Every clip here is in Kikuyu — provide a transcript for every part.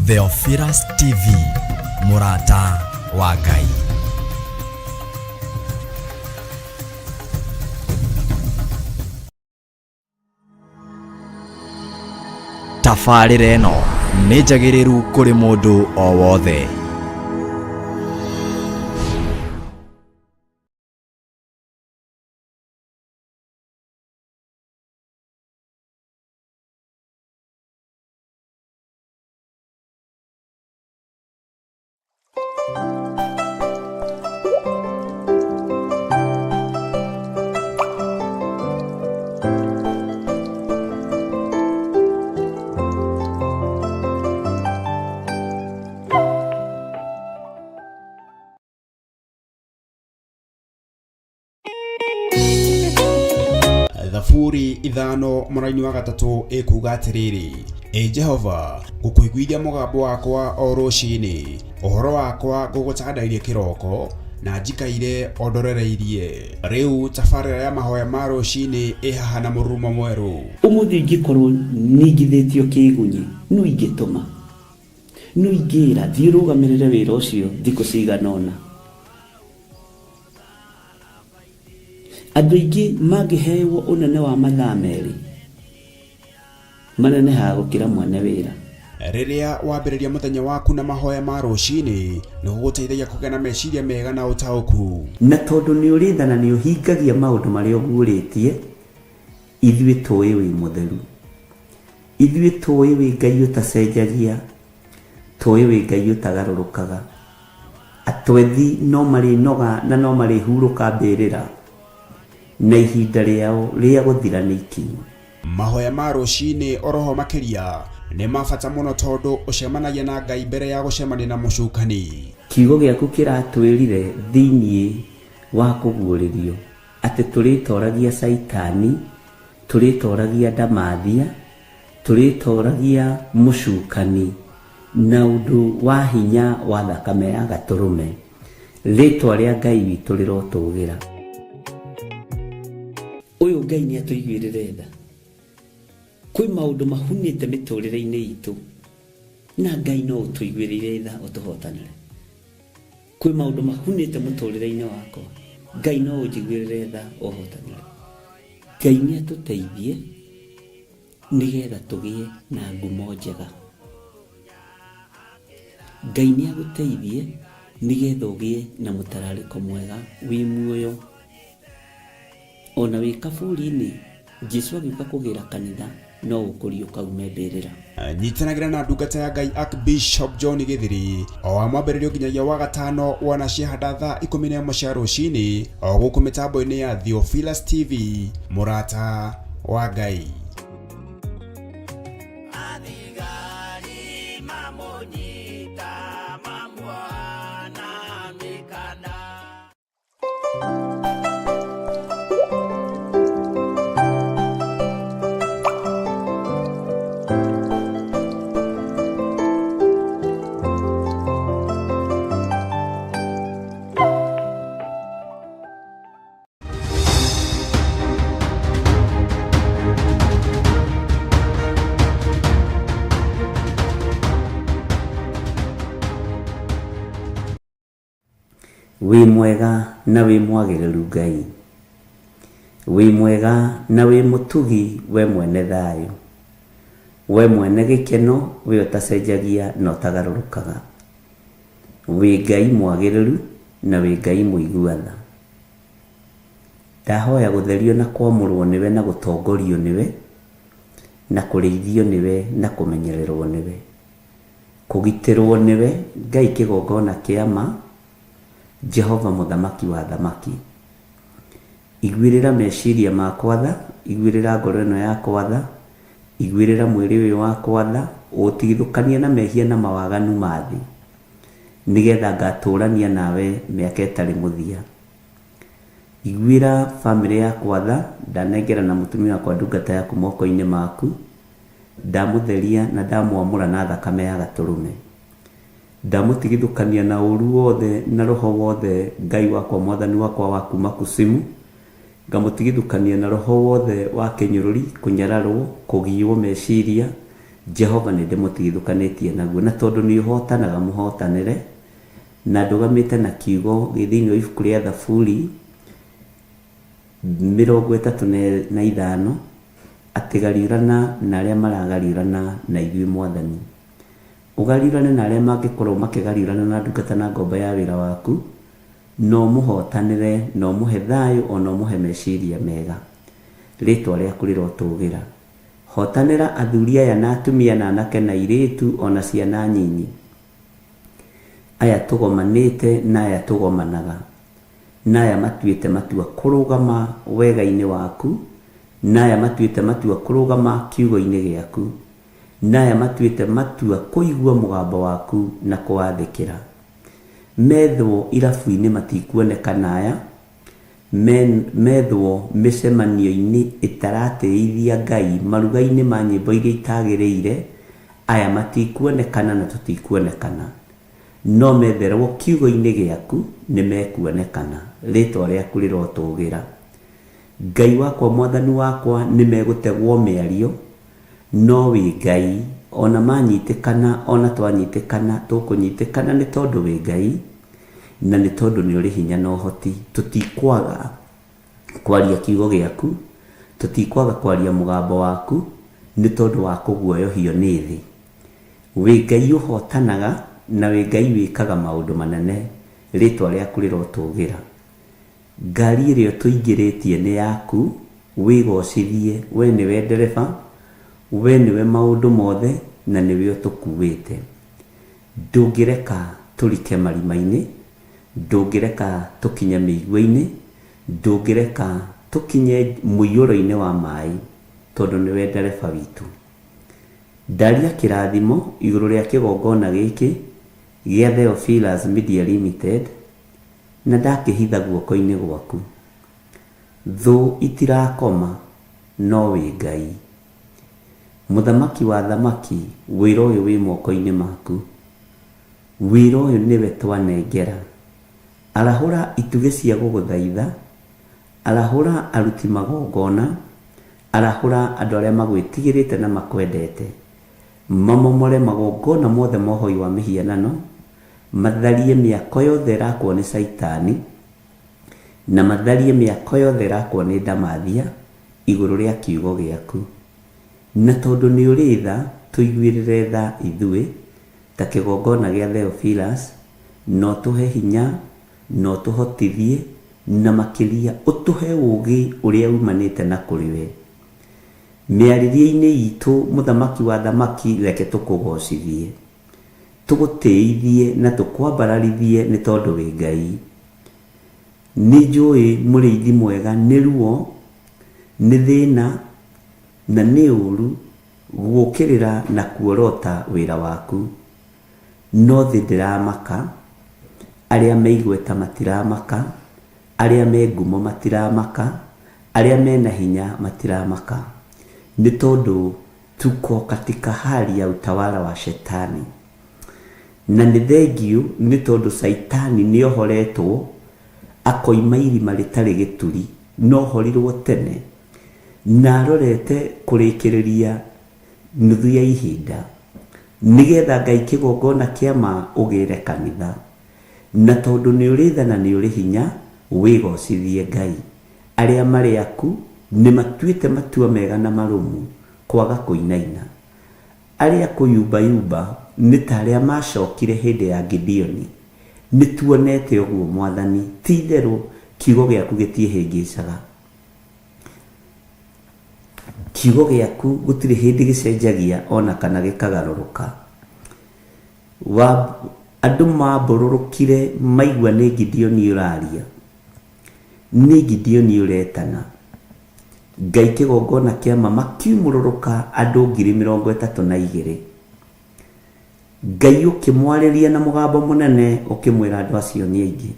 Theophilus TV, mũrata wa Ngai. Tabarĩra ĩno nĩ njagĩrĩru kũrĩ mũndũ o wothe. Thaburi 5:3 ĩkuuga atĩrĩrĩ, Ĩ Jehova, ngũkũiguithia mũgambo wakwa o rũcinĩ, ũhoro wakwa ngũgũtandairie kĩroko, na njikaire o ndorereirie. Rĩu tabarĩra ya mahoya ma rũcinĩ ĩ haha na mũrurumo mwerũ. Ũmũthĩ ingĩkorwo ningithĩtio kĩĩgunyĩ, nũ ingĩtũma? Nũ ingĩĩra, 'Thiĩ ũrũgamĩrĩre wĩra ũcio thikũ cigana ũna'? Andũ aingĩ mangĩhewo ũnene wa mathaa merĩ, manenehaga gũkĩra mwene wĩra. Rĩrĩa wambĩrĩria mũthenya waku na mahoya ma rũcinĩ, nĩ gũgũteithagia kũgĩa na meciria mega na ũtaũku. Na tondũ nĩ ũrĩ tha na nĩ ũhingagia maũndũ marĩa ũguũrĩtie, ithuĩ tũĩ wĩ mũtheru. Ithuĩ tũĩ wĩ Ngai ũtacenjagia, Tũĩ wĩ Ngai ũtagarũrũkaga. Atwethi no marĩnoga na no marĩhurũka mbĩrĩra, na ihinda rĩao rĩa gũthira nĩ ikinyu. Mahoya ma rũcinĩ oroho makĩria nĩ ma bata mũno tondũ ũcemanagia na Ngai mbere ya gũcemania na mũcukani. Kiugo gĩaku kĩratwĩrire thĩinĩ wa kũguũrĩrio atĩ tũrĩtoragia Caitani, tũrĩtoragia ndamathia, Tũrĩtooragia mũcukani na ũndũ wa hinya wa thakame ya Gatũrũme. Rĩtwa rĩa Ngai witũ rĩrotũgĩra. Ũyũ Ngai nĩ atũiguĩrĩre tha. Kwĩ maũndũ mahunĩte mĩtũrĩre-inĩ itũ na Ngai no ũtũiguĩrĩire tha ũtũhotanĩre. Kwĩ maũndũ mahunĩte mũtũrĩre-inĩ wakwa Ngai no ũnjiguĩrĩre tha ũhotanĩre. Ngai nĩ atũteithie nĩgetha tũgĩe na ngumo njega. Ngai nĩ agũteithie nĩgetha ũgĩe na mũtararĩko mwega wĩ muoyo. Ona wĩ kaburi-inĩ, Jesu agĩũka kũgĩra kanitha no ũkũriũka ume mbĩrĩra. Nyitanagĩra na ndungata ya Ngai Archbishop John Gĩthiri o wa mwambĩrĩrio nginyagia wa gatano wona ciahanda thaa 11 cia rũcinĩ o gũkũ mĩtambo-inĩ ya Theophilus TV, mũrata wa Ngai. Wĩ mwega na wĩ mwagĩrĩru Ngai, wĩ mwega na wĩ mũtugi we mwene thayũ, we mwene gĩkeno we ũtacenjagia na ũtagarũrũkaga. Wĩ Ngai mwagĩrĩru na wĩ Ngai mũigua tha. Ndahoya gũtherio na kwamũrwo nĩwe na gũtongorio nĩwe, na kũrĩithio nĩwe na kũmenyererwo nĩwe. Kũgitĩrwo nĩwe, Ngai kĩgongona kĩa ma, Jehova mũthamaki wa athamaki. Iguĩrĩra meciria makwa tha, iguĩrĩra ngoro ĩno yakwa tha, iguĩrĩra mwĩrĩ ũyũ wakwa tha, ũũtigithũkanie na mehia na mawaganu ma thĩ, nĩgetha ngatũũrania nawe mĩaka ĩtarĩ mũthia. Iguĩra famĩlĩ yakwa tha, ndanengerana mũtumia wakwa ndungata yaku moko-inĩ maku. Ndamũtheria na ndamwamũra na thakame ya Gatũrũme. Ndamũtigithũkania na ũũru wothe na roho wothe Ngai wakwa Mwathani wakwa wa kuuma Kusimu, ngamũtigithũkania na roho wothe wa kĩnyũrũri, kũnyararwo, kũgiwo meciria, Jehova nĩ ndĩmũtigithũkanĩtie naguo, na tondũ nĩ ũhotanaga mũhotanĩre, na ndũgamĩte na kiugo gĩ thĩinĩ wa ibuku rĩa Thaburi 35, atĩ gariũrana na arĩa maragariũrana na ithuĩ Mwathani. Ũgariũrane na arĩa mangĩkorwo makĩgariũrana na ndungata na ngombo ya wĩra waku, na ũmũhotanĩre, na ũmũhe thayũ, o na ũmũhe meciria mega. Rĩtwa rĩaku rĩrotũgĩra. Hotanĩra athuri aya na atumia na anake na airĩtu o na ciana nyinyi. Aya tũgomanĩte na aya tũgomanaga, na aya matuĩte matua kũrũgama wega-inĩ waku, na aya matuĩte matua kũrũgama kiugo-inĩ gĩaku, na aya matuĩte matua kũigua mũgambo waku na kũwathĩkĩra. Methwo irabu-inĩ matikuonekana aya, Methwo mĩcemanio-inĩ ĩtaratĩithia Ngai, maruga-inĩ ma nyĩmbo iria itagĩrĩire, aya matikuonekana na tũtikuonekana. No metherwo kiugo-inĩ gĩaku, nĩ mekuonekana. Rĩtwa rĩaku rĩrotũgĩra. Ngai wakwa Mwathani wakwa nĩ megũtegwo mĩario, no wĩ Ngai, ona manyitĩkana ona twanyitĩkana tũkũnyitĩkana nĩ tondũ wĩ Ngai. Na nĩ tondũ nĩ ũrĩ hinya na ũhoti, tũtikwaga kwaria kiugo gĩaku, tũtikwaga kwaria mũgambo waku, nĩ tondũ wa kũguoyohio nĩ thĩ. Wĩ Ngai ũhotanaga, na wĩ Ngai wĩkaga maũndũ manene, rĩĩtwa rĩaku rĩrotũgĩra. Ngari ĩrĩa ũtũingĩrĩtie nĩ yaku, wĩgocithie, we nĩwe ndereba, we nĩwe maũndũ mothe, na nĩwe ũtũkuĩte. Ndũngĩreka tũrike marima-inĩ, ndũngĩreka tũkinye mĩigua-inĩ, ndũngĩreka tũkinye mũiyũro-inĩ wa maĩ, tondũ nĩwe ndereba witũ. Ndaria kĩrathimo igũrũ rĩa kĩgongona gĩkĩ gĩa Theophilus Media Limited, na ndakĩhitha guoko-inĩ gwaku. Thũ itirakoma, no wĩ Ngai. Mũthamaki wa athamaki, wĩra ũyũ wĩ moko-inĩ maku. Wĩra ũyũ nĩwe twanengera. Arahũra itugĩ cia gũgũthaitha, arahũra aruti magongona, arahũra andũ arĩa magwĩtigĩrĩte na makwendete, mamomore magongona mothe ma ũhoi wa mĩhianano, matharie mĩako yothe ĩrakwo nĩ Caitani, na matharie mĩako yothe ĩrakwo nĩ ndamathia igũrũ rĩa kiugo gĩaku. Na tondũ nĩ ũrĩ tha, tũiguĩrĩre tha ithuĩ, ta kĩgongona gĩa Theophilus, na ũtũhe hinya, na ũtũhotithie, na makĩria ũtũhe ũũgĩ ũrĩa umanĩte na kũrĩ we. Mĩarĩrie-inĩ itũ, Mũthamaki wa athamaki, reke tũkũgocithie, tũgũtĩithie na tũkwambararithie nĩ tondũ wĩ Ngai. Nĩnjũĩ mũrĩithi mwega nĩ ruo, nĩ thĩna, na nĩ ũũru gũũkĩrĩra na kuorota wĩra waku. No thĩ ndĩramaka, arĩa me igweta matiramaka, arĩa me ngumo matiramaka, arĩa me na hinya matiramaka, nĩ tondũ tuko katika hali ya utawala wa shetani. Na nĩ thengiũ nĩ tondũ Caitani nĩ ohoretwo akoima irima rĩtarĩ gĩturi, na ohorirwo tene, na arorete kũrĩkĩrĩria nuthu ya ihinda, nĩ getha Ngai kĩgongona kĩa ma ũgĩre kanitha. Na tondũ nĩ ũrĩ tha na nĩ ũrĩ hinya, wĩgocithie Ngai. Arĩa marĩ aku nĩ matuĩte matua mega na marũmu kwaga kũinaina. Arĩa kũyumbayumba nĩ ta arĩa maacokire hĩndĩ ya Gideoni. Nĩtuonete ũguo, Mwathani, ti-itherũ kiugo gĩaku gĩtiĩhĩngĩcaga. Kiugo gĩaku gũtirĩ hĩndĩ gĩcenjagia o na kana gĩkagarũrũka. Wa, andũ maambũrũrũkire maigua nĩ Gideoni ũraria, nĩ Gideoni ũretana. Ngai kĩgongona kĩa ma makiumũrũrũka andũ 32,000. Ngai ũkĩmwarĩria na mũgambo mũnene ũkĩmwĩra andũ acio nĩ aingĩ.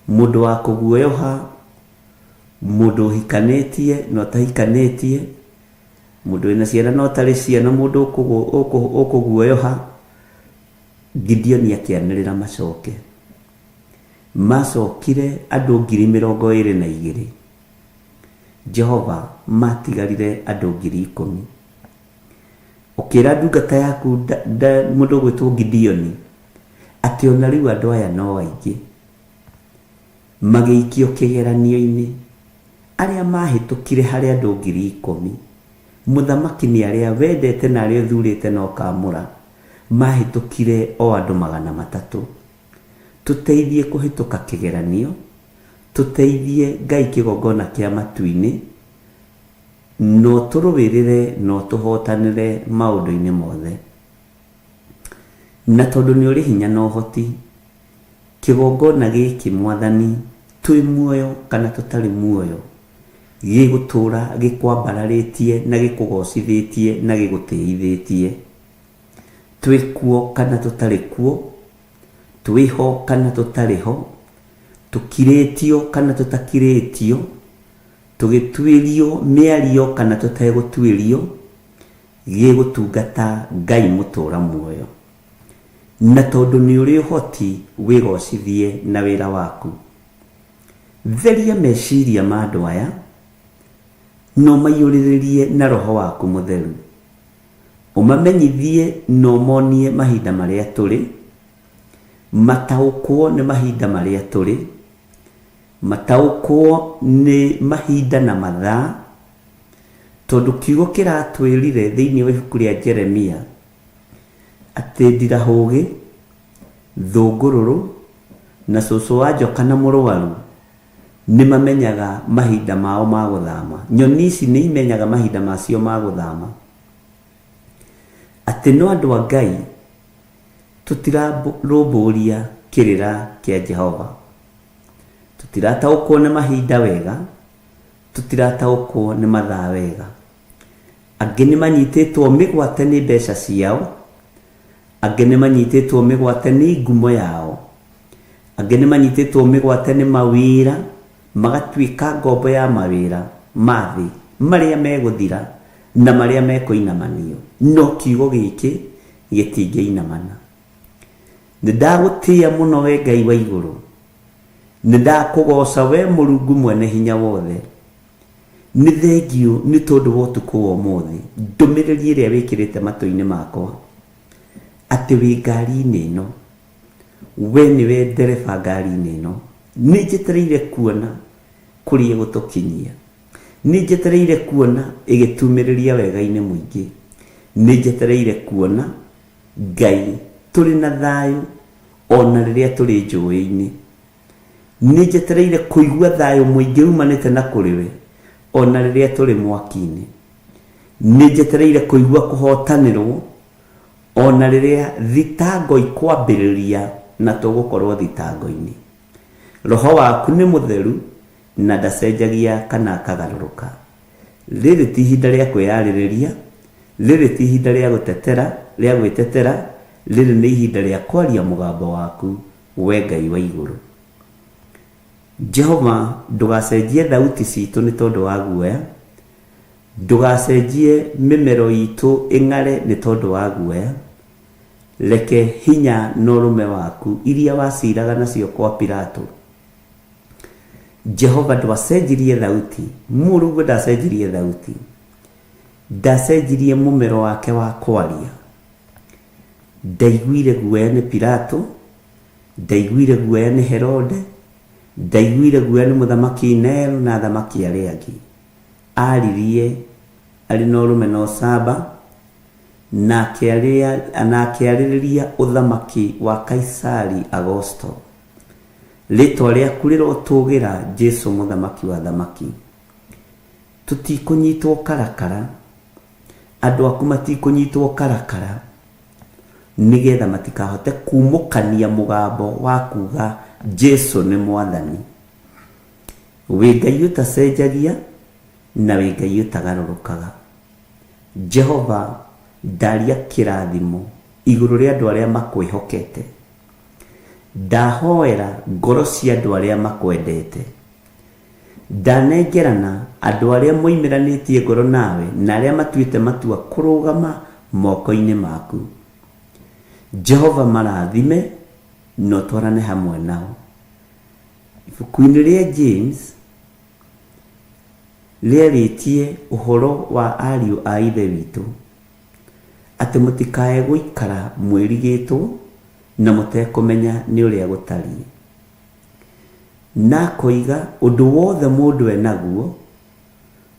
Mũndũ wa kũguoyoha, mũndũ ũhikanĩtie na ũtahikanĩtie, mũndũ wĩna ciana na ũtarĩ ciana, mũndũ ũkũguoyoha, Gideoni akĩanĩrĩra macoke. Maacokire andũ 22,000. Jehova, maatigarire andũ 10,000. Ũkĩra ndungata yaku mũndũ ũgwĩtwo Gideoni atĩ ona rĩu andũ aya no aingĩ. Magĩikio kĩgeranio-inĩ. Arĩa mahĩtũkire harĩ andũ 10,000, mũthamaki nĩ arĩa wendete na arĩa ũthurĩte na ũkamũra, mahĩtũkire o andũ 300. Tũteithie kũhĩtũka kĩgeranio, tũteithie Ngai kĩgongona kĩa matu-inĩ, na ũtũrũĩrĩre na ũtũhotanĩre maũndũ-inĩ mothe. Na tondũ nĩ ũrĩ hinya na ũhoti, kĩgongona gĩkĩ Mwathani, twĩ muoyo kana tũtarĩ muoyo, gĩgũtũũra gĩkwambararĩtie na gĩkũgocithĩtie na gĩgũtĩithĩtie. Twĩ kuo kana tũtarĩ kuo, twĩ ho kana tũtarĩ ho, tũkirĩtio kana tũtakirĩtio, tũgĩtuĩrio mĩario kana tũtegũtuĩrio, gĩgũtungata Ngai mũtũũra muoyo. Na tondũ nĩ ũrĩ ũhoti, wĩgocithie na wĩra waku. Theria meciria ma andũ aya, na ũmaiyũrĩrĩrie na Roho waku Mũtheru. Ũmamenyithie na ũmonie mahinda marĩa tũrĩ, mataũkwo nĩ mahinda marĩa tũrĩ, mataũkwo nĩ mahinda na mathaa, tondũ kiugo kĩratwĩrire thĩinĩ wa ibuku rĩa Jeremia atĩ ndirahũgĩ, thũngũrũrũ, na cũcũ wa njoka na mũrwaru nĩ mamenyaga mahinda mao ma gũthama. Nyoni ici nĩ imenyaga mahinda macio ma gũthama. Atĩ no andũ a Ngai tũtirarũmbũria kĩrĩra kĩa Jehova. Tũtirataũkwo nĩ mahinda wega, tũtirataũkwo nĩ mathaa wega. Angĩ nĩ manyitĩtwo mĩgwate nĩ mbeca ciao, angĩ nĩ manyitĩtwo mĩgwate nĩ ngumo yao, angĩ nĩ manyitĩtwo mĩgwate nĩ mawĩra, magatuĩka ngombo ya mawĩra ma thĩ marĩa megũthira na marĩa mekũinamanio, no kiugo gĩkĩ gĩtingĩinamana. Nĩ ndagũtĩĩa mũno we Ngai wa igũrũ, nĩ ndakũgooca we Mũrungu mwene hinya wothe. Nĩ thengiũ nĩ tondũ wa ũtukũ wa ũmũthĩ, ndũmĩrĩri ĩrĩa wĩkĩrĩte matũ-inĩ makwa, atĩ wĩ ngari-inĩ ĩno, we nĩwe ndereba ngari-inĩ ĩno. Nĩ njetereire kuona kũrĩa ĩgũtũkinyia. Nĩ njetereire kuona ĩgĩtumĩrĩria wega-inĩ mũingĩ. Nĩ njetereire kuona Ngai tũrĩ na thayũ ona rĩrĩa tũrĩ njũĩ-inĩ. Nĩ njetereire kũigua thayũ mũingĩ umanĩte na kũrĩ we, o na rĩrĩa tũrĩ mwaki-inĩ. Nĩ njetereire kũigua kũhootanĩrũo, o na rĩrĩa thitango ikwambĩrĩria na tũgũkorũo thitango-inĩ. Roho waku nĩ mũtheru na ndacenjagia kana akagarũrũka. Rĩrĩ ti ihinda rĩa kwĩyarĩrĩria, rĩrĩ ti ihinda rĩa gũtetera, rĩa gwĩtetera, rĩrĩ nĩ ihinda rĩa kwaria mũgambo waku We Ngai wa igũrũ. Jehova, ndũgacenjie thauti citũ nĩ tondũ wa guoya, ndũgacenjie mĩmero itũ ĩng'are nĩ tondũ wa guoya. Reke hinya na ũrũme waku iria waciraga nacio kwa Pilato. Jehova, ndwacenjirie thauti, mũrũguo ndacenjirie thauti, ndacenjirie mũmero wake wa kwaria. Ndaiguire guoya nĩ Pilato, ndaiguire guoya nĩ Herode, ndaiguire guoya nĩ mũthamaki Nero na athamaki arĩa angĩ. Aaririe arĩ na ũrũme na ũcamba, na akĩarĩrĩria ũthamaki wa Kaisari Agosto. Rĩtwa rĩaku rĩrotũgĩra, Jesu mũthamaki wa athamaki. Tũtikũnyitwo karakara. Andũ aku matikũnyitwo karakara, nĩgetha matikahote kumũkania mũgambo wa kuga Jesu nĩ Mwathani. Wĩ Ngai ũtacenjagia na wĩ Ngai ũtagarũrũkaga. Jehova, ndaria kĩrathimo igũrũ rĩa andũ arĩa makwĩhokete. Ndahoera ngoro cia andũ arĩa makwendete. Ndanengerana andũ arĩa moimĩranĩtie ngoro nawe na arĩa matuĩte matua kũrũgama moko-inĩ maku. Jehova marathime na ũtwarane hamwe nao. Ibuku-inĩ rĩa James rĩarĩtie ũhoro wa ariũ a Ithe witũ. Atĩ mũtikae gũikara mwĩrigĩtwo na mũtekũmenya nĩ ũrĩa gũtariĩ. Na akoiga ũndũ wothe mũndũ enaguo,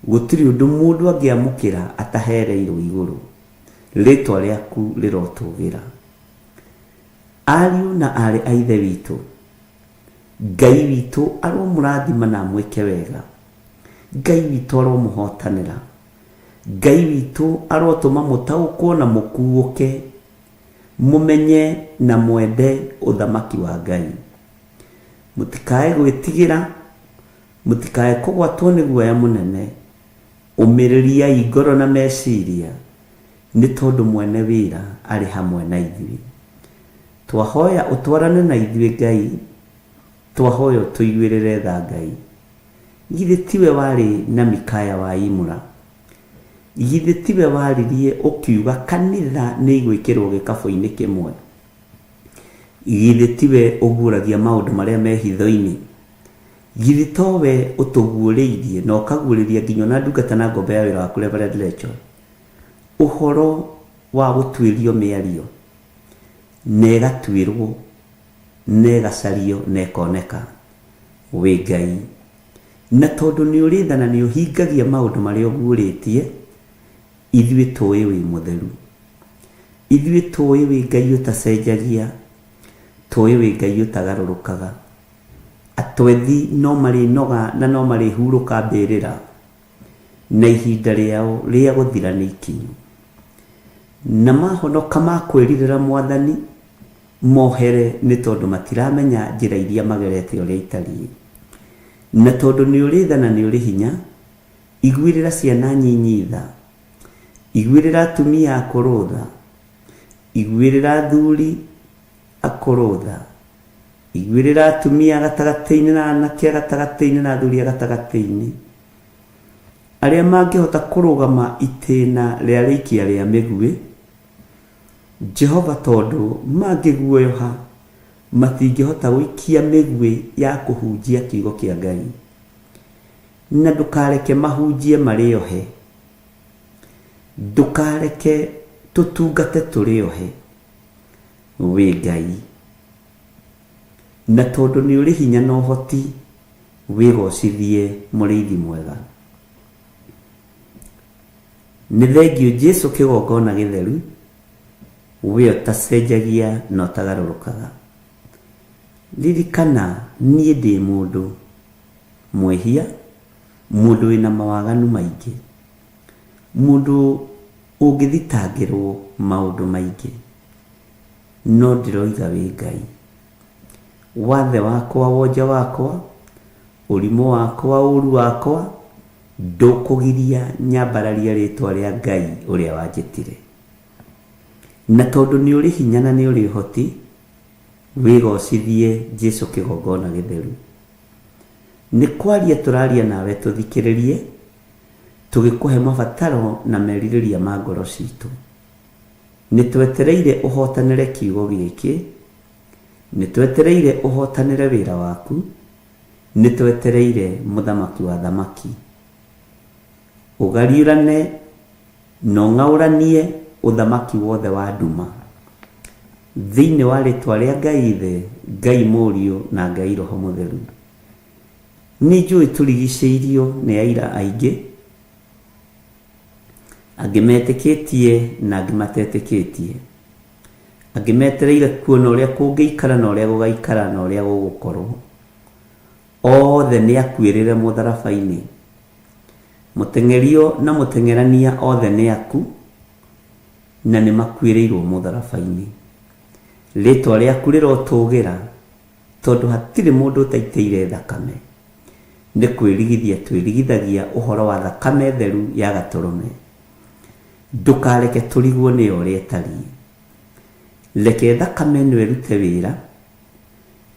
gũtirĩ ũndũ mũndũ angĩamũkĩra atahereirwo igũrũ. Rĩtwa rĩaku rĩrotũgĩra. Ariũ na aarĩ a Ithe witũ, Ngai witũ aromũrathima na amwĩke wega. Ngai witũ aromũhotanĩra. Ngai witũ arotũma mũtaũkwo na mũkuũke, mũmenye na mwende ũthamaki wa Ngai. Mũtikae gwĩtigĩra, mũtikae kũgwatwo nĩ guoya mũnene, ũmĩrĩriai ngoro na meciria, nĩ tondũ mwene wĩra arĩ hamwe na ithuĩ. Twahoya ũtwarane na ithuĩ Ngai, twahoya ũtũiguĩrĩre tha Ngai. Githĩ tiwe warĩ na Mikaya wa Imula? Githĩ tiwe waririe ũkiuga kanitha nĩ igwĩkĩrwo gĩkabũ-inĩ kĩmwe? Githĩ tiwe ũguũragia maũndũ marĩa me hitho-inĩ? Githĩ towe ũtũguũrĩirie na ũkaguũrĩria nginya ona ndungata na ngombo ya wĩra waku Reverend Rachel ũhoro wa gũtuĩrio mĩario na ĩgatuĩrwo na ĩgacario na ĩkoneka? Wĩ Ngai. Na tondũ nĩ ũrĩ tha na nĩ ũhingagia maũndũ marĩa ũguũrĩtie, ithuĩ tũĩ wĩ mũtheru. Ithuĩ tũĩ wĩ Ngai ũtacenjagia, tũĩ wĩ Ngai ũtagarũrũkaga. Atwethi no marĩnoga na no marĩhurũka mbĩrĩra, na ihinda rĩao rĩa gũthira nĩ ikinyu. Na mahonoka makwĩrirĩra Mwathani, mohere nĩ tondũ matiramenya njĩra iria magerete ũrĩa itariĩ. Na tondũ nĩ ũrĩ tha na nĩ ũrĩ hinya, iguĩrĩra ciana nyinyi tha, iguĩrĩra atumia akũrũ tha, iguĩrĩra athuri akũrũ tha, iguĩrĩra atumia a gatagatĩ-inĩ na anake a gatagatĩ-inĩ na athuri a gatagatĩ-inĩ, arĩa mangĩhota kũrũgama itĩna rĩa rĩikia rĩa mĩguĩ, Jehova tondũ mangĩguoyoha matingĩhota gũikia mĩguĩ ya kũhunjia kiugo kĩa Ngai. Na ndũkareke mahunjie marĩ ohe. Ndũkareke tũtungate tũrĩ ohe. Wĩ Ngai. Na tondũ nĩ ũrĩ hinya na ũhoti, wĩgocithie mũrĩithi mwega. Nĩ thengiũ Jesu kĩgongona gĩtheru, we ũtacenjagia na ũtagarũrũkaga. Ririkana niĩ ndĩ mũndũ mwĩhia, mũndũ wĩna mawaganu maingĩ, mũndũ ũngĩthitangĩrwo maũndũ maingĩ, no ndĩroiga wĩ Ngai. Wathe wakwa, wonje wakwa, ũrimũ wakwa, ũru wakwa, Ndũkũgiria nyambararie rĩĩtwa rĩa Ngai ũrĩa wanjĩtire. Na tondũ nĩ ũrĩ hinya na nĩ ũrĩ ũhoti, wĩgocithie Jesu kĩgongona gĩtheru. Nĩ kwaria tũraria nawe tũthikĩrĩrie, tũgĩkũhe mabataro na merirĩria ma ngoro citũ. Nĩ twetereire ũhotanĩre kiugo gĩkĩ, nĩ twetereire ũhotanĩre wĩra waku, Nĩtwetereire Mũthamaki wa athamaki. Ũgariũrane na ũng'aũranie ũthamaki wothe wa nduma. Thĩinĩ wa rĩtwa rĩa Ngai Ithe, Ngai Mũriũ na Ngai Roho Mũtheru. Nĩnjũĩ tũrigicĩirio nĩ aira aingĩ, angĩ metĩkĩtie na angĩ matetĩkĩtie. Angĩ metereire kuona ũrĩa kũngĩikara na ũrĩa gũgaikara na ũrĩa gũgũkorwo. Othe nĩ akuĩrĩre mũtharaba-inĩ. Mũteng'erio na mũteng'erania othe nĩ aku, na nĩ makuĩrĩirwo mũtharaba-inĩ. Rĩtwa rĩaku rĩrotũgĩra, tondũ hatirĩ mũndũ ũtaitĩire thakame. Nĩ kwĩrigithia twĩrigithagia ũhoro wa thakame theru ya Gatũrũme. Ndũkareke tũrigwo nĩyo ũrĩa ĩtariĩ. Reke thakame ĩno ĩrute wĩra,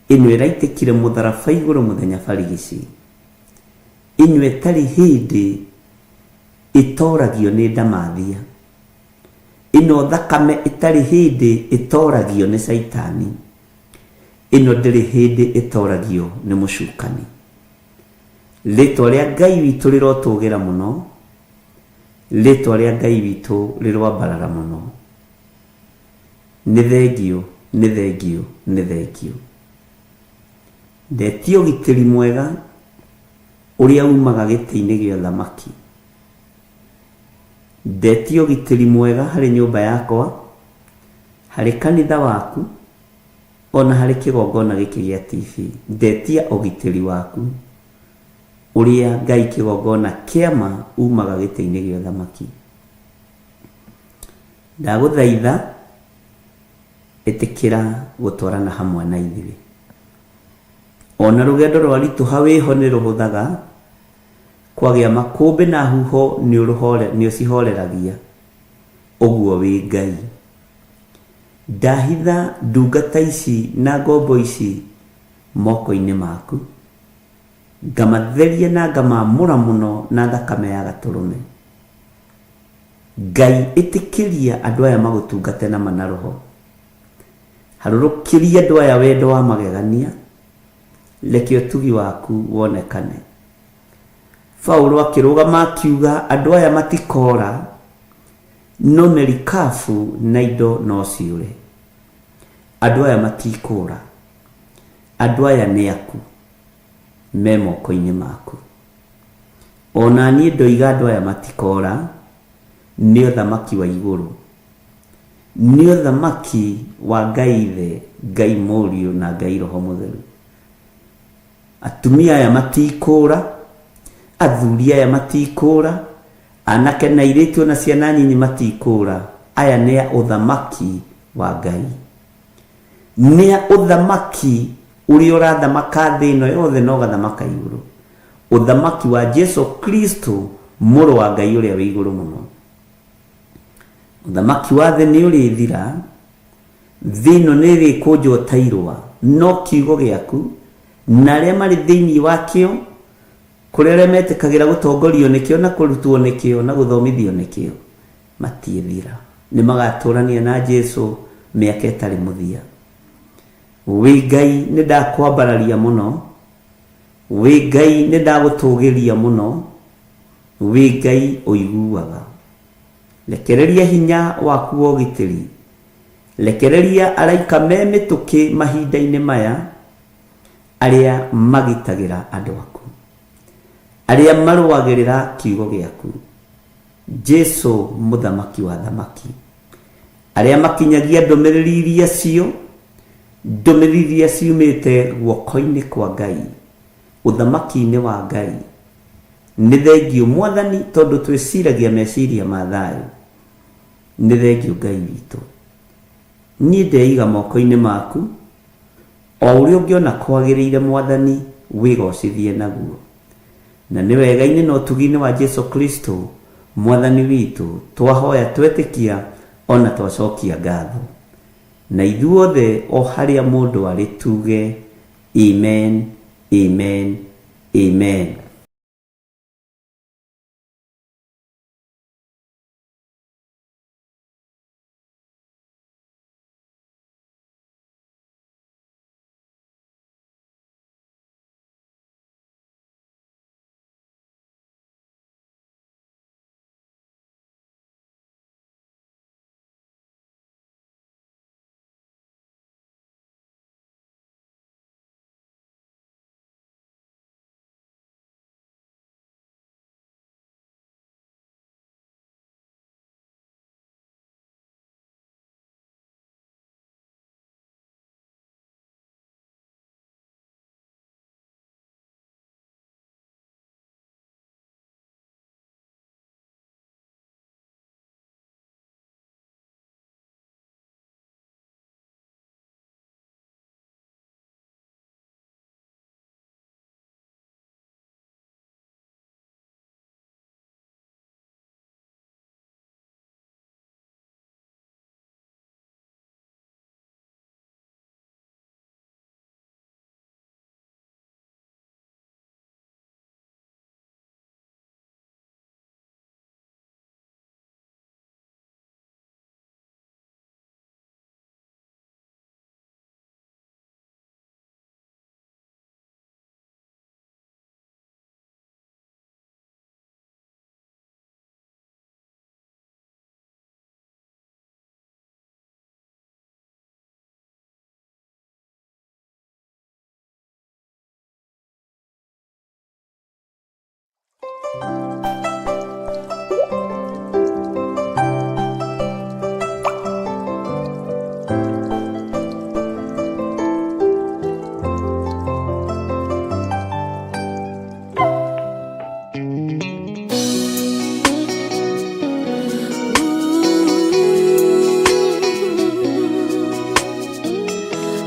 ĩno ĩraitĩkire mũtharaba igũrũ mũthenya barigici, ĩno ĩtarĩ hĩndĩ ĩtoragio nĩ ndamathia, ĩno thakame ĩtarĩ hĩndĩ ĩtoragio nĩ caitani, ĩno ndĩrĩ hĩndĩ ĩtoragio nĩ mũcukani. Rĩtwa rĩa Ngai witũ rĩrotũgĩra mũno, Rĩtwa rĩa Ngai witũ rĩroambarara mũno. Nĩ thengiũ, nĩ thengiũ, nĩ thengiũ. Ndetia ũgitĩri mwega ũrĩa umaga gĩtĩ-inĩ gĩa ũthamaki. Ndetia ũgitĩri mwega harĩ nyũmba yakwa, harĩ kanitha waku, ona harĩ kĩgongona gĩkĩ gĩa TV. Ndetia ũgitĩri waku ũrĩa Ngai kĩgongona kĩa ma umaga gĩtĩ-inĩ gĩa ũthamaki. Ndagũthaitha ĩtĩkĩra gũtwarana hamwe na ithuĩ. Ona rũgendo rwaritũha wĩho nĩ rũhũthaga, kwagĩa makũmbĩ na huho nĩ ũcihoreragia, ũguo wĩ Ngai. Ndahitha ndungata ici na ngombo ici moko-inĩ maku, ngamatheria na ngamaamũra mũno na thakame ya Gatũrũme. Ngai ĩtĩkĩria andũ aya magũtungate na ma na roho. Harũrũkĩria andũ aya wendo wa magegania, reke ũtugi waku wonekane. Paulo akĩrũgama akiuga andũ aya matikoora, no merikabu na indo no ciũre. Andũ aya matikũũra, andũ aya nĩ aku, me moko-inĩ maku. O na niĩ ndoiga andũ aya matikoora, nĩ ũthamaki wa igũrũ. Nĩ ũthamaki wa Ngai Ithe, Ngai Mũriũ na Ngai Roho Mũtheru. Atumia aya matikũũra, athuri aya matikũũra, anake na airĩtu ona ciana nyinyi matikũũra. Aya nĩ a ũthamaki wa Ngai. Nĩ a ũthamaki ũrĩa ũrathamaka thĩ ĩno yothe na ũgathamaka igũrũ. Ũthamaki wa Jesu Kristo, mũrũ wa Ngai ũrĩa wĩ igũrũ mũno. Ũthamaki wa thĩ nĩ ũrĩthira, thĩ ĩno nĩ ĩrĩkũnjwo ta irũa, no kiugo gĩaku na arĩa marĩ thĩinĩ wakĩo, kũrĩ arĩa metĩkagĩra gũtongorio nĩkĩo na kũrutwo nĩkĩo na gũthomithio nĩkĩo, matiĩthira. Nĩ magatũrania na Jesu mĩaka ĩtarĩ mũthia. Wĩ Ngai nĩ ndakwambararia mũno, wĩ Ngai nĩ ndagũtũgĩria mũno, wĩ Ngai ũiguaga. Rekereria hinya waku wa ũgitĩri. Rekereria araika me mĩtũkĩ mahinda-inĩ maya, arĩa magitagĩra andũ aku, arĩa marũagĩrĩra kiugo gĩaku, Jesu mũthamaki wa athamaki, arĩa makinyagia ndũmĩrĩri iria cio, ndũmĩrĩri iria ciumĩte guoko-inĩ kwa Ngai, ũthamaki-inĩ wa Ngai. Nĩ thengiũ Mwathani tondũ twĩciragia meciria ma thayũ. Nĩ thengiũ Ngai witũ. Niĩ ndeiga moko-inĩ maku, o ũrĩa ũngĩona kwagĩrĩire Mwathani wĩgocithie naguo. Na nĩ wega-inĩ na ũtugi-inĩ wa Jesu Kristo Mwathani witũ twahoya twetĩkia ona twacokia ngatho. Na ithuothe o harĩa mũndũ arĩ tuge Amen, Amen, Amen.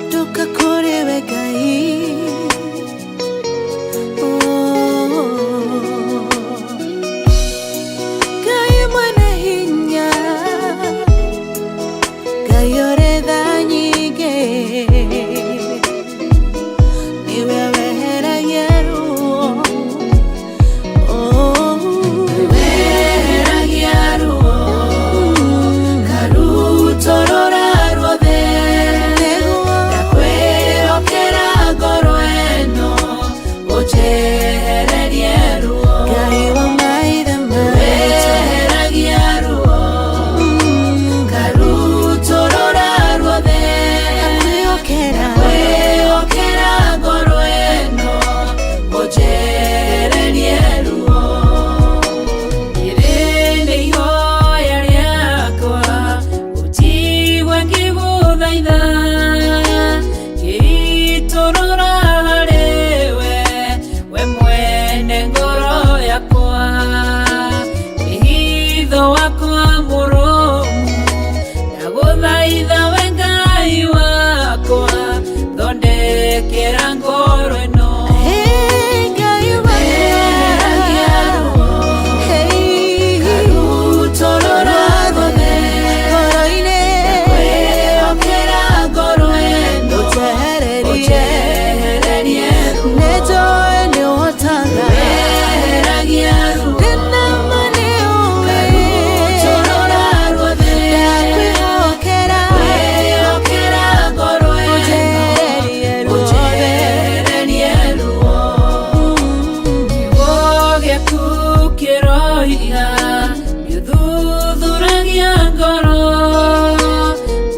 Ndoka kũrĩ we Ngai. Oh. Ngai mwene hinya, Ngai ũrĩ tha nyingĩ, nĩwe weheragia ruo. Oh. Weheragia ruo karutorora ruothe Nĩguo. Ndakwĩhokera ngoro ĩno ũnjehererie ruo. Ngai wa maithe maitũ. Weheragia ruo karutorora ruothe. Ndakwĩhokera. Ndakwĩhokera ngoro ĩno ũnjehererie ruo. Rĩrĩ nĩ ihoya rĩakwa ũnjigue ngĩgũthaitha, ngĩitũrũra harĩ we, we mwene ngoro yakwa. Wĩhitho wakwa mũrũmu, ndagũthaitha we Ngai wakwa, thondekera ngoro ĩno. Hey, Ngai wakwa. Weheragia ruo Hey. karutorora ruothe. Ngoro-inĩ. Ndakwĩhokera ngoro ĩno Ũnjehererie. ũnjehererie ruo. Nĩnjũĩ nĩũhotaga. Weheragia ruo Ndĩna ma nĩũĩ. karutorora ruothe. Ndakwĩhokera. Ndakwĩhokera ngoro ĩno Ũnjehererie ruothe. ũnjehererie ruo. Kiugo gĩaku kĩroiga nĩũthuthuragia ngoro,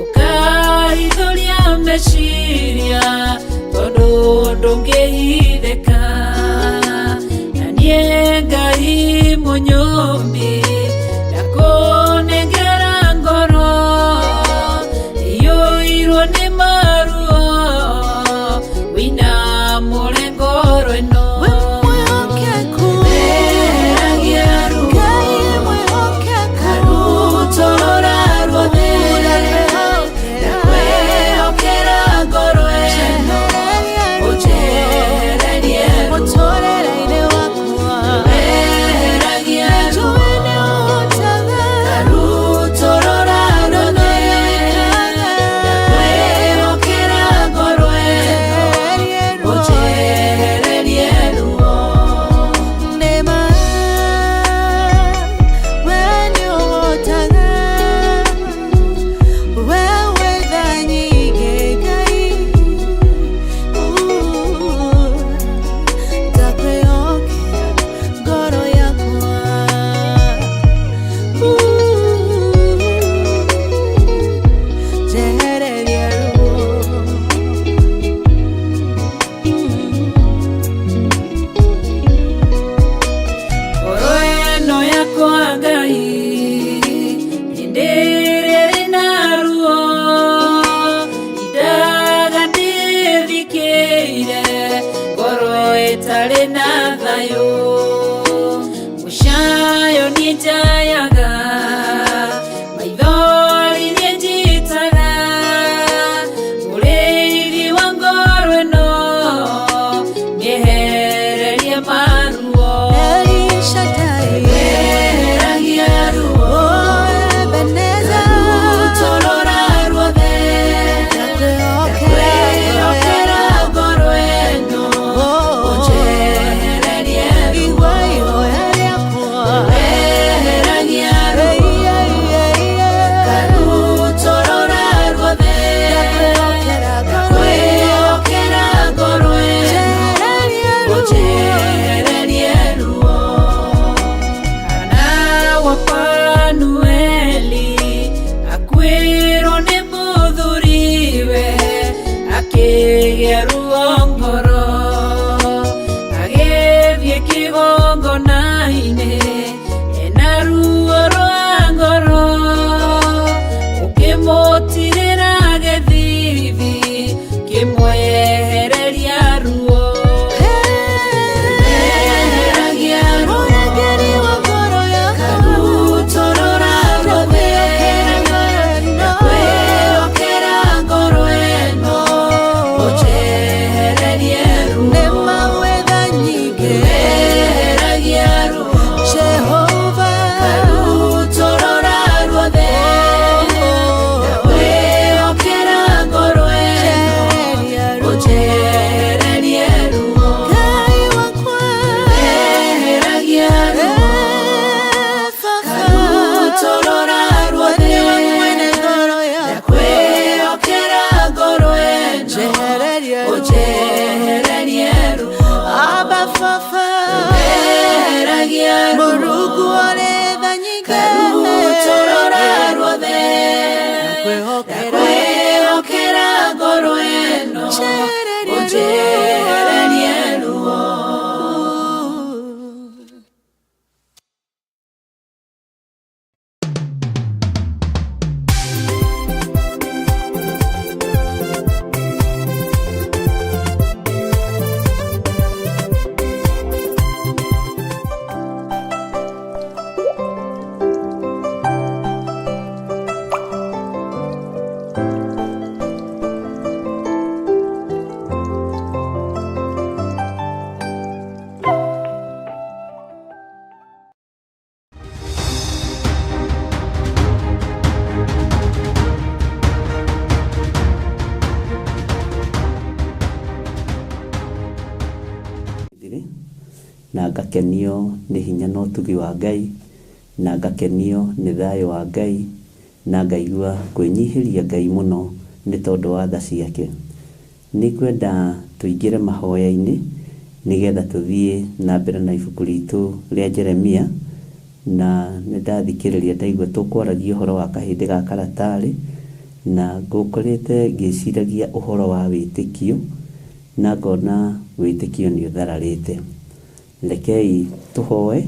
ũkahithũria meciria tondũ ndũngĩhithĩka. Na niĩ Ngai mũnyũmbi ndakũnengera ngoro iyũirwo nĩ maruo, wĩinamũre ngoro ĩno. We mwĩhokeku. Weheragia ruo. Ngai mwĩhokeku. Karutorora ruothe. Ndakwĩhokera ngoro ĩno ũnjehererie ruo. Mũtũũrĩre-inĩ wakwa. Weheragia ruo. Njũĩ nĩũhotaga. Karutorora ruothe. Ndakwĩhokera ngoro ĩno ũnjehererie ruo. Nĩma, we nĩũhotaga. We wĩ tha nyingĩ, Ngai. Ndakwĩhokera ngoro yakwa. Njehererie ruo. Ngoro ĩno yakwa Ngai hĩndĩ ĩrĩa ĩrĩ na ruo, indaga ndĩthikĩire ngoro ĩtarĩ na thayũ. Mũcayo niĩ njayaga, maithori niĩ njitaga, mũrĩithi wa ngoro ĩno mĩehererie maruo. El Shaddai. Weheragia ruo. Oh, Ebenezer. Karutorora ruothe. Ndakwĩhokera. Ndakwĩhokera ngoro ĩno Oh. ũnjehererie ruo. Igua ihoya rĩakwa. Weheragia ruo. Hey, hey, hey, hey. Karutorora ruothe. Ndakwĩhokera ngoro ĩno. Ndakwĩhokera ngoro ĩno Njehererie ruo. ũnjehererie ruo. Hana wa Fanueli akuĩrwo nĩ mũthuriwe, akĩgĩa ruo ngoro, agĩthiĩ kĩgongona-inĩ. Ũnjehererie ruo. Na ngakenio nĩ hinya na ũtugi wa Ngai, na ngakenio nĩ thayũ wa Ngai, na ngaigua kwĩnyihĩria Ngai mũno nĩ tondũ wa tha ciake. Nĩngwenda tũingĩre mahoya-inĩ nĩgetha tũthiĩ na mbere na ibuku ritũ rĩa Jeremia, na nĩndathikĩrĩria ndaigua tũkwaragia ũhoro wa kahĩndĩ ga karatarĩ, na ngũkorĩte ngĩciragia ũhoro wa wĩtĩkio, na ngona wĩtĩkio nĩ ũthararĩte. Rekei tũhoe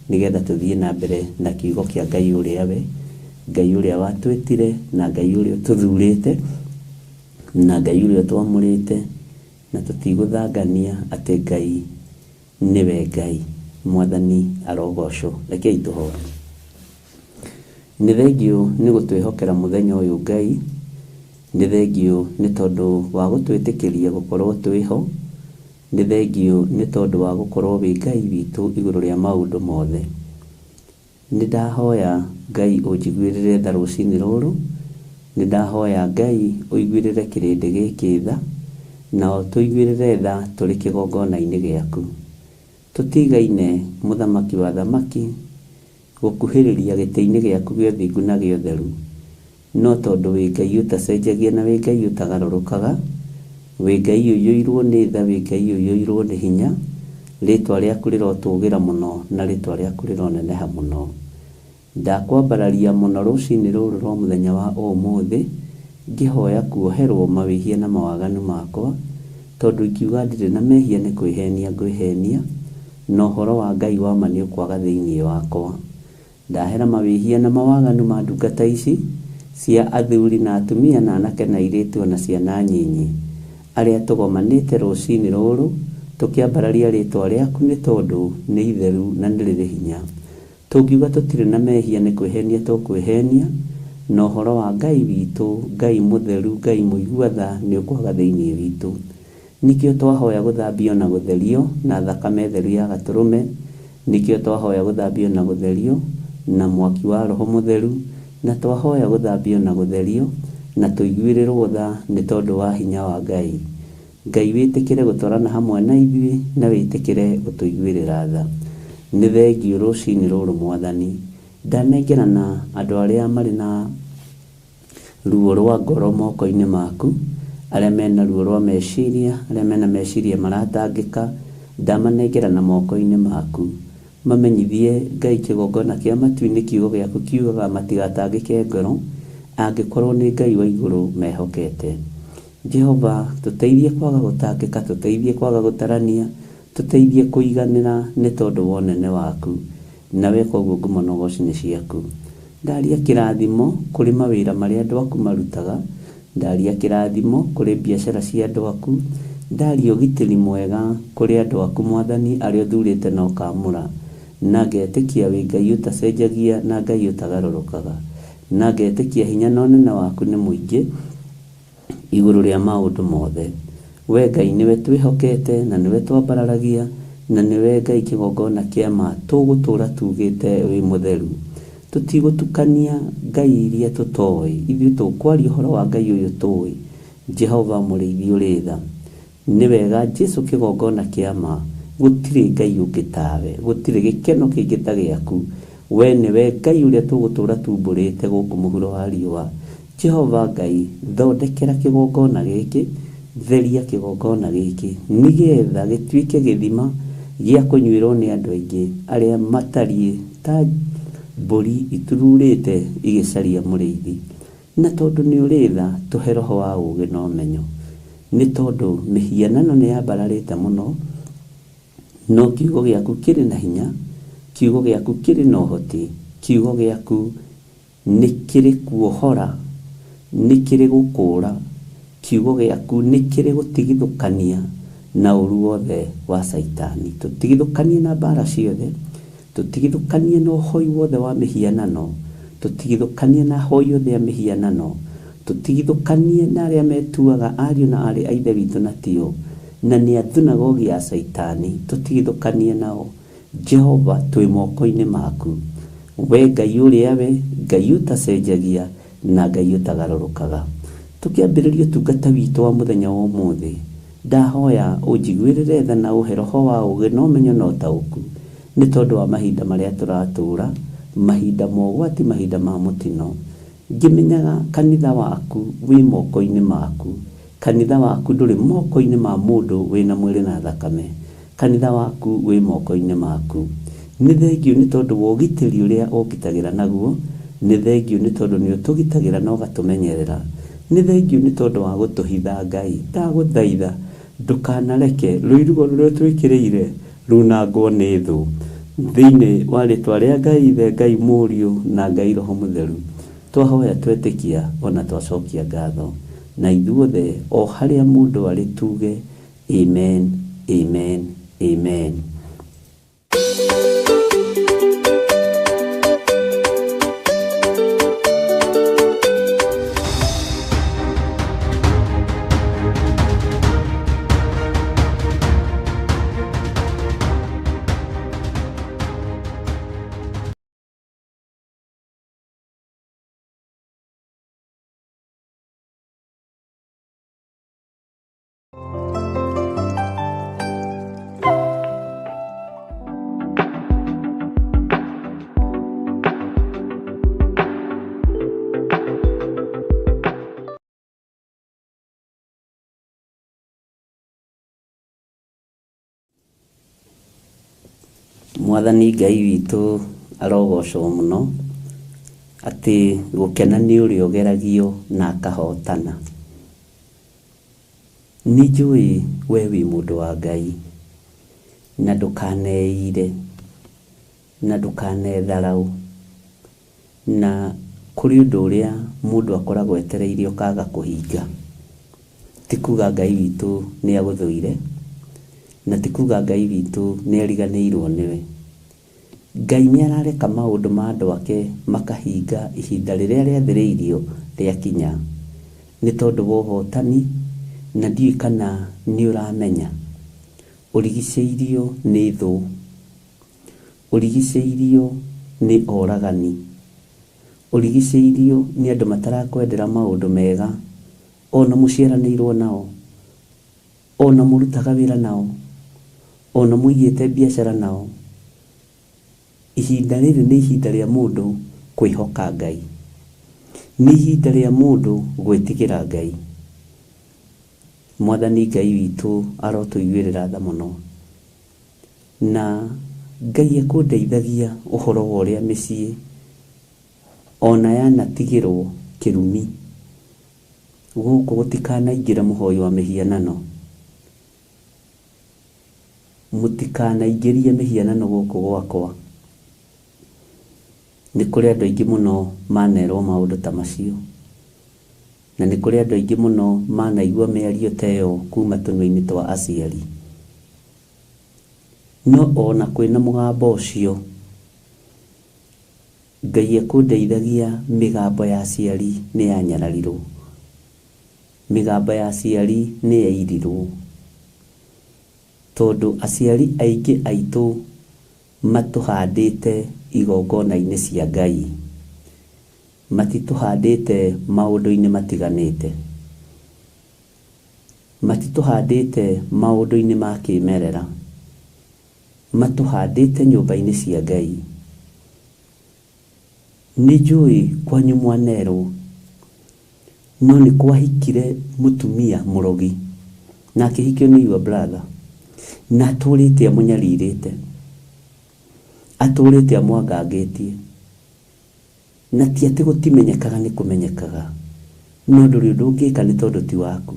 nĩgetha tũthiĩ na mbere na kiugo kĩa Ngai ũrĩa we, Ngai ũrĩa watwĩtire, na Ngai ũrĩa ũtũthurĩte, na Ngai ũrĩa ũtwamũrĩte, na tũtigũthangania atĩ Ngai nĩwe Ngai. Mwathani arogocwo. Rekei tũhoe. Nĩ thengiũ nĩ gũtwĩhokera mũthenya ũyũ Ngai, nĩ thengiũ nĩ tondũ wa gũtwĩtĩkĩria gũkorwo twĩho, nĩ thengiũ nĩ tondũ wa gũkorwo wĩ Ngai witũ igũrũ rĩa maũndũ mothe. Nĩ ndahoya Ngai ũnjiguĩrĩre tha rũcinĩ rũrũ, nĩ ndahoya Ngai ũiguĩrĩre kĩrĩndĩ gĩkĩ tha, na ũtũiguĩrĩre tha tũrĩ kĩgongona-inĩ gĩaku. Tũtigaine mũthamaki wa thamaki gũkuhĩrĩria gĩtĩ-inĩ gĩaku gĩa ũthingu na gĩa ũtheru, no tondũ wĩ Ngai ũtacenjagia na wĩ Ngai ũtagarũrũkaga, wĩ Ngai ũiyũirwo nĩ tha, wĩ Ngai ũiyũirwo nĩ hinya, rĩtwa rĩaku rĩrotũgĩra mũno na rĩtwa rĩaku rĩroneneha mũno. Ndakwambararia mũno rũcinĩ rũrũ rwa mũthenya wa ũmũthĩ, ngĩhoya kuoherwo mawĩhia na mawaganu makwa, tondũ ingiuga ndirĩ na mehia nĩ kwĩhenia ngwĩhenia, na ũhoro wa Ngai wa ma nĩ ũkwaga thĩinĩ wakwa. Ndahera mawĩhia na mawaganu ma ndungata ici cia athuri na atumia na anake na airĩtu ona ciana nyinyi, arĩa tũgomanĩte rũcinĩ rũrũ tũkĩambararia rĩtwa rĩaku nĩ tondũ nĩ itheru na nĩ rĩrĩ hinya. Tũngiuga tũtirĩ na mehia nĩ kwĩhenia tũkwĩhenia, na ũhoro wa Ngai witũ, Ngai mũtheru, Ngai mũigua tha nĩ ũkwaga thĩinĩ witũ. Nĩkĩo twahoya gũthambio na gũtherio na thakame theru ya gatũrũme, nĩkĩo twahoya gũthambio na gũtherio na mwaki wa Roho Mũtheru, na twahoya gũthambio na gũtherio na tũiguĩrĩrwo tha nĩ tondũ wa hinya wa Ngai. Ngai wĩtĩkĩre gũtwarana hamwe na ithuĩ na wĩtĩkĩre gũtũiguĩrĩra tha. Nĩ thengiũ rũcinĩ rũrũ Mwathani, ndanengerana andũ arĩa marĩ na ruo rwa ngoro moko-inĩ maku, arĩa mena ruo rwa meciria, arĩa mena meciria maratangĩka, ndamanengerana moko-inĩ maku. Mamenyithie Ngai kĩgongona kĩa matu-inĩ kiugo gĩaku kiugaga matigatangĩke ngoro, angĩkorwo nĩ Ngai wa igũrũ mehokete. Jehova, tũteithie kwaga gũtangĩka, tũteithie kwaga gũtarania, tũteithie kũiganĩra nĩ tondũ wa ũnene waku, na weka ũguo ngumo na ũgoci nĩ ciaku. Ndaria kĩrathimo kũrĩ mawĩra marĩa andũ aku marutaga, ndaria kĩrathimo kũrĩ biacara cia andũ aku, ndaria ũgitĩri mwega kũrĩ andũ aku Mwathani arĩa ũthurĩte na ũkaamũra, na ngetĩkia wĩ Ngai ũtacenjagia na Ngai ũtagarũrũkaga, na ngetĩkia hinya na ũnene waku nĩ mũingĩ igũrũ rĩa maũndũ mothe. We Ngai nĩwe twĩhokete na nĩwe twambararagia, na nĩwe Ngai kĩgongona kĩa ma tũgũtũra tugĩte wĩ mũtheru. Tũtigũtukania Ngai iria tũtoĩ, ithuĩ tũkwaria ũhoro wa Ngai ũyũ tũĩ, Jehova mũrĩithi ũrĩ tha. Nĩ wega Jesu kĩgongona kĩa ma, gũtirĩ Ngai ũngĩ tawe, gũtirĩ gĩkeno kĩngĩ ta gĩaku. We nĩwe Ngai ũrĩa tũgũtũra tumbũrĩte gũkũ mũhuro wa riũa. Jehova Ngai, thondekera kĩgongona gĩkĩ, theria kĩgongona gĩkĩ, nĩgetha gĩtuĩke gĩthima gĩa kũnyuĩrwo nĩ andũ aingĩ arĩa matariĩ ta mbũri itururĩte igĩcaria mũrĩithi. Na tondũ nĩ ũrĩ tha, tũhe roho wa ũũgĩ na ũmenyo. Nĩ tondũ mĩhianano nĩ yambararĩte mũno, no kiugo gĩaku kĩrĩ na hinya, kiugo gĩaku kĩrĩ na ũhoti, kiugo gĩaku nĩ kĩrĩ kuohora, nĩ kĩrĩ gũkũũra, kiugo gĩaku nĩ kĩrĩ gũtigithũkania na ũru wothe wa Caitani. Tũtigithũkanie na mbara ciothe, tũtigithũkanie na ũhoi wothe wa mĩhianano, tũtigithũkanie na ahoi othe a mĩhianano, tũtigithũkanie na arĩa metuaga ariũ na aarĩ a Ithe witũ na tio, na nĩ a thunagogi ya Caitani, tũtigithũkanie nao. Jehova, twĩ moko-inĩ maku. We Ngai ũrĩa we, Ngai ũtacenjagia na Ngai ũtagarũrũkaga. Tũkĩambĩrĩria ũtungata witũ wa mũthenya wa ũmũthĩ, ndahoya ũnjiguĩrĩre tha na ũhe roho wa ũũgĩ na ũmenyo na ũtaũku, nĩ tondũ wa mahinda marĩa tũratũũra, mahinda ma ũgwati, mahinda ma mũtino. Ngĩmenyaga kanitha waku wĩ moko-inĩ maku. Kanitha waku ndũrĩ moko-inĩ ma mũndũ wĩna mwĩrĩ na thakame. Kanitha waku wĩ moko-inĩ maku. Nĩ thengiũ nĩ tondũ wa ũgitĩri ũrĩa ũngitagĩra naguo. Nĩ thengiũ nĩ tondũ nĩ ũtũgitagĩra na ũgatũmenyerera. Nĩ thengiũ nĩ tondũ wa gũtũhitha Ngai. Ndagũthaitha ndũkanareke rũirigo rũrĩa ũtwĩkĩrĩire runangwo nĩ thũ. Thĩinĩ wa rĩtwa rĩa Ngai Ithe, Ngai Mũriũ na Ngai Roho Mũtheru, twahoya twetĩkia ona twacokia ngatho. Na ithuothe o harĩa mũndũ arĩ tuge amen, amen, amen. Mwathani Ngai witũ arogocwo mũno atĩ gũkena nĩ ũrĩa ũgeragio na akahotana. Nĩ njũĩ we wĩ mũndũ wa Ngai na ndũkaneire na ndũkanetharaũ, na kũrĩ ũndũ ũrĩa mũndũ akoragwo etereire ũkaga kũhinga. Ti kuga Ngai witũ nĩ agũthũire, na ti kuga Ngai witũ nĩ ariganĩirwo nĩwe. Ngai nĩ arareka maũndũ ma andũ ake makahinga ihinda rĩrĩa rĩathĩrĩirio rĩakinya, nĩ tondũ wa ũhotani, na ndiũĩ kana nĩ ũramenya ũrigicĩirio nĩ thũ, ũrigicĩirio nĩ oragani, ũrigicĩirio nĩ andũ matarakwendera maũndũ mega, ona mũciaranĩirwo nao, ona mũrutaga wĩra nao, ona mũigĩte biacara nao. Ihinda rĩrĩ nĩ ihinda rĩa mũndũ kwĩhoka Ngai, nĩ ihinda rĩa mũndũ gwĩtigĩra Ngai. Mwathani Ngai witũ arotũiguĩrĩra tha mũno, na Ngai ekũndeithagia ũhoro wa ũrĩa mĩciĩ ona yanatigĩrwo kĩrumi. Gũkũ gũtikanaingĩre mũhoi wa mĩhianano, mũtikanaingĩrie mĩhianano gũkũ gwakwa. Nĩ kũrĩ andũ aingĩ mũno manerwo maũndũ ta macio, na nĩ kũrĩ andũ aingĩ mũno manaigua mĩario ta ĩyo kuma tũnua-inĩ twa aciari. No ona kwĩna mũgambo ũcio, Ngai ekũndeithagia mĩgambo ya aciari nĩ yanyararirwo, mĩgambo ya aciari nĩ yairirwo, tondũ aciari aingĩ aitũ matũhandĩte igongona-inĩ cia Ngai, matitũhandĩte maũndũ-inĩ matiganĩte, matitũhandĩte maũndũ-inĩ ma kĩmerera, matũhandĩte nyũmba-inĩ cia Ngai. Nĩ njũĩ kwanyu mwanerwo, no nĩ kwahikire mũtumia mũrogi, na akĩhikio nĩ your brother, na atũrĩte amũnyarirĩte, atũrĩte amwangangĩtie, na ti atĩ gũtimenyekaga nĩ kũmenyekaga, no ndũrĩ ũndũ ũngĩka nĩ tondũ ti waku.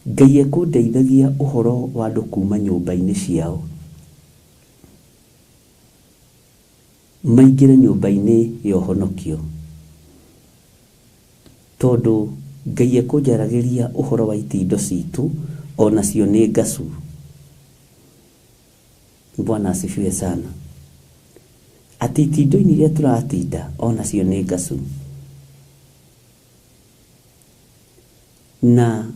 Ngai ekũndeithagia ũhoro wa andũ kuma nyũmba-inĩ ciao maingĩre nyũmba-inĩ ya ũhonokio, tondũ Ngai ekũnjaragĩria ũhoro wa itindo citũ onacio nĩ ngacu. Bwana asifiwe sana. Atĩ itindo-inĩ iria tũratinda onacio nĩ ngacu. Na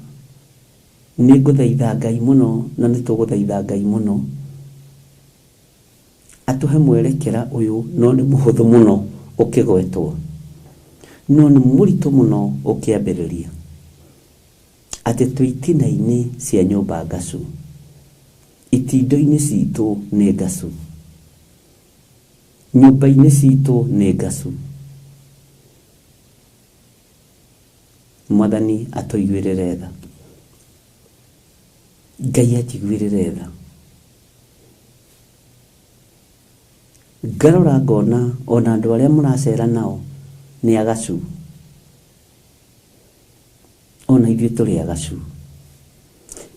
nĩ ngũthaitha Ngai mũno, na nĩ tũgũthaitha Ngai mũno atũhe mwerekera ũyũ, no nĩ mũhũthũ mũno ũkĩgwetwo, no nĩ mũritũ mũno ũkĩambĩrĩria, atĩ twĩ itina-inĩ cia nyũmba ngacu, itindo-inĩ citũ nĩ ngacu, nyũmba-inĩ citũ nĩ ngacu. Mwathani atũiguĩrĩre tha, Ngai anjiguĩrĩre tha. Ngarora ngona ona andũ arĩa mũracera nao nĩ agacu, ona ithuĩ tũrĩ agacu,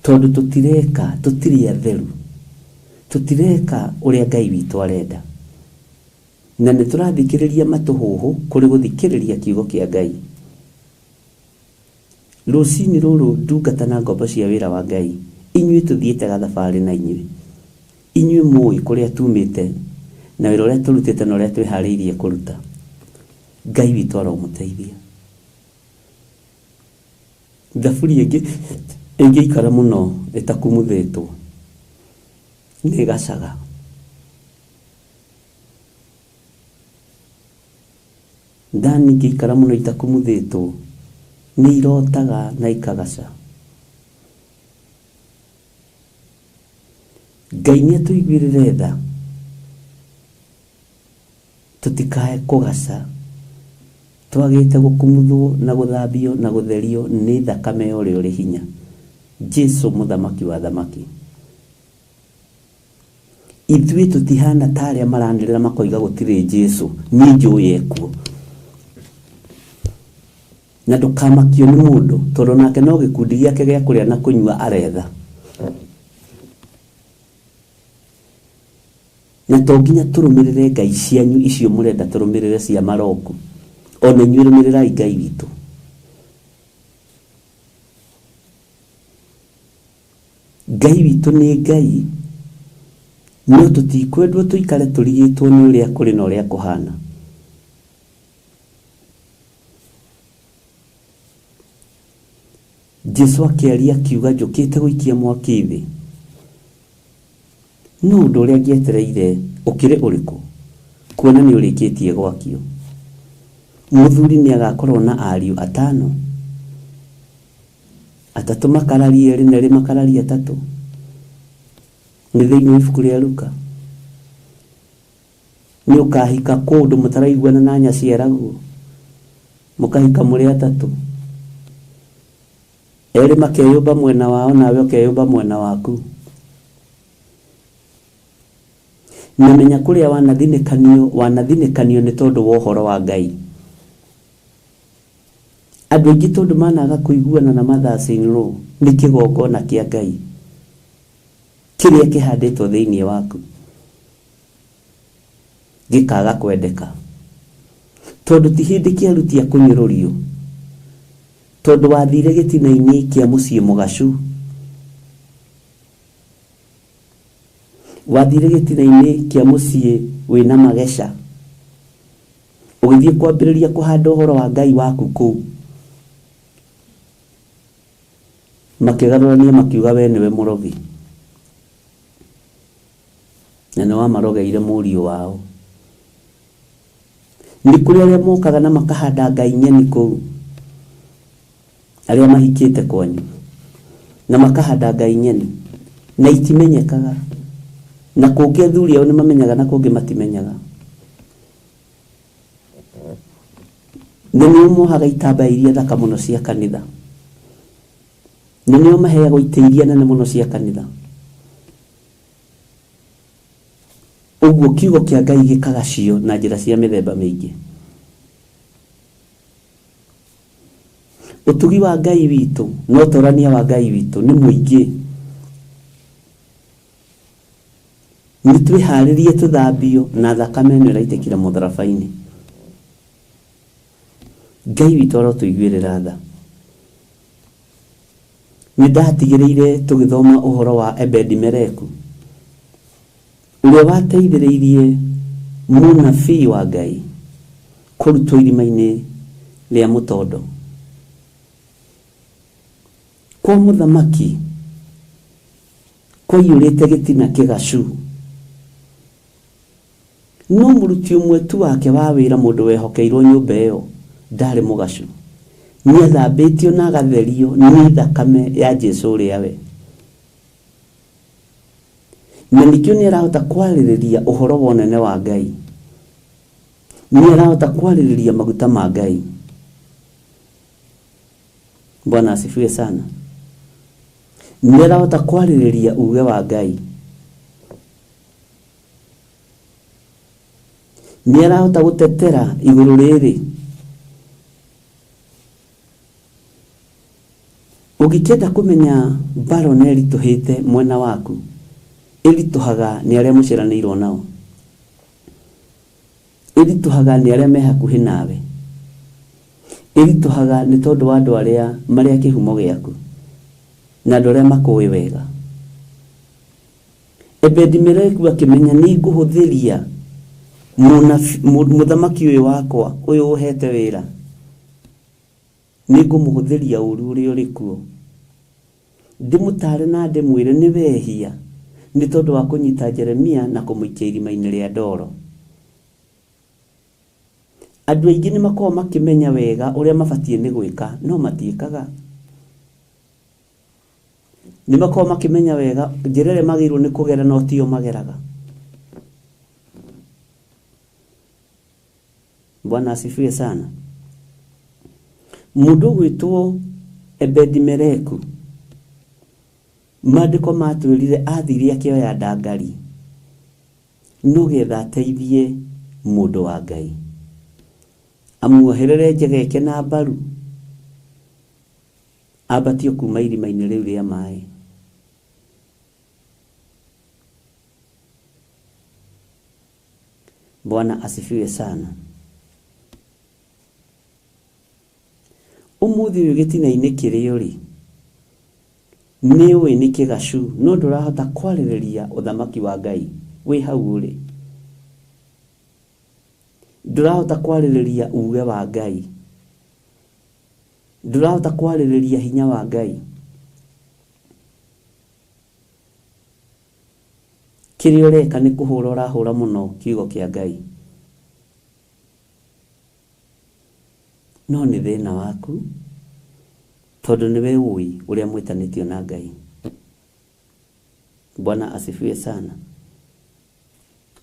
tondũ tũtireka, tũtirĩ atheru, tũtireka ũrĩa Ngai witũ arenda, na nĩ tũrathikĩrĩria matũhũhũ kũrĩ gũthikĩrĩria kiugo kĩa Ngai. Rũcinĩ rũrũ ndungata na ngombo cia wĩra wa Ngai, inyuĩ tũthiĩte gathabarĩ na inyuĩ, inyuĩ mũĩ kũrĩa tumĩte na wĩra ũrĩa tũrutĩte na ũrĩa twĩharĩirie kũruta. Ngai witũ aromũteithia. Thaburi ĩngĩ ĩngĩikara mũno ĩtakumuthĩtwo nĩ ĩgacaga. Thani ingĩikara mũno itakumuthĩtwo nĩ irotaga na ikagaca. Ngai nĩ atũiguĩrĩre tha tũtikae kũgaca, twagĩte gũkumuthwo na gũthambio na gũtherio nĩ thakame ya ũrĩa ũrĩ hinya, Jesu mũthamaki wa thamaki. Ithuĩ tũtihana ta arĩa maranĩrĩra makoiga gũtirĩ Jesu, niĩ njũĩ ekuo. Na ndũkamakio nĩ mũndũ, tondũ nake no gĩkundi gĩake gĩa kũrĩa na kũnyua aretha. Na to nginya tũrũmĩrĩre ngai cianyu icio mũrenda tũrũmĩrĩre cia maroku, ona inyuĩ rũmĩrĩrai Ngai witũ. Ngai witũ nĩ Ngai, no tũtikwendwo tũikare tũrigĩtwo nĩ ũrĩa kũrĩ na ũrĩa kũhana. Jesu akĩaria akiuga njũkĩte gũikia mwaki thĩ, no ũndũ ũrĩa ngĩetereire ũkĩrĩ ũrĩkũ, kuona nĩ ũrĩkĩtie gwakio. Mũthuri nĩ agakorwo na ariũ atano, atatũ makararie erĩ na erĩ makararie atatũ. Nĩ thĩinĩ wa ibuku rĩa Luka. Nĩ ũkahika kũndũ mũtaraiguana na nyaciaraguo, mũkahika mũrĩ atatũ, erĩ makeyũmba mwena wao nawe ũkeyũmba mwena waku. Na menya kũrĩa wanathinĩkanio, wanathinĩkanio nĩ tondũ wa ũhoro wa Ngai. Andũ aingĩ tondũ managa kũiguana na mothers in law nĩ kĩgongona kĩa Ngai kĩrĩa kĩhandĩtwo thĩinĩ waku gĩkaga kwendeka, tondũ ti hĩndĩ kĩarutia kũnyũrũrio, tondũ wathire gĩtina-inĩ kĩa mũciĩ mũgacu, wathire gĩtina-inĩ kĩa mũciĩ wĩna mageca, ũgĩthiĩ kwambĩrĩria kũhanda ũhoro wa Ngai waku kũu, makĩgarũrania makiuga we nĩwe mũrogi, na nĩ wamarogeire mũriũ wao. Nĩ kũrĩ arĩa mokaga na makahanda ngai ng'eni kũu, arĩa mahikĩte kwanyu na makahanda ngai ng'eni na itimenyekaga, na kũngĩ athuri ao nĩ mamenyaga na kũngĩ matimenyaga. Na nĩo mohaga itambaya iria thaka mũno cia kanitha, na nĩo maheagwo itĩ iria nene mũno cia kanitha. Ũguo kiugo kĩa Ngai gĩkagacio na njĩra cia mĩthemba mĩingĩ. Ũtugi wa Ngai witũ na ũtorania wa Ngai witũ nĩ mũingĩ. Nĩ twĩharĩrie tũthambio na thakame ĩno ĩraitĩkire mũtharaba-inĩ. Ngai witũ arotũiguĩrĩra tha. Nĩ ndatigĩrĩire tũgĩthoma ũhoro wa Ebedi-Meleku ũrĩa wateithĩrĩirie mũnabii wa Ngai kũrutwo irima-inĩ rĩa mũtondo. Kwa mũthamaki kwaiyũrĩte gĩtina kĩgacu, no mũruti ũmwe tu wake wa wĩra, mũndũ wehokeirwo nyũmba ĩyo, ndarĩ mũgacu. Nĩathambĩtio na agatherio nĩ thakame ya Jesu ũrĩa we. Na nĩkĩo nĩarahota kwarĩrĩria ũhoro wa ũnene wa Ngai. Nĩarahota kwarĩrĩria maguta ma Ngai. Bwana asifiwe sana. Nĩarahota kwarĩrĩria uge wa Ngai. Nĩarahota gũtetera igũrũ rĩrĩ. Ũngĩkĩenda kũmenya mbaro nĩ ĩritũhĩte mwena waku, ĩritũhaga nĩ arĩa mũciaranĩirwo nao. Ĩritũhaga nĩ arĩa me hakuhĩ nawe. Ĩritũhaga nĩ tondũ wa andũ arĩa marĩ a kĩhumo gĩaku na andũ arĩa makũĩ wega. Ebedi-Meleku akĩmenya nĩ ngũhũthĩria mũthamaki ũyũ wakwa, ũyũ ũhete wĩra, nĩ ngũmũhũthĩria ũru ũrĩa ũrĩ kuo. Ndĩmũtare na ndĩmwĩre nĩ wehia nĩ tondũ wa kũnyita Jeremia na kũmũikia irima-inĩ rĩa ndoro. Andũ aingĩ nĩ makoragwo makĩmenya wega ũrĩa mabatiĩ nĩ gwĩka, no matiĩkaga. Nĩ makoragwo makĩmenya wega njĩra ĩrĩa magĩrĩirwo nĩ kũgera no tio mageraga. Bwana asifiwe sana. Mũndũ ũgwĩtwo Ebedi-Meleku, maandĩko matwĩrire athire akĩoya ndangari no getha ateithie mũndũ wa Ngai, amuoherere njegeke na mbaru, ambatio kuma irima-inĩ rĩu rĩa maĩ. Bwana asifiwe sana. Ũmũthĩ ũyũ gĩtina-inĩ kĩrĩa ũrĩ nĩ ũĩ nĩ kĩgacu, no ndũrahota kwarĩrĩria ũthamaki wa Ngai wĩ hau ũrĩ. Ndũrahota kwarĩrĩria uge wa Ngai. Ndũrahota kwarĩrĩria hinya wa Ngai. Kĩrĩa ũreka nĩ kũhũra ũrahũra mũno kiugo kĩa Ngai. No nĩ thĩna waku tondũ nĩwe ũĩ ũrĩa mwĩtanĩtio na Ngai. Bwana asifiwe sana.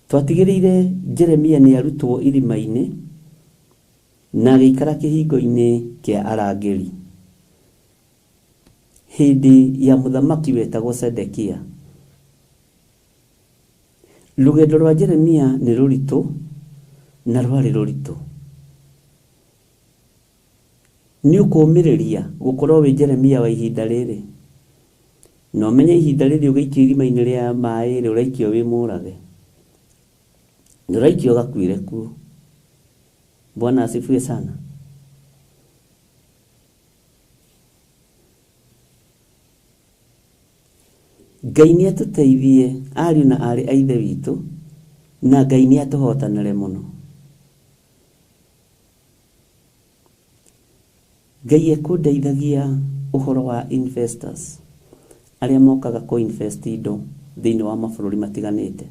Twatigĩrĩire Jeremia nĩ arutwo irima-inĩ na agĩikara kĩhingo-inĩ kĩa arangĩri hĩndĩ ya mũthamaki wetagwo Sedekia. Rũgendo rwa Jeremia nĩ rũritũ na rwarĩ rũritũ. Nĩ ũkũũmĩrĩria gũkorwo wĩ Jeremia wa ihinda rĩrĩ, na ũmenye ihinda rĩrĩ ũgĩikio irima-inĩ rĩa maĩ rĩ, ũraikio wĩ mũrage, ndũraikio ũgakuĩre kuo. Bwana asifiwe sana. Ngai nĩ atũteithie ariũ na aarĩ a Ithe witũ, na Ngai nĩ atũhotanĩre mũno. Ngai ekũndeithagia ũhoro wa investors arĩa mokaga kũ invest indo thĩinĩ wa mabũrũri matiganĩte.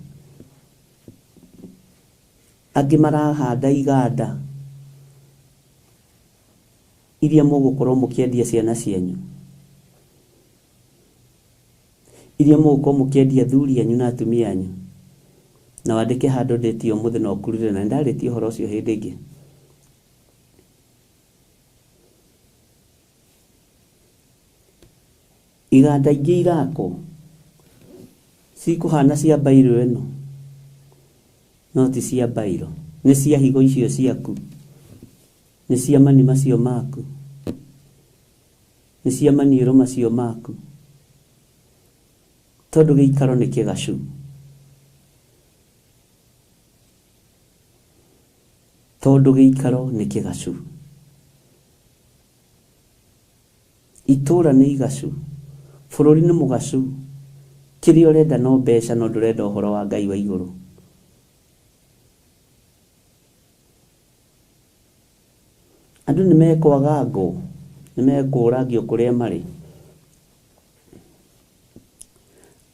Angĩ marahanda iganda iria mũgũkorwo mũkĩendia ciana cianyu, iria mũgũkorwo mũkĩendia athuri anyu na atumia anyu. Na wandĩke handũ ndĩtie ũmũthĩ na ũkurire, na nĩndarĩtie ũhoro ũcio hĩndĩ ĩngĩ. Iganda ingĩ irakwo cikũhana cia mbairũ ĩno, no ti cia mbairũ, nĩ cia higo icio ciaku, nĩ cia mani macio maku. Nĩ cia maniũrũ macio maku. Tondũ gĩikaro nĩ kĩgacu. Tondũ gĩikaro nĩ kĩgacu. Itũra nĩ igacu. Bũrũri nĩ mũgacu. Kĩrĩa ũrenda no mbeca no ndũrenda ũhoro wa Ngai wa igũrũ. Andũ nĩ mekwaga ngũ, nĩ mekũũrangio kũrĩa marĩ.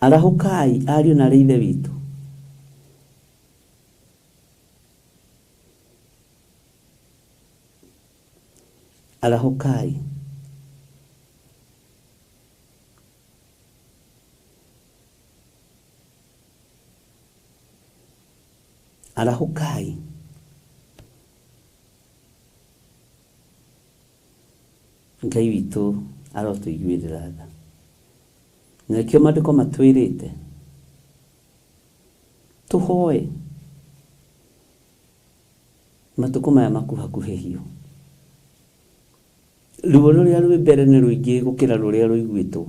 Arahũkai ariũ na aarĩ a Ithe witũ. Arahũkai. Arahũkai. Ngai witũ arotũiguĩrĩra tha. Na nĩkĩo maandĩko matwĩrĩte tũhoe matukũ maya makuhakuhĩhio. Ruo rũrĩa rwĩ mbere nĩ rũingĩ gũkĩra rũrĩa rũiguĩtwo.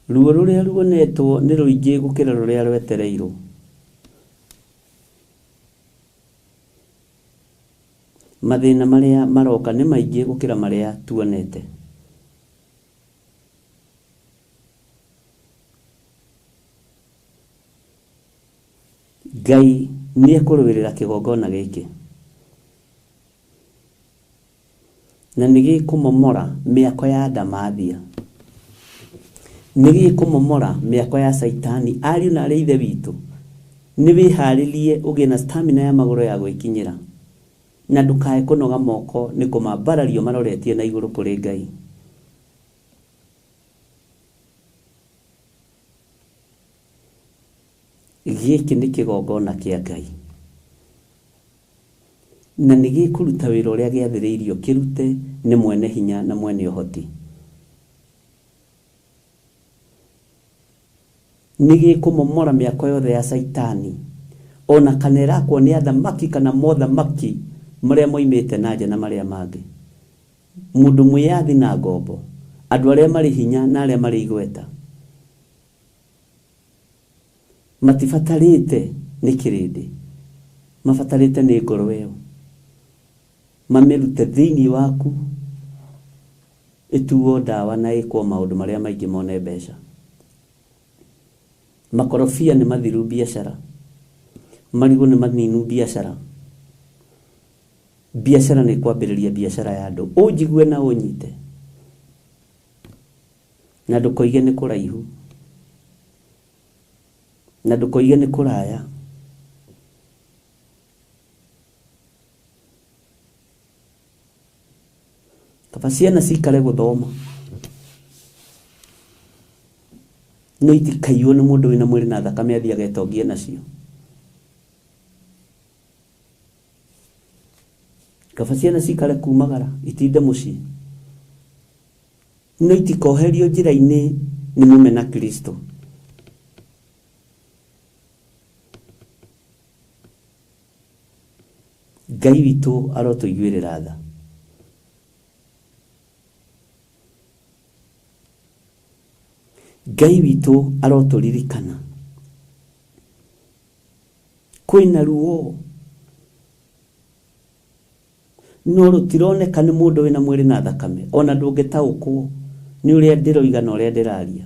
Ruo rũrĩa ruonetwo nĩ rũingĩ gũkĩra rũrĩa rwetereirwo. Mathĩna marĩa maroka nĩ maingĩ gũkĩra marĩa tuonete. Ngai nĩ ekũrũĩrĩra kĩgongona gĩkĩ na nĩ gĩkũmomora mĩako ya ndamathia, nĩ gĩkũmomora mĩako ya caitani. Ariũ na arĩ ithe witũ, nĩ wĩharĩrie ũgĩe na stamina ya magũrũ ya gwĩkinyĩra na ndũkae kũnoga moko nĩ kũmambarario maroretie na igũrũ kũrĩ Ngai. Gĩkĩ nĩ kĩgongona kĩa Ngai na nĩ gĩkũruta wĩra ũrĩa gĩathĩrĩirio kĩrute nĩ mwene hinya na mwene ũhoti. Nĩ gĩkũmomora mĩako yothe ya caitani ona kana ĩrakwo nĩ athamaki kana mothamaki marĩa moimĩte na nja na marĩa mangĩ. Mũndũ mwĩyathi na ngombo, andũ arĩa marĩ hinya na arĩa marĩ igweta matibatarĩte nĩ kĩrĩndĩ, mabatarĩte nĩ ngoro ĩyo mamĩrute thĩinĩ waku ĩtuo ndawa na ĩkwo maũndũ marĩa maingĩ mone mbeca. Makorobia nĩ mathiru biacara, marigũ nĩ maninu biacara. Biacara nĩ kwambĩrĩria biacara ya andũ. Ũnjigue na ũnyite na ndũkoige nĩ kũraihu na ndũkoige nĩ kũraya. Kaba ciana cikare gũthoma no itikaiywo nĩ mũndũ wĩna mwĩrĩ na thakame athiĩ agetongie nacio. Kaba ciana cikare kumagara itinde mũciĩ no itikoherio njĩra-inĩ nĩ mũmena Kristo. Ngai witũ arotũiguĩrĩra tha. Ngai witũ arotũririkana. Kwĩna ruo no rũtironeka nĩ mũndũ wĩna mwĩrĩ na thakame, ona ndũngĩtaũkwo nĩ ũrĩa ndĩroiga na ũrĩa ndĩraria.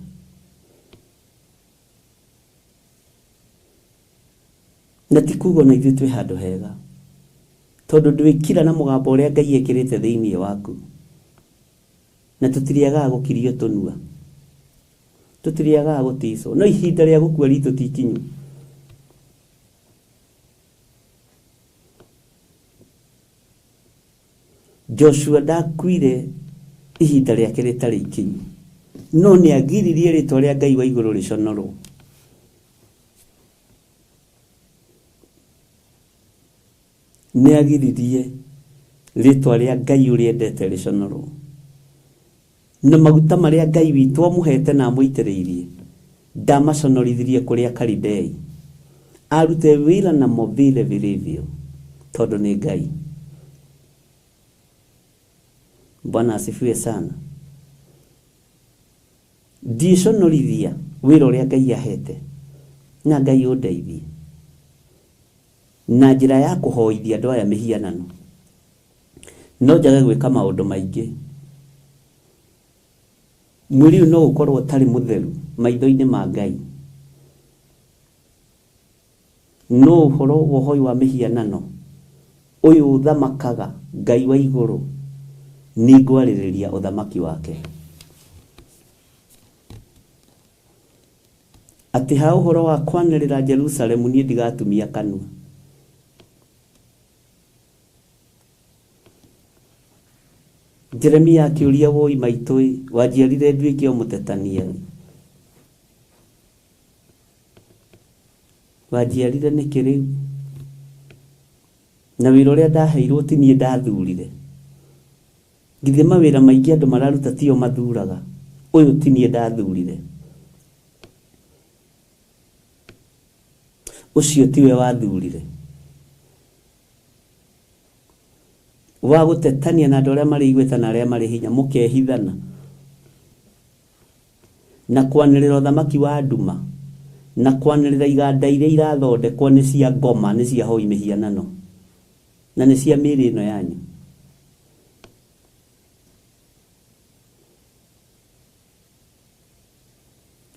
Na ti kuga ona ithuĩ twĩ handũ hega, tondũ ndwĩkira na mũgambo ũrĩa Ngai ekĩrĩte thĩinĩ waku. Na tũtirĩagaga gũkirio tũnua, tũtirĩagaga gũticwo, no ihinda rĩa gũkua ritũ ti ikinyu. Joshua ndakuire ihinda rĩake rĩtarĩ ikinyu, no nĩ agiririe rĩtwa rĩa Ngai wa igũrũ rĩconorwo. Nĩ agiririe rĩtwa rĩa Ngai ũrĩa endete rĩconorwo. Na maguta marĩa Ngai witũ amũhete na amũitĩrĩirie ndamaconorithirie kũrĩ Akalidei. Arute wĩra namo vile vilivyo tondũ nĩ Ngai. Bwana asifiwe sana. Ndiconorithia wĩra ũrĩa Ngai ahete na Ngai ũndeithie na njĩra ya kũhoithia andũ aya mĩhianano. No njage gwĩka maũndũ maingĩ. Mwĩrĩ ũyũ no ũkorwo ũtarĩ mũtheru maitho-inĩ ma Ngai, no ũhoro wa ũhoi wa mĩhianano ũyũ ũthamakaga Ngai wa igũrũ, nĩngwarĩrĩria ũthamaki wake. Atĩ ha ũhoro wa kwanĩrĩra Jerusalemu niĩ ndigatumia kanua. Jeremia akĩũria, woi maitũ ĩ, wanjiarire nduĩke o mũtetania ĩ? Wanjiarire nĩkĩ rĩu? Na wĩra ũrĩa ndaheirwo ti niĩ ndathurire. Githĩ mawĩra maingĩ andũ mararuta tio mathuraga? Ũyũ ti niĩ ndathurire. Ũcio tiwe wathurire. Wa gũtetania na andũ arĩa marĩ igweta na arĩa marĩ hinya, mũkehithana na kwanĩrĩra ũthamaki wa nduma, na kwanĩrĩra iganda iria irathondekwo nĩ cia ngoma, nĩ cia hoi mĩhianano, na nĩ cia mĩĩrĩ ĩno yanyu.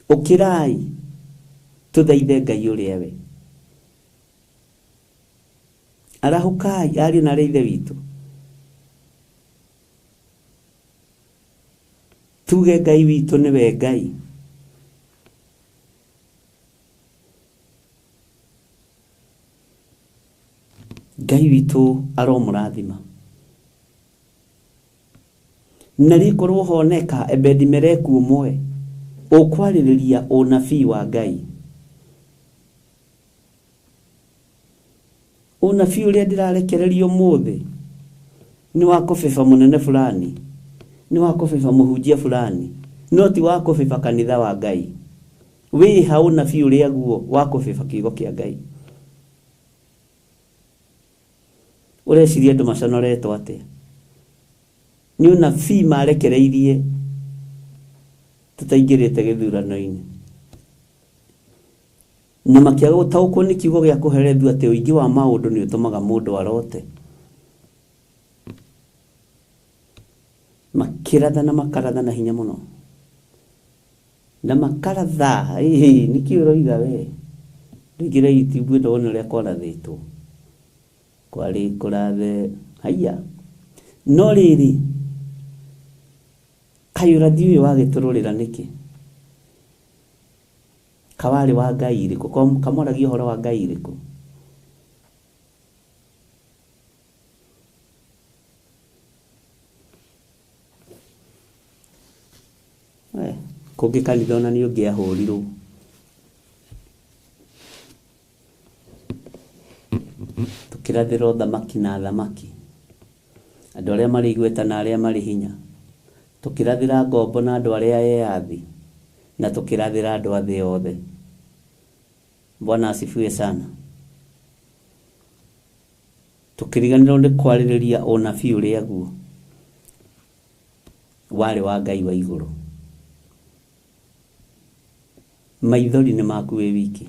Ũkĩrai tũthaithe Ngai ũrĩa we. Arahũkai ariũ na arĩ ithe witũ, tuge Ngai witũ nĩwe Ngai. Ngai witũ aromũrathima. Na rĩkorwo honeka Ebedi-Meleku ũmwe ũkwarĩrĩria ũnabii wa Ngai. Ũnabii ũrĩa ndĩrarekereria ũmũthĩ nĩ wa kũbeba mũnene fulani, nĩ wa kũbeba mũhunjia fulani, no ti wa kũbeba kanitha wa Ngai. Wĩha ũnabii ũrĩa guo wa kũbeba kiugo kĩa Ngai. Ũreciria andũ maconoretwo atĩa? Nĩ ũnabii marekereirie tũtaingĩrĩte gĩthurano-inĩ. Na makĩaga gũtaũkwo nĩ kiugo gĩa kũherethio atĩ ũingĩ wa maũndũ nĩ ũtũmaga mũndũ arote. Makĩratha na makaratha na hinya mũno. Na makaratha, ĩĩ nĩkĩ ũroiga we? Ndũingĩre YouTube ĩno wone ũrĩa kwarathĩtwo. Kwarĩ kũrathe, haiya. No rĩrĩ, kaĩ ũrathi ũyũ wagĩtũrũrĩra nĩkĩ? Kawarĩ wa Ngai ĩrĩkũ? Kamwaragia ũhoro wa Ngai ĩrĩkũ? Kũngĩ kanitha ona nĩ ũngĩahũrirwo. Tũkĩrathĩra ũthamaki na athamaki, andũ arĩa marĩ igweta na arĩa marĩ hinya. Tũkĩrathĩra ngombo na andũ arĩa eyathi, na tũkĩrathĩra andũ a thĩ yothe. Bwana asifiwe sana. Tũkĩriganĩrwo nĩ kwarĩrĩria ũnabii ũrĩa guo warĩ wa Ngai wa igũrũ. Maithori nĩ maku wĩ wiki,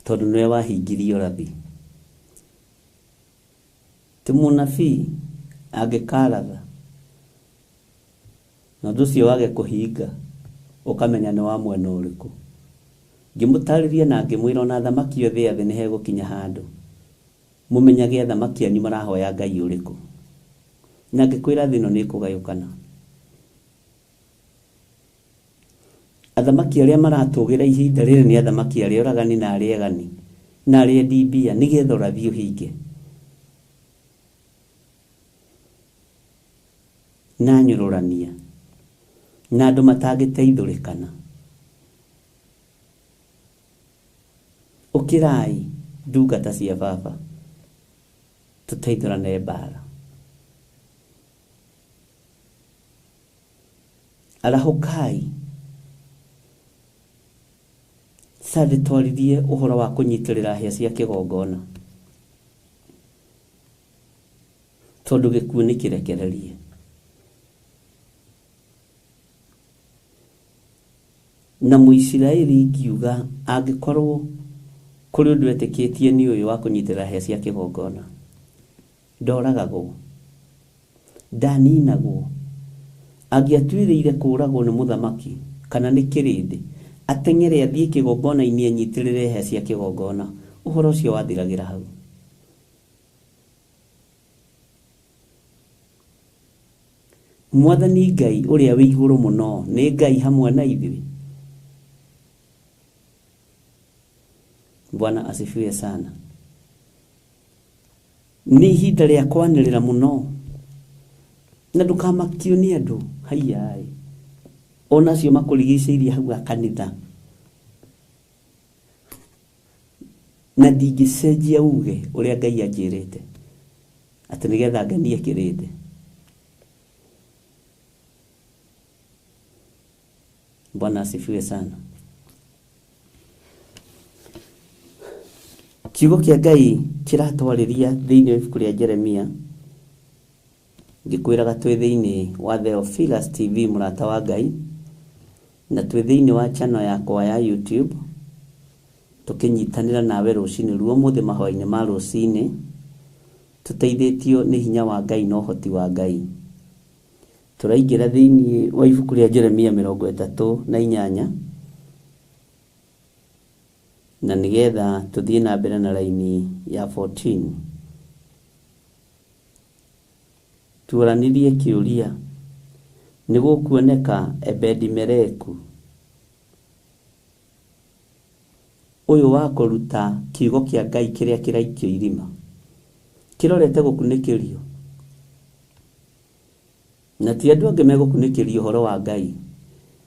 tondũ nĩwe wahingirie ũrathi. Ti mũnabii angĩkaratha na ũndũ ũcio wage kũhinga, ũkamenya nĩ wa mwena ũrĩkũ. Ngĩmũtarĩria na ngĩmwĩra ona athamaki othe a thĩ nĩ hegũkinya handũ mũmenyage athamaki anyu marahoya Ngai ũrĩkũ. Na ngĩkwĩra thĩ ĩno nĩ ĩkũgayũkana. Athamaki arĩa maratũgĩra ihinda rĩrĩ nĩ athamaki arĩa oragani na arĩa egani na arĩa endi mbia, nĩgetha ũrathi ũhinge. Na nyũrũrania na andũ matangĩteithũrĩkana. Ũkĩrai ndungata cia baba, tũteithũrane mbara. Arahũkai. Sunday twaririe ũhoro wa kũnyitĩrĩra hĩa cia kĩgongona. Tondũ gĩkuũ nĩ kĩrekererie. Na Mũisiraeli ingiuga angĩkorwo kũrĩ ũndũ etĩkĩtie nĩ ũyũ wa kũnyitĩrĩra hĩa cia kĩgongona, ndoragagwo, ndaninagwo. Angĩatuĩrĩire kũũragwo nĩ mũthamaki kana nĩ kĩrĩndĩ, ateng'ere athiĩ kĩgongona-inĩ enyitĩrĩre hĩa cia kĩgongona, ũhoro ũcio wathiragĩra hau. Mwathani Ngai ũrĩa wĩ igũrũ mũno nĩ Ngai hamwe na ithuĩ. Bwana asifiwe sana. Nĩ ihinda rĩa kwanĩrĩra mũno na ndũkamakio nĩ andũ haiyaĩ ona acio makũrigicĩirie hau a kanitha na ndingĩcenjia uge ũrĩa Ngai anjĩrĩte atĩ nĩgetha ngenie kĩrĩndĩ. Bwana asifiwe sana. Kiugo kĩa Ngai kĩratwarĩria thĩinĩ wa ibuku rĩa Jeremia, ngĩkwĩraga twĩ thĩinĩ wa Theophilus TV mũrata wa Ngai, na twĩ thĩinĩ wa channel yakwa ya YouTube, tũkĩnyitanĩra nawe rũcinĩ ruo ũmũthĩ mahoya-inĩ ma rũcinĩ, tũteithĩtio nĩ hinya wa Ngai na ũhoti wa Ngai. Tũraingĩra thĩinĩ wa ibuku rĩa Jeremia 38 na nĩgetha tũthiĩ na mbere na raini ya 14. Tuoranirie kĩũria, nĩ gũkuoneka Ebedi-Meleku ũyũ wa kũruta kiugo kĩa Ngai kĩrĩa kĩraikio irima kĩrorete gũkunĩkĩrio, na ti andũ angĩ megũkunĩkĩrio ũhoro wa Ngai,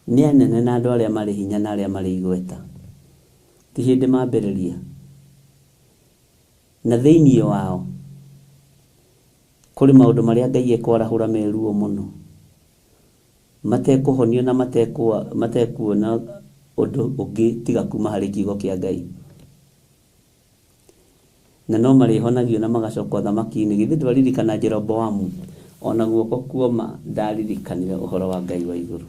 nĩ anene na andũ arĩa marĩ hinya na arĩa marĩ igweta. Ti hĩndĩ mambĩrĩria, na thĩinĩ wao kũrĩ maũndũ marĩa Ngai ekwarahũra meruo mũno, matekũhonio na matekuona ũndũ ũngĩ tiga kuma harĩ kiugo kĩa Ngai, na no marĩhonagio na magacoka ũthamaki-inĩ. Githĩ ndwaririkana Jeroboamu ona guoko kuoma ndaririkanire ũhoro wa Ngai wa igũrũ,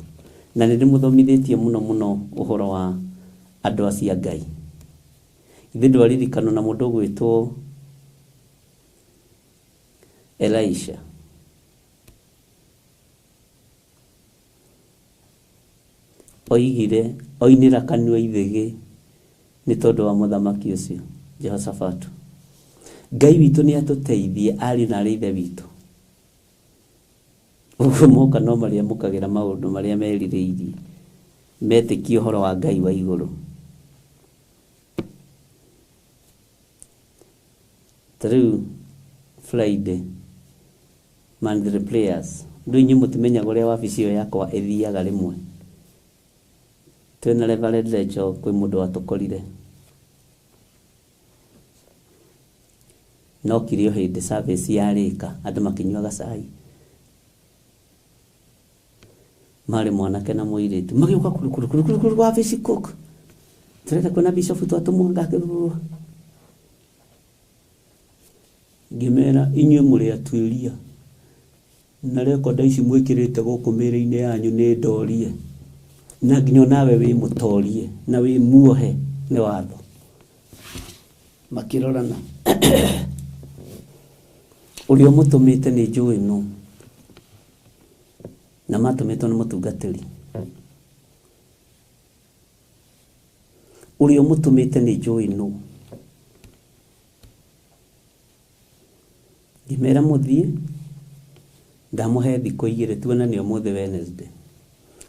na nĩ ndĩmũthomithĩtie mũno mũno ũhoro wa andũ acio a Ngai. Githĩ ndwaririkano na mũndũ ũgwĩtwo Elisha? Oigire oinĩra kanua ithĩgĩ nĩ tondũ wa mũthamaki ũcio Jehoshafatu. Ngai witũ nĩ atũteithie ariũ na arĩ ithe witũ. Ũguo moka no marĩamũkagĩra maũndũ marĩa merirĩirie, metĩkie ũhoro wa Ngai wa igũrũ. Ta rĩu Friday monthly prayers, ndũ inyuĩ mũtimenyaga ũrĩa wabici ĩyo yakwa ĩthiaga rĩmwe. Twĩna Reverend Rachel kwĩ mũndũ watũkorire, no kire o hĩndĩ service yarĩka andũ makĩnyuaga cai, marĩ mwanake na mũirĩtu magĩũka kuru kuru kuru kuru kuru wabici cook, tũrenda kuona bishop twatũmwo ngake. Ngĩmera inyuĩ mũrĩ atuĩria na rekonda ici mwĩkĩrĩte gũkũ mĩĩrĩ-inĩ yanyu nĩ ndorie, na nginya nawe wĩ mũtorie na wĩ muohe nĩ watho. Makĩrorana, ũrĩa ũmũtũmĩte nĩ njũĩ nũ, na matũmĩtwo nĩ mũtungatĩri. Ũrĩa ũmũtũmĩte nĩ njũĩ nũ. Ngĩmera mũthiĩ, ndamũhe thikũ igĩrĩ tuonane ũmũthĩ Wednesday,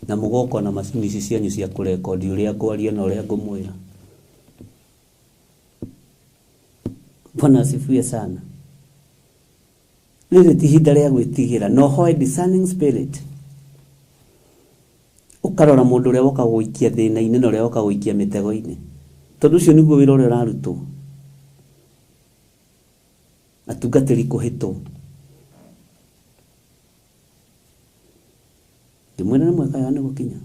na mũgoka na macini ici cianyu cia kũrekondi ũrĩa ngwaria na ũrĩa ngũmwĩra. Bwana asifiwe sana. Rĩrĩ ti ihinda rĩa gwĩtigĩra, no hoe discerning spirit, ũkarora mũndũ ũrĩa woka gũikia thĩna-inĩ na ũrĩa woka gũikia mĩtego-inĩ, tondũ ũcio nĩguo wĩra ũrĩa ũrarutwo. Atungatĩri kũhĩtwo. Ngĩmwĩra nĩ mweka nĩ gũkinya,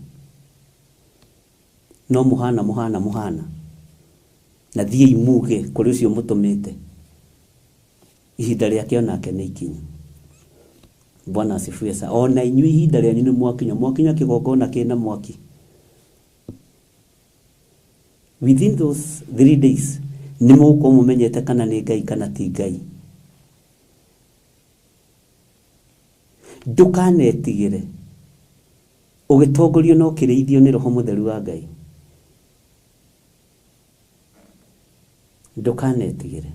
no mũhana mũhana mũhana, na thiĩi muge kũrĩ ũcio mũtũmĩte, ihinda rĩake onake nĩ ikinyu. Bwana asifiwe sana. Ona inyuĩ ihinda rĩanyu nĩ mwakinya, mwakinya kĩgongona kĩna mwaki. Within those 3 days nĩ mũgũkorwo mũmenyete kana nĩ Ngai kana ti Ngai. Ndũkanetigĩre ũgĩtongorio na ũkĩrĩithio nĩ Roho Mũtheru wa Ngai. Ndũkanetigĩre.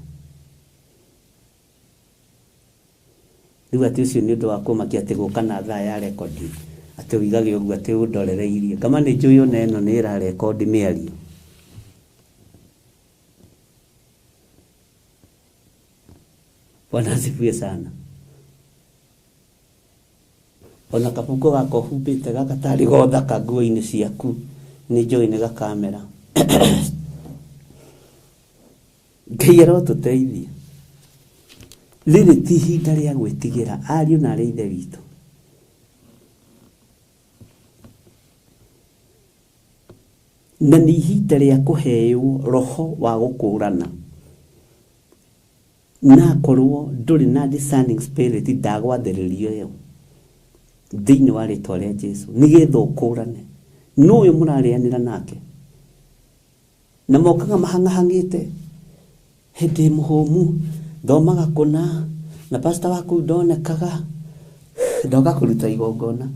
Rĩu atĩ ũcio nĩ ũndũ wa kũmakia atĩ gũka na thaa ya rekondi atĩ ũigage ũguo atĩ ũndorereirie. Kama nĩ njũĩ ona ĩno nĩ ĩrarekondi mĩario. Bwana asifiwe sana. Ona kabungo gaka ũhumbĩte gaka tarĩ gothaka nguo-inĩ ciaku nĩ njũĩ nĩ gakamera. Ngai arotũteithia. Rĩrĩ ti ihinda rĩa gwĩtigĩra ariũ na arĩ ithe witũ. Na nĩ ihinda rĩa kũheo roho wa gũkũrana. Na akorwo ndũrĩ na discerning spirit ndagwathĩrĩrio ĩyo thĩinĩ wa rĩtwa rĩa Jesu nĩgetha ũkũrane nũ ũyũ mũrarĩanĩra nake. Na mokaga mahang'ahang'ĩte hĩndĩ mũhũmu thomaga kũna na pastor waku ndonekaga ndoka kũruta igongona.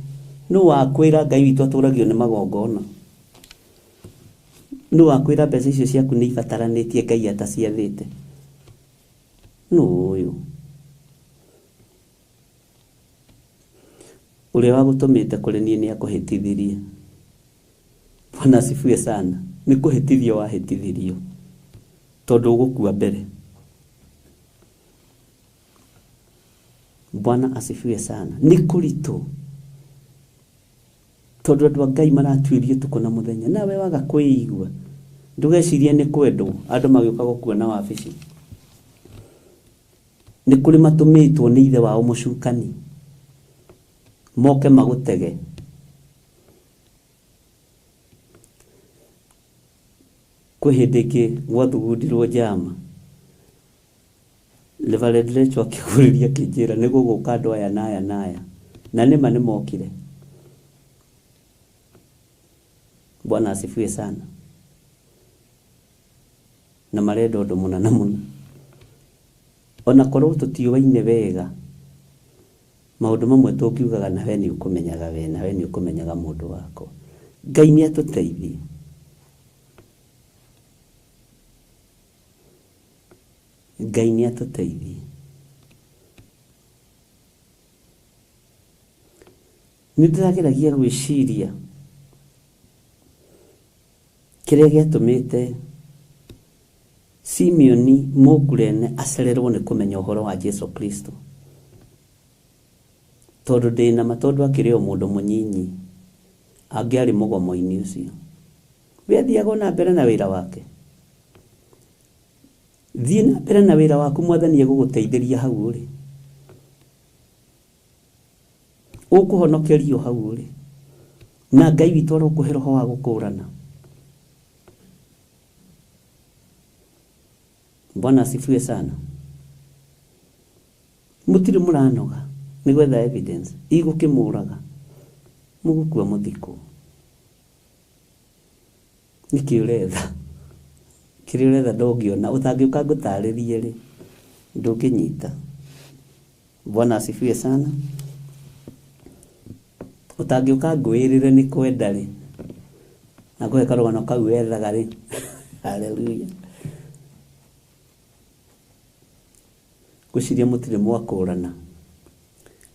Nũ wakwĩra Ngai witũ atũragio nĩ magongona? Nũ wakwĩra mbeca icio ciaku nĩ ibataranĩtie Ngai ataciathĩte? Nũ ũyũ ũrĩa wagũtũmĩte kũrĩ niĩ nĩ akũhĩtithirie. Bwana asifiwe sana. Nĩ kũhĩtithio wahĩtithirio tondũ ũgũkua mbere. Bwana asifiwe sana. Nĩ kũritũ tondũ andũ a Ngai maratuĩrio ũtukũ na mũthenya, nawe waga kwĩigua ndũgecirie nĩ kwendwo andũ magĩũka gũkuona wabici. Nĩ kũrĩ matũmĩtwo nĩ ithe wao mũcukani moke magũtege. Kwĩ hĩndĩ ĩngĩ gwathugundirwo njama, Reverend Rachel akĩgũrĩria akĩnjĩra nĩ gũgũka andũ aya na aya na aya, na nĩma nĩ mokire. Bwana asifiwe sana. Na marenda ũndũ mũna na mũna. Ona korwo tũtiũaine wega, maũndũ mamwe tũngiugaga na we nĩ ũkũmenyaga we, na we nĩ ũkũmenyaga mũndũ wakwa. Ngai nĩ atũteithie. Ngai nĩ atũteithie. Nĩ ndĩrageragia gwĩciria kĩrĩa gĩatũmĩte Simeoni Mũkurene acererwo nĩ kũmenya ũhoro wa Jesu Kristo. Tondũ ndĩna ma tondũ akĩrĩ o mũndũ mũnyinyi angĩarĩ mũgomo-inĩ ũcio. We athiaga na mbere na wĩra wake. Thiĩ na mbere na wĩra waku mwathani egũgũteithĩria hau ũrĩ. Ũkũhonokerio hau ũrĩ. Na Ngai witũ arokũhe roho wa gũkũrana. Bwana asifiwe sana. Mũtirĩ mũranoga nĩ gwetha evidence igũkĩmũraga mũgũkua mũthikũ. Nĩkĩ ũretha? Kĩrĩa ũretha ndũngĩona, ũtangĩũka ngũtarĩrie rĩ ndũngĩnyita. Bwana asifiwe sana. Ũtangĩũka ngwĩrĩre nĩ kwenda rĩ na ngũhe karũgano kau wethaga rĩ. Haleluya. Ngwĩciria mũtirĩ mwakũrana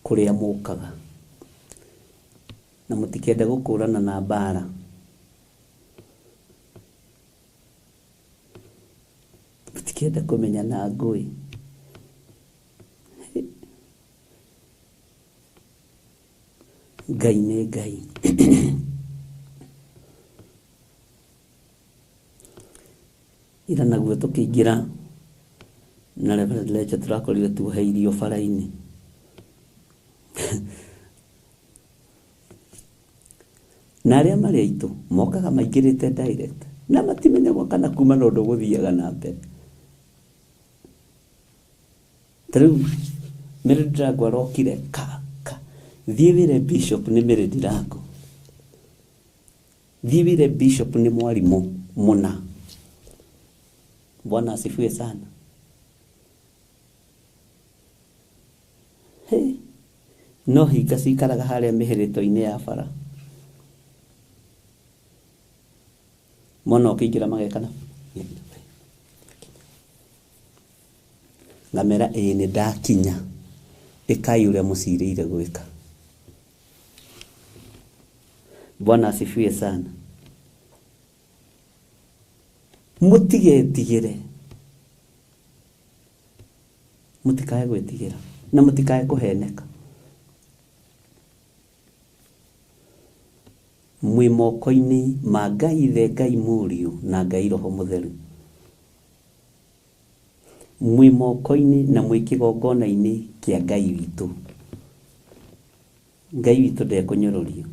kũrĩa mũkaga na mũtikende gũkũrana na mbara. Mũtikende kũmenya na ngũĩ. Ngai nĩ Ngai. Ira naguo tũkĩingĩra na Reverend Rachel tũrakorire tuoheirio bara-inĩ. Na arĩa marĩ aitũ mokaga maingĩrĩte direct na matimenyagwo kana kuma na ũndũ ũgũthiaga na mbere. Ta rĩu Mary Drago arokire ka ka Thiĩ wĩre bishop nĩ Mary Ndirango. Thiĩ wĩre bishop nĩ mwarimũ mũna. Bwana asifiwe sana. Hey. No hinga cikaraga harĩa mĩhĩrĩto-inĩ ya bara. Mona ũkĩingĩra magekana. Ngamera ĩĩ nĩ ndakinya. Ĩkai ũrĩa mũcirĩire gwĩka. Bwana asifiwe sana. Mũtigetigĩre. Mũtikae gwĩtigĩra na mũtikae kũheneka. Mwĩ moko-inĩ ma Ngai Ithe, Ngai Mũriũ na Ngai Roho Mũtheru. Mwĩ moko-inĩ na mwĩ kĩgongona-inĩ kĩa Ngai witũ. Ngai witũ ndekũnyũrũrio.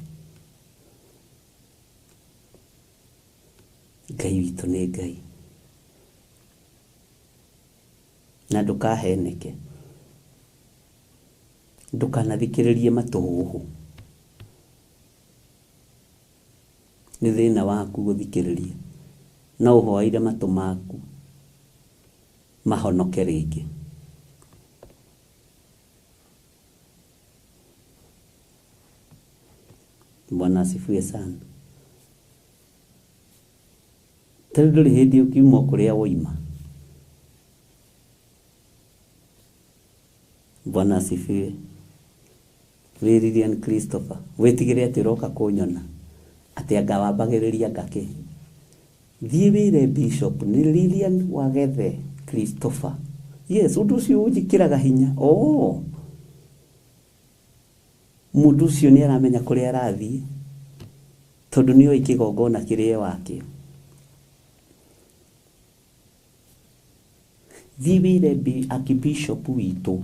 Ngai witũ nĩ Ngai. Na ndũkaheneke. Ndũkanathikĩrĩrie matũhũhũ. Nĩ thĩna waku gũthikĩrĩria. No ũhoeire matũ maku mahonoke rĩngĩ. Bwana asifiwe sana. Tarĩu ndũrĩ hĩndĩ ũkiuma o kũrĩa woima. Bwana asifiwe. Wĩ Lilian Christopher, wĩtigĩre atĩ ũroka kũnyona atĩ anga wambagĩrĩria ngakĩ. Thiĩ wĩre bishop nĩ Lilian Wagethe Christopher. Yes, ũndũ ũcio ũnjĩkĩraga hinya. Oh. Mũndũ ũcio nĩ aramenya kũrĩa arathiĩ tondũ nĩ oĩ kĩgongona kĩrĩa wakĩo. Thiĩ wĩre archbishop witũ.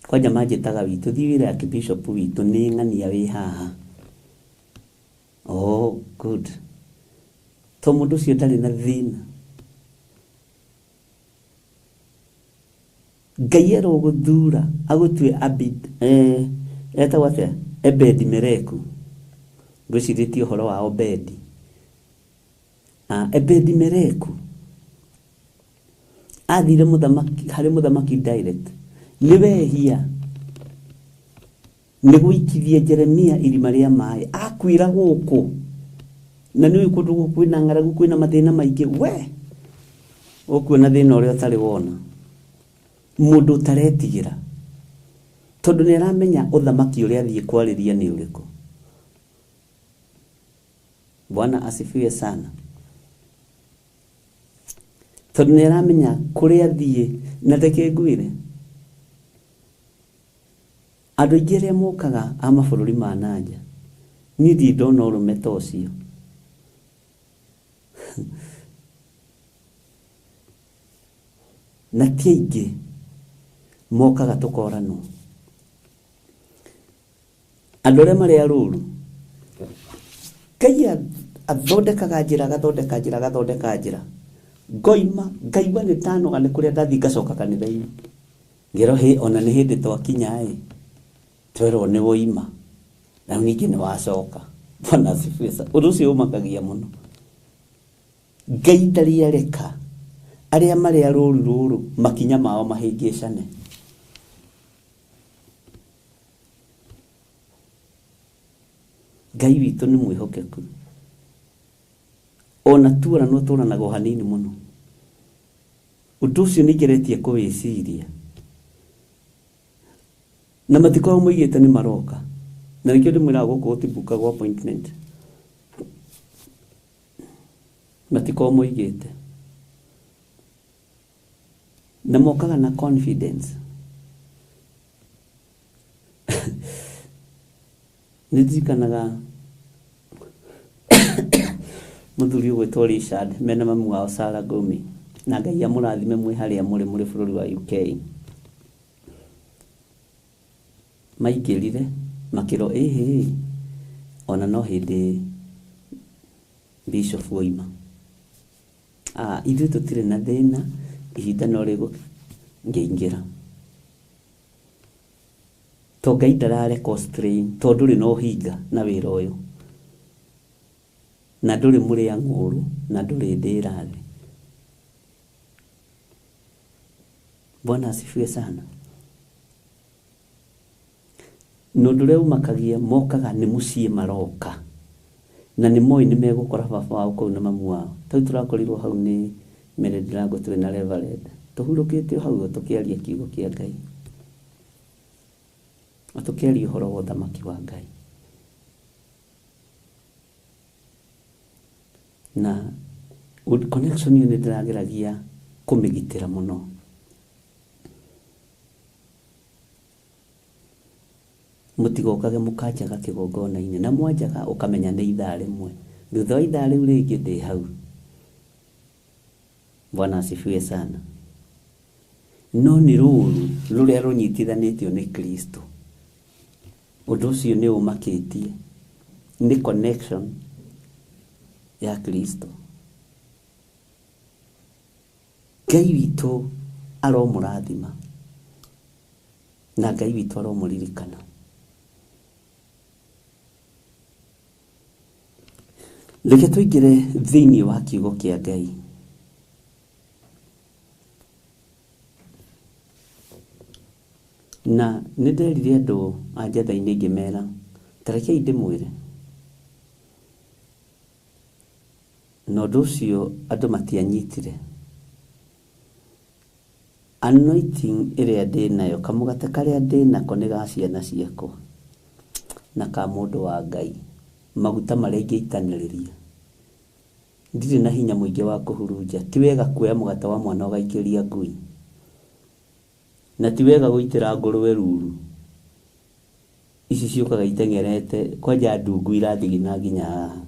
Kwanja manjĩtaga witũ, thiĩ wĩre archbishop witũ nĩ ng'ania wĩ haha. Oh, good. To mũndũ ũcio ndarĩ na thĩna. Ngai arogũthura agũtue Abid, etagwo atĩa? Ebedi Meleku. Ngwĩcirĩtie ũhoro wa Obedi. Ebedi Meleku athire mũthamaki harĩ mũthamaki direct. Nĩ wehia nĩ gũikithia Jeremia irima rĩa maĩ. Akuĩra gũkũ na nĩ ũĩ kũndũ gũkũ kwĩna ng'aragu, kwĩna mathĩna maingĩ. We ũkuona thĩna ũrĩa ũtarĩ wona. Mũndũ ũtaretigĩra tondũ nĩ aramenya ũthamaki ũrĩa athiĩ kwarĩria nĩ ũrĩkũ. Bwana asifiwe sana. Tondũ nĩ aramenya kũrĩa athiĩ. Na reke ngwĩre, andũ aingĩ arĩa mokaga a mabũrũri ma na nja, niĩ ndirĩ ndona ũrũme ta ũcio. Na ti aingĩ mokaga tũkoranwo. Andũ arĩa marĩ arũru, Ngai athondekaga njĩra, agathondeka njĩra, agathondeka njĩra. Ngoima, ngaigua nĩ ndanoga nĩ kũrĩa ndathiĩ ngacoka kanitha-inĩ. Ngĩrwo hĩ, ona nĩ hĩndĩ twakinya ĩ, twerwo nĩ woima, na ningĩ nĩ wacoka. Bwana asifiwe sana. Ũndũ ũcio ũmakagia mũno. Ngai ndarĩ areka arĩa marĩ a rũru rũrũ makinya mao mahĩngĩcane. Ngai witũ nĩ mwĩhokeku. Ona tuoranwo tũranaga o hanini mũno. Ũndũ ũcio nĩ ngeretie kũwĩciria. Na matikoragwo moigĩte nĩ maroka. Na nĩkĩo ndĩmwĩraga gũkũ gũtibukagwo appointment. Matikoragwo moigĩte. Na mokaga na confidence. Nĩ ndirikanaga mũthuri ũgwĩtwo Richard mena mamu wao Sarah Ngumi. Na Ngai amũrathime mwĩ harĩa mũrĩ mũrĩ bũrũri wa UK. Maingĩrire makĩrwo ĩhĩ, ona no hĩndĩ bishop oima. Ithuĩ tũtirĩ na thĩna, ihinda no rĩgũ ngĩingĩra. To Ngai ndarareka strain to ndũrĩ na ũhinga na wĩra ũyũ, na ndũrĩ mũrĩa ng'ũrũ, na ndũrĩ ndĩra thĩ. Bwana asifiwe sana. Na ũndũ ũrĩa ũmakagia mokaga nĩ mũciĩ maroka, na nĩ moĩ nĩ megũkora baba wao kũu na mamu wao. Tau tũrakorirwo hau nĩ Mary Ndirango twĩ na Reverend, tũhurũkĩte o hau o tũkĩaria kiugo kĩa Ngai, o tũkĩaria ũhoro wa ũthamaki wa Ngai. Na connection ĩyo nĩ ndĩrageragia kũmĩgitĩra mũno. Mũtigokage mũkanjaga kĩgongona-inĩ, na mwanjaga ũkamenya nĩ ithaa rĩmwe, thutha wa ithaa rĩu rĩngĩ ndĩ hau. Bwana asifiwe sana. No nĩ rũũru rũrĩa rũnyitithanĩtio nĩ Kristo. Ũndũ ũcio nĩ ũmakĩtie, nĩ connection ya Kristo. Ngai witũ aromũrathima, na Ngai witũ aromũririkana. Reke tũingĩre thĩinĩ wa kiugo kĩa Ngai. Na nĩ nderire andũ a njatha-inĩ ngĩmera, ta rekei ndĩmwĩre. Na ũndũ ũcio andũ matianyitire. Anointing ĩrĩa ndĩnayo, kamũgate karĩa ndĩnako nĩ ga ciana ciakwa na ka mũndũ wa Ngai. Maguta marĩa ingĩitanĩrĩria, ndirĩ na hinya mũingĩ wa kũhurunja. Ti wega kuoya mũgate wa mwana ũgaikĩria ngui, na ti wega gũitĩra ngũrwe ruru. Ici ciũkaga iteng'erete kwanja ndungu irathigina nginya haha,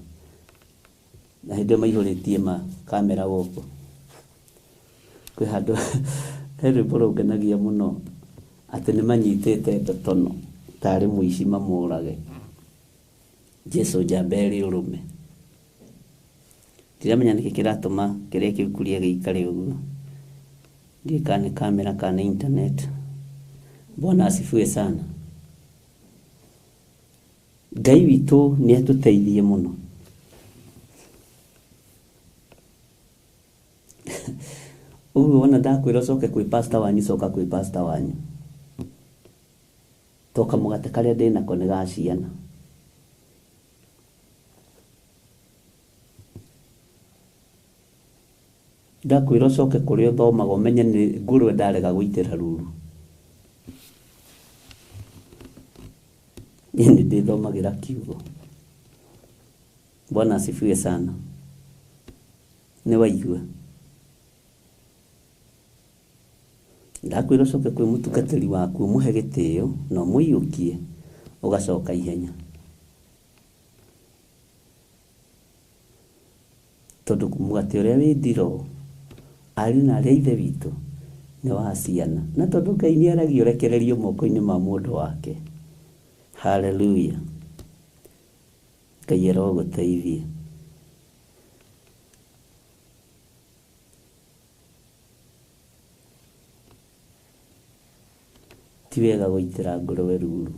na hĩndĩ ĩyo maihũrĩtie ma kamera gũkũ. Kwĩ handũ he rwĩmbo rũngenagia mũno, atĩ nĩ manyitĩte ndotono tarĩ mũici mamũrage. Jesu njamba ĩrĩ ũrũme. Ndiramenya nĩkĩ kĩratũma kĩrĩa kĩu kuria gĩikare ũguo. Ndiũĩ kana nĩ kamera kana nĩ internet. Bwana asifiwe sana. Ngai witũ nĩ atũteithie mũno. Ũguo wona ndakwĩra ũcoke kwĩ pastor wanyu, coka kwĩ pastor wanyu. To kamũgate karĩa ndĩnako nĩ ga ciana. Ndakwĩra ũcoke kũrĩa ũthomaga ũmenye nĩ ngũrwe ndarega gũitĩra ruru. Niĩ nĩ ndĩthomagĩra kiugo. Bwana asifiwe sana. Nĩ waigua? Ndakwĩra ũcoke kwĩ mũtungatĩri waku ũmũhe gĩtĩo na ũmũiyũkie, ũgacoka ihenya. Tondũ mũgate ũrĩa wĩ ndiroo, ariũ na arĩa a ithe witũ nĩ wa ciana. Na tondũ Ngai nĩ aragia ũrekererio moko-inĩ ma mũndũ wake. Hallelujah. Ngai arogũteithia. Ti wega gũitĩra ngũrwe ruru.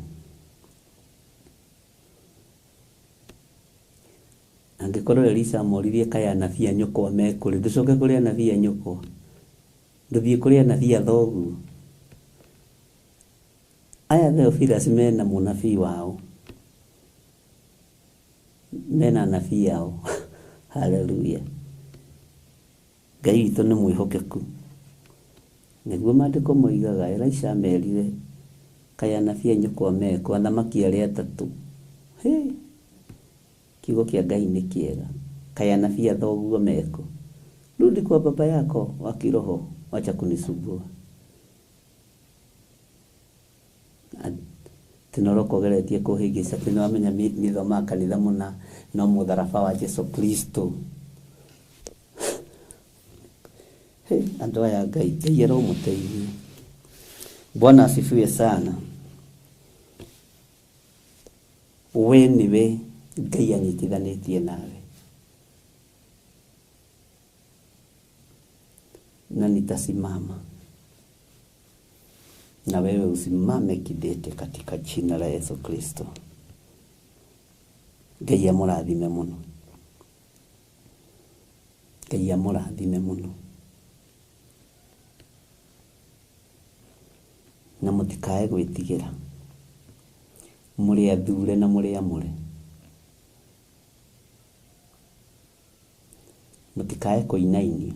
Angĩkorwo Elisha amoririe kaĩ anabii a nyũkwa me kũrĩ, ndũcoke kũrĩ anabii a nyũkwa, ndũthiĩ kũrĩ anabii a thoguo. Aya Theophilus mena mũnabii wao, mena anabii ao. Hallelujah. Ngai witũ nĩ mwĩhokeku. Nĩguo maandĩko moigaga, Elisha amerire kaĩ anabii a nyũkwa mekũ, athamaki arĩa atatũ. Hĩ! Kiugo kĩa Ngai nĩ kĩega. Kaĩ anabii a thoguo mekũ. Rudi kwa baba yako wa kiroho, wacha kunisumbua. Atĩ no ũroka ũgeretie kũhĩngĩca atĩ nĩ wamenya niĩ thomaga kanitha mũna no mũtharaba wa Jesu Kristo. Hĩ, andũ aya Ngai, Ngai aromũteithia. Bwana asifiwe sana. We nĩwe Ngai anyitithanĩtie nawe. Na nitasimama. Na wewe usimame kidete katika jina la Yesu Kristo. Ngai amũrathime mũno. Ngai amũrathime mũno. Na mũtikae gwĩtigĩra. Mũrĩ athure na mũrĩ amũre. Mũtikae kũinainio.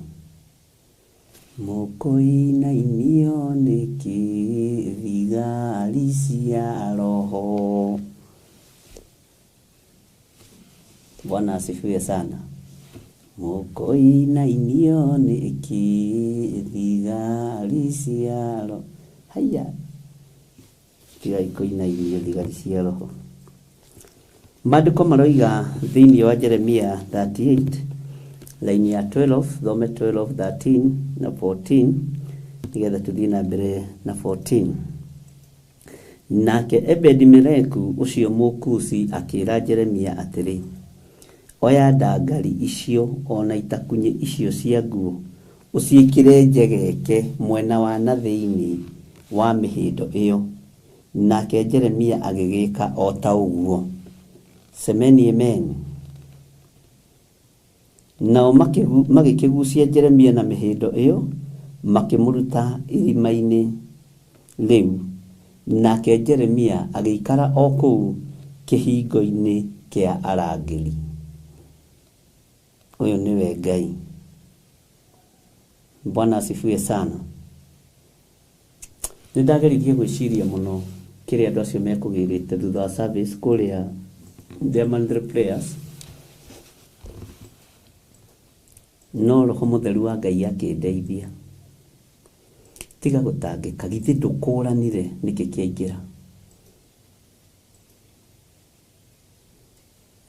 Mũkũinainio nĩkĩ thigari cia roho. Bwana asifiwe sana. Mũkũinainio nĩkĩ thigari cia roho. Haya, tigai kũinainio thigari cia roho. Maandĩko maroiga thĩinĩ wa Jeremia 38 line ya 12, thome 12, 13 na 14 nĩgetha tũthiĩ na mbere na 14. Nake Ebedi-Meleku ũcio Mũkusi akĩĩra Jeremia atĩrĩ, oya ndangari icio o na itakunyĩ icio cia nguo ũciĩkĩre njegeke mwena wa na thĩinĩ wa mĩhĩndo ĩyo. Nake Jeremia agĩgĩka o ta ũguo. Semeni amen. Nao magĩkĩgucia Jeremia na mĩhĩndo ĩyo makĩmũruta irima-inĩ rĩu. Nake Jeremia agĩikara o kũu kĩhingo-inĩ kĩa arangĩri. Ũyũ nĩwe Ngai. Bwana asifiwe sana. Nĩ ndageririe gwĩciria mũno kĩrĩa andũ acio mekũgĩrĩte thutha wa service kũrĩa their monthly prayers. No roho mũtheru wa Ngai akĩndeithia. Tiga gũtangĩka, githĩ ndũkũranire nĩkĩ kĩaingĩra?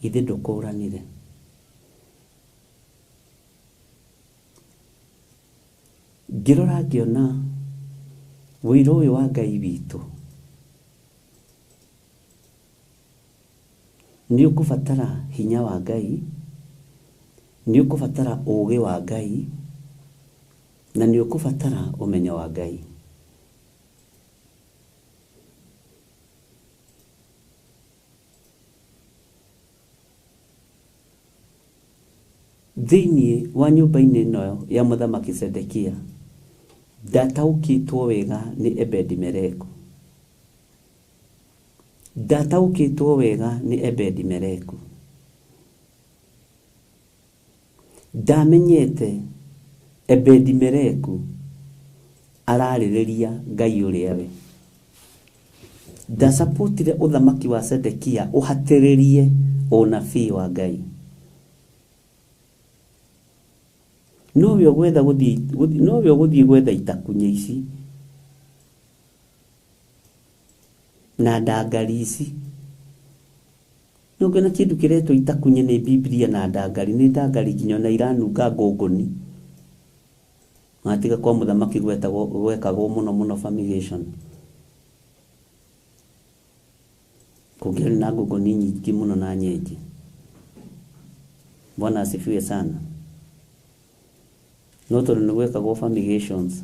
Githĩ ndũkũranire? Ngĩrora ngĩona wĩra ũyũ wa Ngai witũ nĩ ũkũbatara hinya wa Ngai, nĩ ũkũbatara ũũgĩ wa Ngai, na nĩ ũkũbatara ũmenyo wa Ngai. Thĩinĩ wa nyũmba-inĩ ĩno ya mũthamaki Zedekia ndataũkĩtwo wega nĩ Ebedi-Meleku. Ndataũkĩtwo wega nĩ Ebedi-Meleku. Ndamenyete Ebedi-Meleku ararĩrĩria Ngai ũrĩa we. Ndasapotire ũthamaki wa Zedekia ũhatĩrĩrie ũnabii wa Ngai. Nowe ũgwetha gũthiĩ, nowe ũgũthiĩ gwetha itakunyĩ ici na ndangari ici. Nĩũngĩona kĩndũ kĩretwo itakunyĩ nĩ Biblia na ndangari, nĩ ndangari nginya ona iranunga ngũngũni. Matiga kwa mũthamaki gwetagwo gwekagwo mũno mũno fumigation. Kũngĩarĩ na ngũngũni nyingĩ mũno na nyenje. Bwana asifiwe sana. No tondũ nĩ gwekagwo fumigations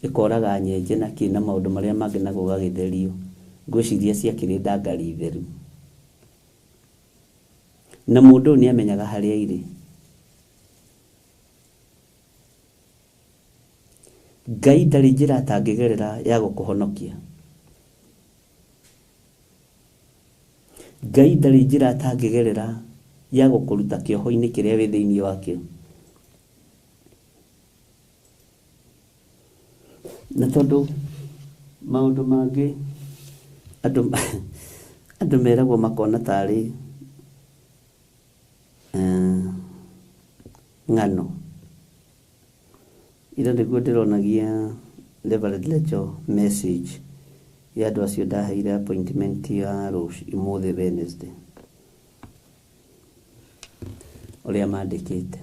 ĩkoraga nyenje na kĩ na maũndũ marĩa mangĩ na gũgagĩtherio. Ngwĩciria ciakĩrĩ ndangari theru. Na mũndũ ũyũ nĩamenyaga harĩa irĩ. Ngai ndarĩ njĩra atangĩgerera ya gũkũhonokia. Ngai ndarĩ njĩra atangĩgerera ya gũkũruta kĩoho-inĩ kĩrĩa wĩ thĩinĩ wakĩo. Na tondũ maũndũ mangĩ andũ meragwo makona tarĩ ng'ano. Ira nĩguo ndĩronagia Reverend Lecho message ya andũ acio ndaheire appointment ya rũciũ ũmũthĩ Wednesday. Ũrĩa mandĩkĩte.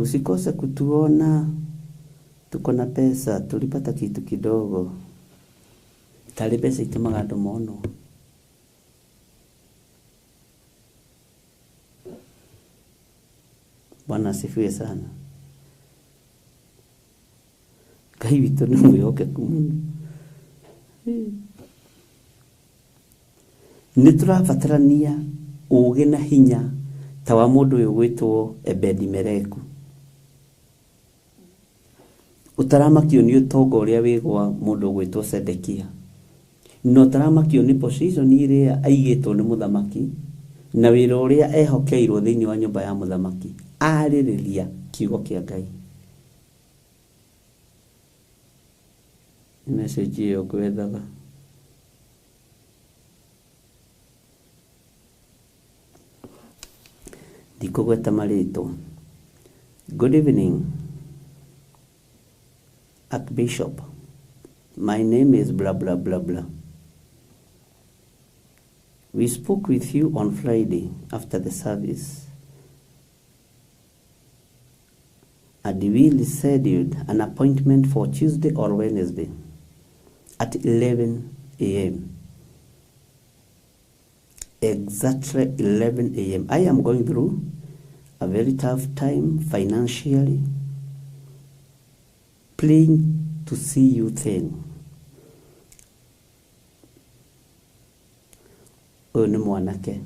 Usikose kutuona, tuko na pesa, tulipata kitu kidogo. Tarĩ mbeca itũmaga andũ monwo. Bwana asifiwe sana. Ngai witũ nĩ mwĩhokeku mũno. Nĩ tũrabatarania ũũgĩ na hinya ta wa mũndũ ũyũ gwĩtwo Ebedi-Meleku, ũtaramakio nĩ ũtonga ũrĩa wĩ gwa mũndũ ũgwĩtwo Sedekia, na ũtaramakio nĩ position ĩrĩa aigĩtwo nĩ mũthamaki na wĩra ũrĩa ehokeirwo thĩinĩ wa nyũmba ya mũthamaki. Arĩrĩria kiugo kĩa Ngai. Nĩ message ĩyo ngwethaga. Ndikũgweta marĩtwa. Good evening, Archbishop. My name is blah blah blah blah. We spoke with you on Friday after the service, and we scheduled an appointment for Tuesday or Wednesday at 11 a.m. Exactly 11 a.m. I am going through a very tough time financially. Praying to see you then. Ũyũ nĩ mwanake.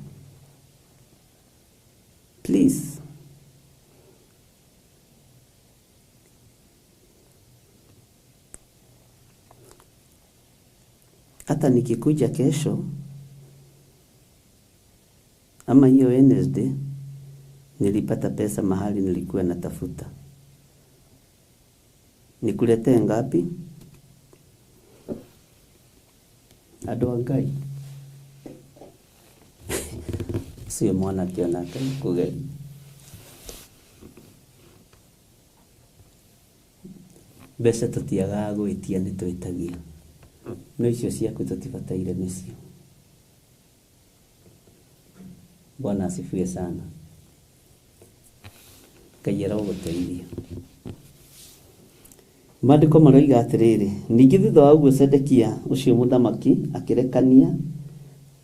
Please. Hata nikikuja kesho ama hiyo Wednesday, nilipata pesa mahali nilikuwa natafuta. Nikuletee ngapi? Andũ a Ngai. Ũcio mwanake onake nĩ kũgeria. Mbeca tũtiagaga gwĩtia, nĩ twĩtagia. No icio ciaku tũtibataire nĩcio. Bwana asifiwe sana. Ngai arogũteithia. Maandĩko maroiga atĩrĩrĩ, ningĩ thutha wa ũguo Sedekia ũcio mũthamaki akĩrekania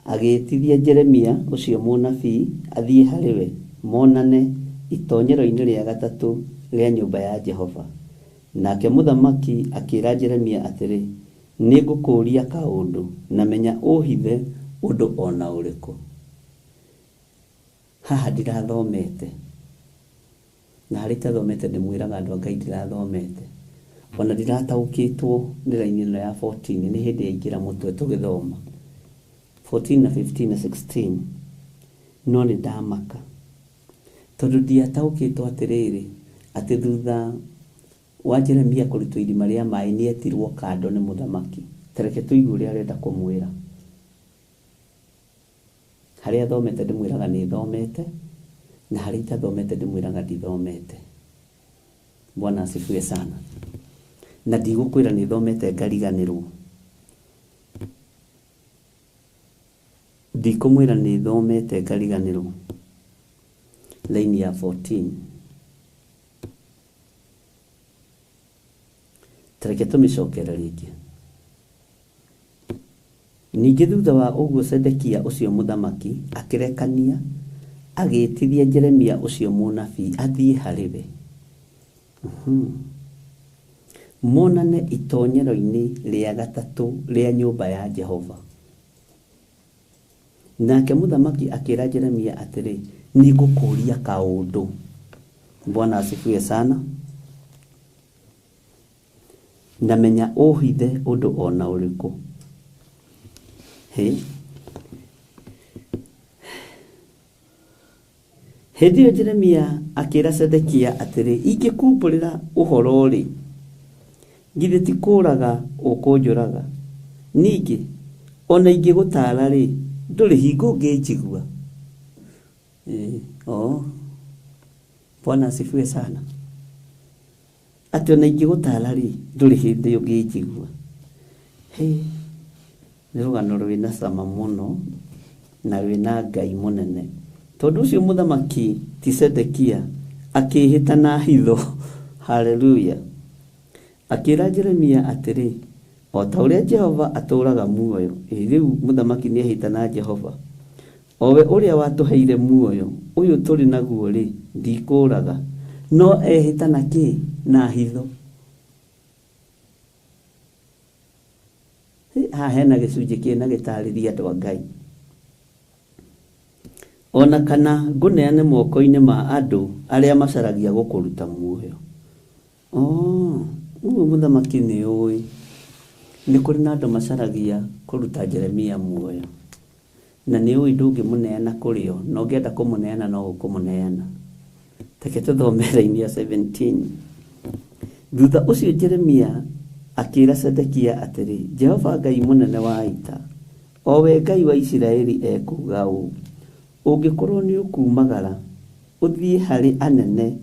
agĩĩtithia Jeremia ũcio mũnabii athiĩ harĩ we monane itonyero-inĩ rĩa gatatũ rĩa nyũmba ya Jehova. Nake mũthamaki akĩĩra Jeremia atĩrĩ, nĩ ngũkũũria kaũndũ, na menya ũhithe ũndũ o na ũrĩkũ. Haha ndirathomete, na harĩa itathomete ndĩmwĩraga andũ a Ngai ndirathomete, ona ndirataũkĩtwo nĩ raini ĩno ya 14, nĩ hĩndĩ yaingĩra mũtwe tũgĩthoma 14 na 15 na 16, no nĩ ndamaka tondũ ndiataũkĩtwo atĩrĩrĩ, atĩ thutha wa Jeremia kũrutwo irima rĩa maĩ nĩ etirwo kando nĩ mũthamaki. Tareke tũigue ũrĩa arenda kũmwĩra. Harĩa thomete ndĩmwĩraga nĩ thomete, na harĩa itathomete ndĩmwĩraga ndithomete. Bwana asifiwe sana. Na ndigũkwĩra nĩ thomete ngariganĩrwo. Ndikũmwĩra nĩ thomete ngariganĩrwo. Line ya 14. Tareke tũmĩcokere rĩngĩ. Ningĩ thutha wa ũguo Sedekia ũcio mũthamaki akĩrekania agĩĩtithia Jeremia ũcio mũnabii athiĩ harĩ we. Monane itonyero-inĩ rĩa gatatũ rĩa nyũmba ya Jehova. Nake mũthamaki akĩĩra Jeremia atĩrĩ, nĩ ngũkũũria kaũndũ. Bwana asifiwe sana. Na menya ũhithe ũndũ o na ũrĩkũ. Hĩ. Hĩndĩ ĩyo Jeremia akĩĩra Sedekia atĩrĩ, ingĩkumbũrĩra ũhoro-rĩ, githĩ ti kũũraga ũkũnjũraga? Ningĩ ona ingĩgũtaara-rĩ, ndũrĩ hingo ũngĩnjigua. Oh. Bwana asifiwe sana. Atĩ ona ingĩgũtaara-rĩ, ndũrĩ hĩndĩ ũngĩnjigua. Hĩ, nĩ rũgano rwĩna cama mũno na rwĩna Ngai mũnene. Tondũ ũcio mũthamaki ti Sedekia akĩĩhĩta na hitho. Haleluya. Akĩĩra Jeremia atĩrĩ, o ta ũrĩa Jehova atũũraga muoyo. Ĩ rĩu mũthamaki nĩehĩta na Jehova. O we ũrĩa watũheire muoyo ũyũ tũrĩ naguo-rĩ, ndikũũraga. No ehĩta na kĩ? Na hitho. Haha hena gĩcunjĩ kĩna gĩtarĩria andũ a Ngai. O na kana ngũneane moko-inĩ ma andũ arĩa macaragia gũkũruta muoyo. Oh, ũguo mũthamaki nĩ ũĩ nĩ kũrĩ na andũ macaragia kũruta Jeremia muoyo. Na nĩ ũĩ ndũngĩmũneana kũrĩ o, na ũngĩenda kũmũneana no ũkũmũneana. Reke tũthome raini ya 17. Thutha ũcio Jeremia akĩra Zedekia atĩrĩ, Jehova Ngai mũnene wa ita, o we Ngai wa Isiraeli ekuuga ũũ, 'Ũngĩkorũo nĩ ũkuumagara ũthiĩ harĩ anene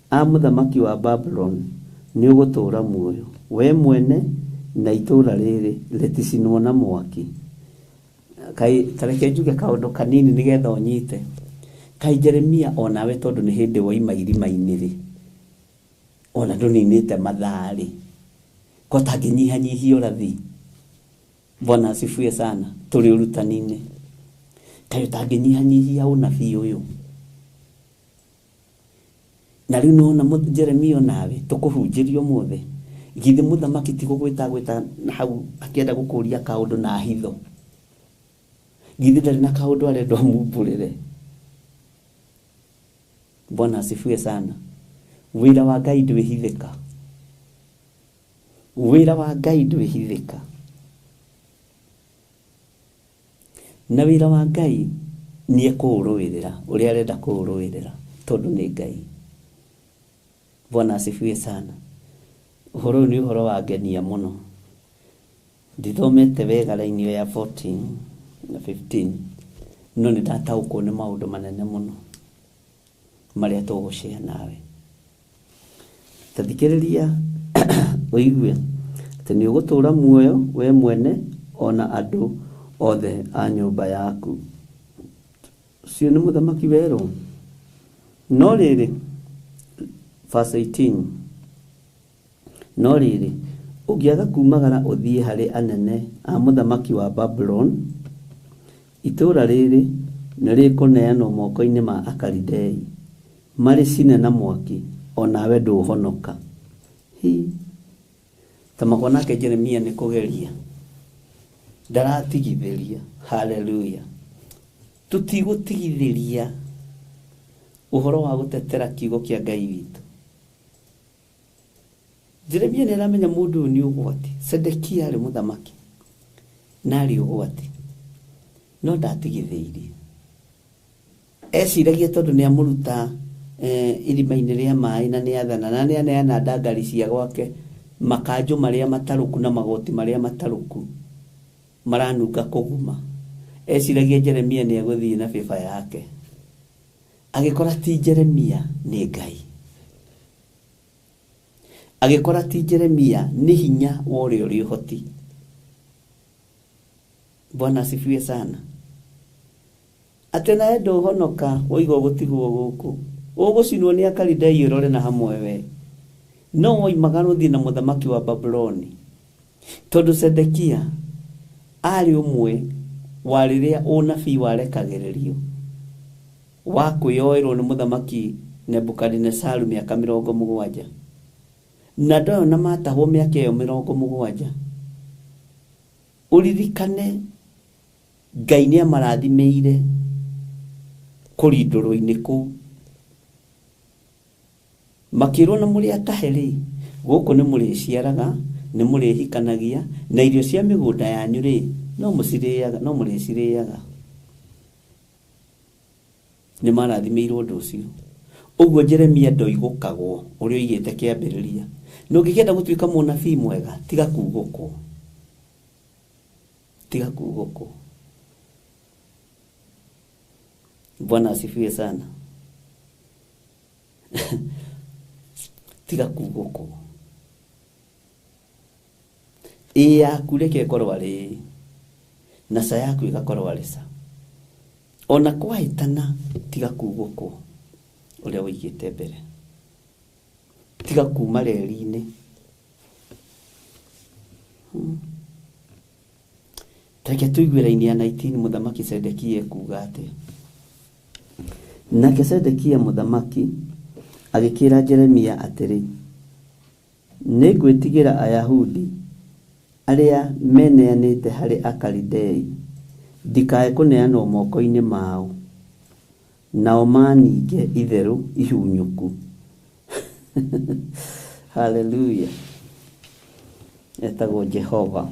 a mũthamaki wa Babuloni, nĩ ũgũtũũra muoyo, wee mwene na itũũra rĩrĩ rĩticinwo na mwaki. Kaĩ, ta reke njuge kaũndũ kanini nĩgetha ũnyite. Kaĩ Jeremia o nawe tondũ nĩ hĩndĩ woima irima-inĩ-rĩ, o na ndũninĩte mathaa-rĩ, ko ũtangĩnyihanyihia ũrathi? Bwana asifiwe sana. Tũrĩ ũrutani-inĩ. Kaĩ ũtangĩnyihanyihia ũnabii ũyũ? Na rĩu nĩwona Jeremia onawe tũkũhunjĩria ũmũthĩ, githĩ mũthamaki ti gũgwĩta agwĩta hau akĩenda gũkũria kaũndũ na hitho? Githĩ ndarĩ na kaũndũ arenda ũmumbũrĩre? Bwana asifiwe sana. Wĩra wa Ngai ndwĩhithĩka. Wĩra wa Ngai ndwĩhithĩka. Na wĩra wa Ngai nĩ ekũũrũĩrĩra ũrĩa arenda kũũrũĩrĩra tondũ nĩ Ngai. Bwana asifiwe sana. Ũhoro ũyũ nĩ ũhoro wangenia mũno. Ndithomete wega raini ĩyo ya 14 na 15 no nĩ ndataũkwo nĩ maũndũ manene mũno marĩa tũgũshare nawe. Ta thikĩrĩria ũigue atĩ nĩ ũgũtũũra muoyo we mwene o na andũ othe a nyũmba yaku. Ũcio nĩ mũthamaki werũ. No rĩrĩ, verse 18, no rĩrĩ, ũngĩaga kuumagara ũthiĩ harĩ anene a mũthamaki wa Babuloni, itũũra rĩrĩ nĩ rĩkũneanwo moko-inĩ ma Akalidei, marĩcine na mwaki, o nawe ndũhonoka. Hi! Ta makwa nake Jeremia nĩ kũgeria ndaratigithĩria. Haleluya! Tũtigũtigithĩria ũhoro wa gũtetera kiugo kĩa Ngai witũ. Jeremia nĩ aramenya mũndũ ũyũ nĩ ũgwati. Sedekia arĩ mũthamaki na arĩ ũgwati, no ndatigithĩirie. Eciragia tondũ nĩ amũruta irima-inĩ rĩa maĩ na nĩ athana na nĩ aneana ndangari cia gwake, makanjũ marĩa matarũku na magoti marĩa matarũku maranunga kũguma. Eciragia Jeremia nĩ egũthiĩ na bĩba yake. Agĩkora ti Jeremia nĩ Ngai. Agĩkora ti Jeremia nĩ hinya wa ũrĩa ũrĩ ũhoti. Bwana asifiwe sana. Atĩ nawe ndũhonoka woiga ũgũtigwo gũkũ. Ũgũcinwo nĩ Akalidei ũrore na hamwe we. No woimagara ũthiĩ na mũthamaki wa Babuloni. Tondũ Zedekia arĩ ũmwe wa rĩrĩa ũnabii warekagĩrĩrio wa kwĩyoerwo nĩ mũthamaki Nebukadinesaru mĩaka 70. Na andũ aya ona matahwo mĩaka ĩyo 70. Ũririkane Ngai nĩ amarathimĩire kũrindũrwo-inĩ kũu. Makĩrwo na mũrĩ atahe rĩ, gũkũ nĩ mũrĩciaraga, nĩ mũrĩhikanagia, na irio cia mĩgũnda yanyu rĩ, no mũcirĩaga, no mũrĩcirĩaga. Nĩ marathimĩirwo ũndũ ũcio. Ũguo Jeremia ndoigũkagwo ũrĩa oigĩte kĩambĩrĩria. Na ũngĩkĩenda gũtuĩka mũnabii mwega, tiga kugũkwo. Tiga kugũkwo. Bwana asifiwe sana. Tiga kugũkwo. Ĩ yaku reke ĩkorwo arĩ ĩ, na ca yaku ĩgakorwo arĩ ca. Ona kwahĩtana tiga kugũkwo ũrĩa ũigĩte mbere. Tiga kuma reri-inĩ. Tareke tũigue raini ya 19 mũthamaki Sedekia ekuga atĩa. Nake Sedekia mũthamaki agĩkĩra Jeremia atĩrĩ, nĩngwĩtigĩra Ayahudi arĩa meneanĩte harĩ Akalidei, ndikae kũneanwo moko-inĩ mao, nao maninge itherũ ihunyũku. Haleluya. Etagwo Jehova.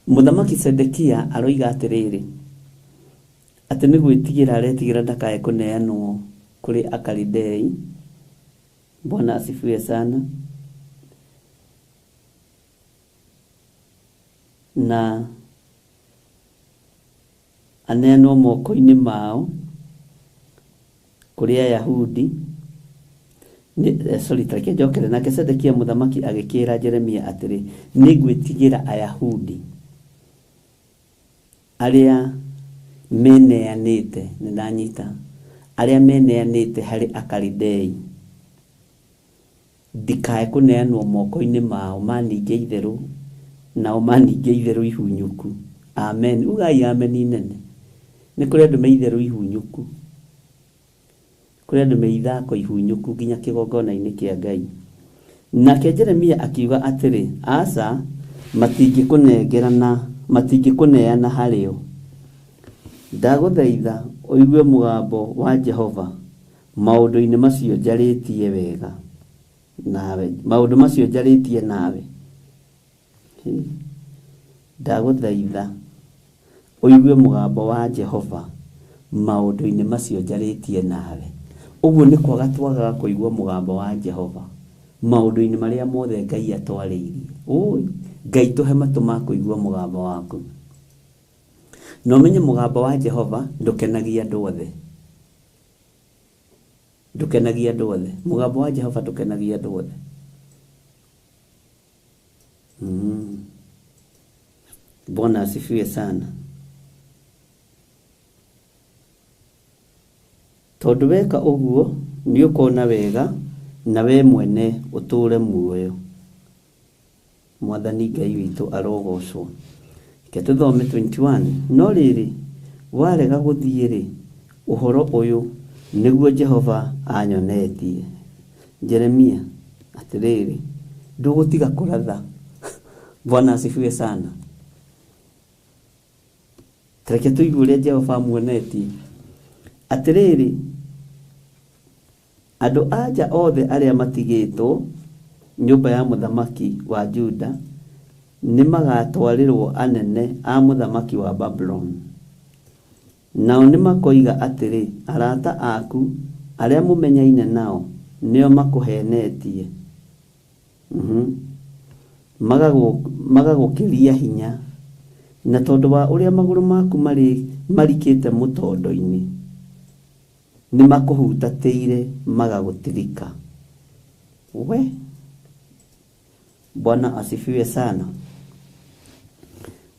Mũthamaki Sedekia aroiga atĩrĩrĩ, atĩ nĩ gwĩtigĩra aretigĩra ndakae kũneanwo kũrĩ Akalidei. Bwana asifiwe sana. Na aneanwo moko-inĩ mao kũrĩ Ayahudi. Sorry, tareke njokere. Nake Sedekia mũthamaki agĩkĩra Jeremia atĩrĩ, nĩngwĩtigĩra Ayahudi arĩa meneanĩte, nĩndanyita, arĩa meneanĩte harĩ Akalidei, ndikae kũneanwo moko-inĩ mao maninge itherũ, nao maninge itherũ ihunyũku. Amen. Ugai amen nene. Nĩ kũrĩ andũ me itherũ ihunyũku, kũrĩ andũ me ithako ihunyũku nginya kĩgongona-inĩ kĩa Ngai. Nake Jeremia akiuga atĩrĩ, aca, matingĩkũnengerana, matingĩkũneana harĩo. Ndagũthaitha ũigue mũgambo wa Jehova maũndũ-inĩ macio njarĩtie wega nawe, maũndũ macio njarĩtie nawe. Ndagũthaitha ũigue mũgambo wa Jehova maũndũ-inĩ macio njarĩtie nawe. Ũguo nĩ kwaga twagaga kũigua mũgambo wa Jehova maũndũ-inĩ marĩa mothe Ngai atwarĩirie. Ũi, Ngai tũhe matũ ma kũigua mũgambo waku. Na ũmenye mũgambo wa Jehova ndũkenagia andũ othe. Ndũkenagia andũ othe. Mũgambo wa Jehova ndũkenagia andũ othe. Bwana asifiwe sana. Tondũ weka ũguo nĩ ũkona wega na we mwene ũtũũre muoyo. Mwathani Ngai witũ arogocwo. Reke tũthome 21. No rĩrĩ, warega gũthiĩ-rĩ, ũhoro ũyũ nĩguo Jehova anyonetie. Jeremia, atĩrĩrĩ, ndũgũtiga kũratha. Bwana asifiwe sana. Reke tũigue ũrĩa Jehova amuonetie. Atĩrĩrĩ, andũ a nja othe arĩa matigĩtwo nyũmba ya mũthamaki wa Juda nĩmagatwarĩrwo anene a mũthamaki wa Babuloni. Nao nĩmakoiga atĩrĩ, arata aku arĩa mũmenyaine nao nĩo makũhenetie. Magagũkĩria hinya, na tondũ wa ũrĩa magũrũ maku marikĩte mũtondo-inĩ, nĩmakũhutatĩire magagũtirika. We, Bwana asifiwe sana.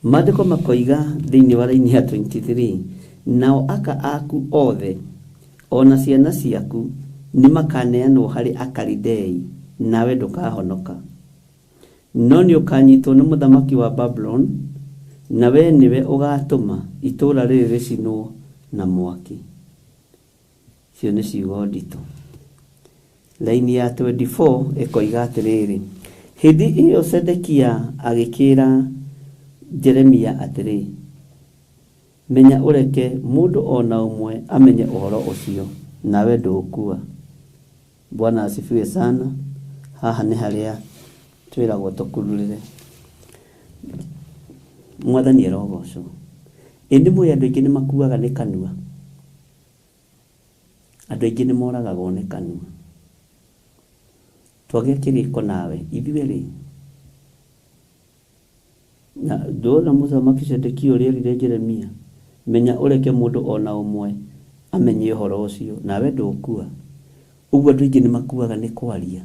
Maandĩko makoiga thĩinĩ wa raini ya 23, nao aka aku othe ona ciana ciaku nĩmakaneanwo harĩ Akalidei, nawe ndũkahonoka. No nĩũkanyitwo nĩ mũthamaki wa Babuloni, na we nĩwe ũgatũma itũũra rĩrĩ rĩcinwo na mwaki. Icio nĩ ciugo nditũ. Raini ya 24 ĩkoiga atĩrĩrĩ, hĩndĩ ĩyo Sedekia agĩkĩra Jeremia atĩrĩ, menya ũreke mũndũ ona ũmwe amenye ũhoro ũcio, nawe ndũkua. Bwana asifiwe sana. Haha nĩ harĩa twĩragwo tũkururĩre. Mwathani arogocwo. Ĩndĩ mũĩ andũ aingĩ nĩ makuaga nĩ kanua. Andũ aingĩ nĩ moragagwo nĩ kanua. Twagĩa kĩrĩko nawe ithuĩ rĩ, na ndona mũthamaki Sedekia ũrĩa erire Jeremia, menya ũreke mũndũ ona ũmwe amenye ũhoro ũcio, nawe ndũkua. Ũguo andũ aingĩ nĩ makuaga nĩ kwaria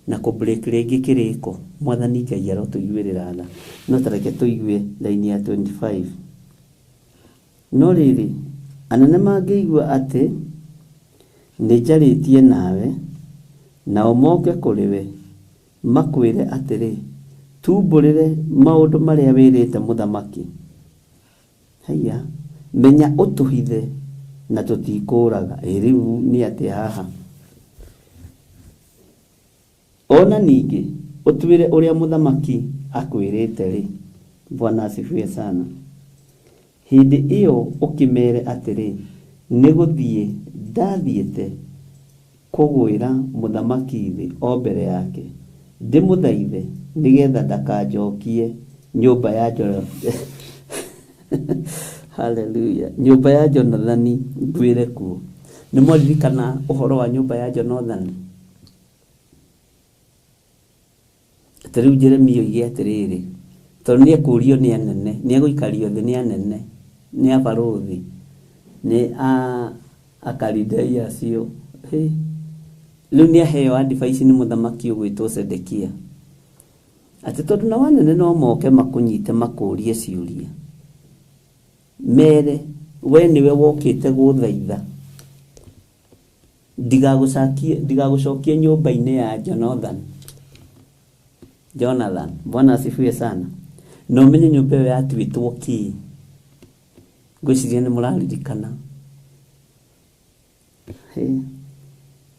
na kũ break rĩngĩ kĩrĩko. Mwathani Ngai arotũiguĩrĩra tha. No ta reke tũigue raini ya 25. No rĩrĩ, anene mangĩigua atĩ nĩnjarĩtie nawe, nao moke kũrĩ we makwĩre atĩrĩ, Tumbũrĩre maũndũ marĩa wĩrĩte mũthamaki. Haiya, menya ũtũhithe na tũtikũraga. Ĩ rĩu nĩ atĩa haha? Ona ningĩ ũtwĩre ũrĩa mũthamaki akwĩrĩte-rĩ. Bwana asifiwe sana. Hĩndĩ ĩyo ũkĩmeere atĩrĩ, 'Nĩ gũthiĩ ndathiĩte kũgũĩra mũthamaki thĩ o mbere yake, ndĩmũthaithe nĩ getha ndakanjokie nyũmba ya Haleluya, nyũmba ya Jonathani nguĩre kuo. Nĩ mwaririkana ũhoro wa nyũmba ya Jonathani? Ta rĩu Jeremia oige atĩrĩrĩ, tondũ nĩ ekũũrio nĩ anene, nĩ egũikario thĩ nĩ anene, nĩ abarũthi, nĩ a Akalidei acio. Hĩ! Rĩu nĩ aheo advice nĩ mũthamaki ũgwĩtwo Zedekia. Atĩ tondũ nao anene no moke makũnyite makũrie ciũria. Mere, we nĩwe wokĩte gũthaitha ndigagũcokie nyũmba-inĩ ya Jonathan. Jonathan, Bwana asifiwe sana. Na ũmenye nyũmba ĩyo yatuĩtwo kĩĩ? Ngwĩciria nĩ mũraririkana. Hĩ,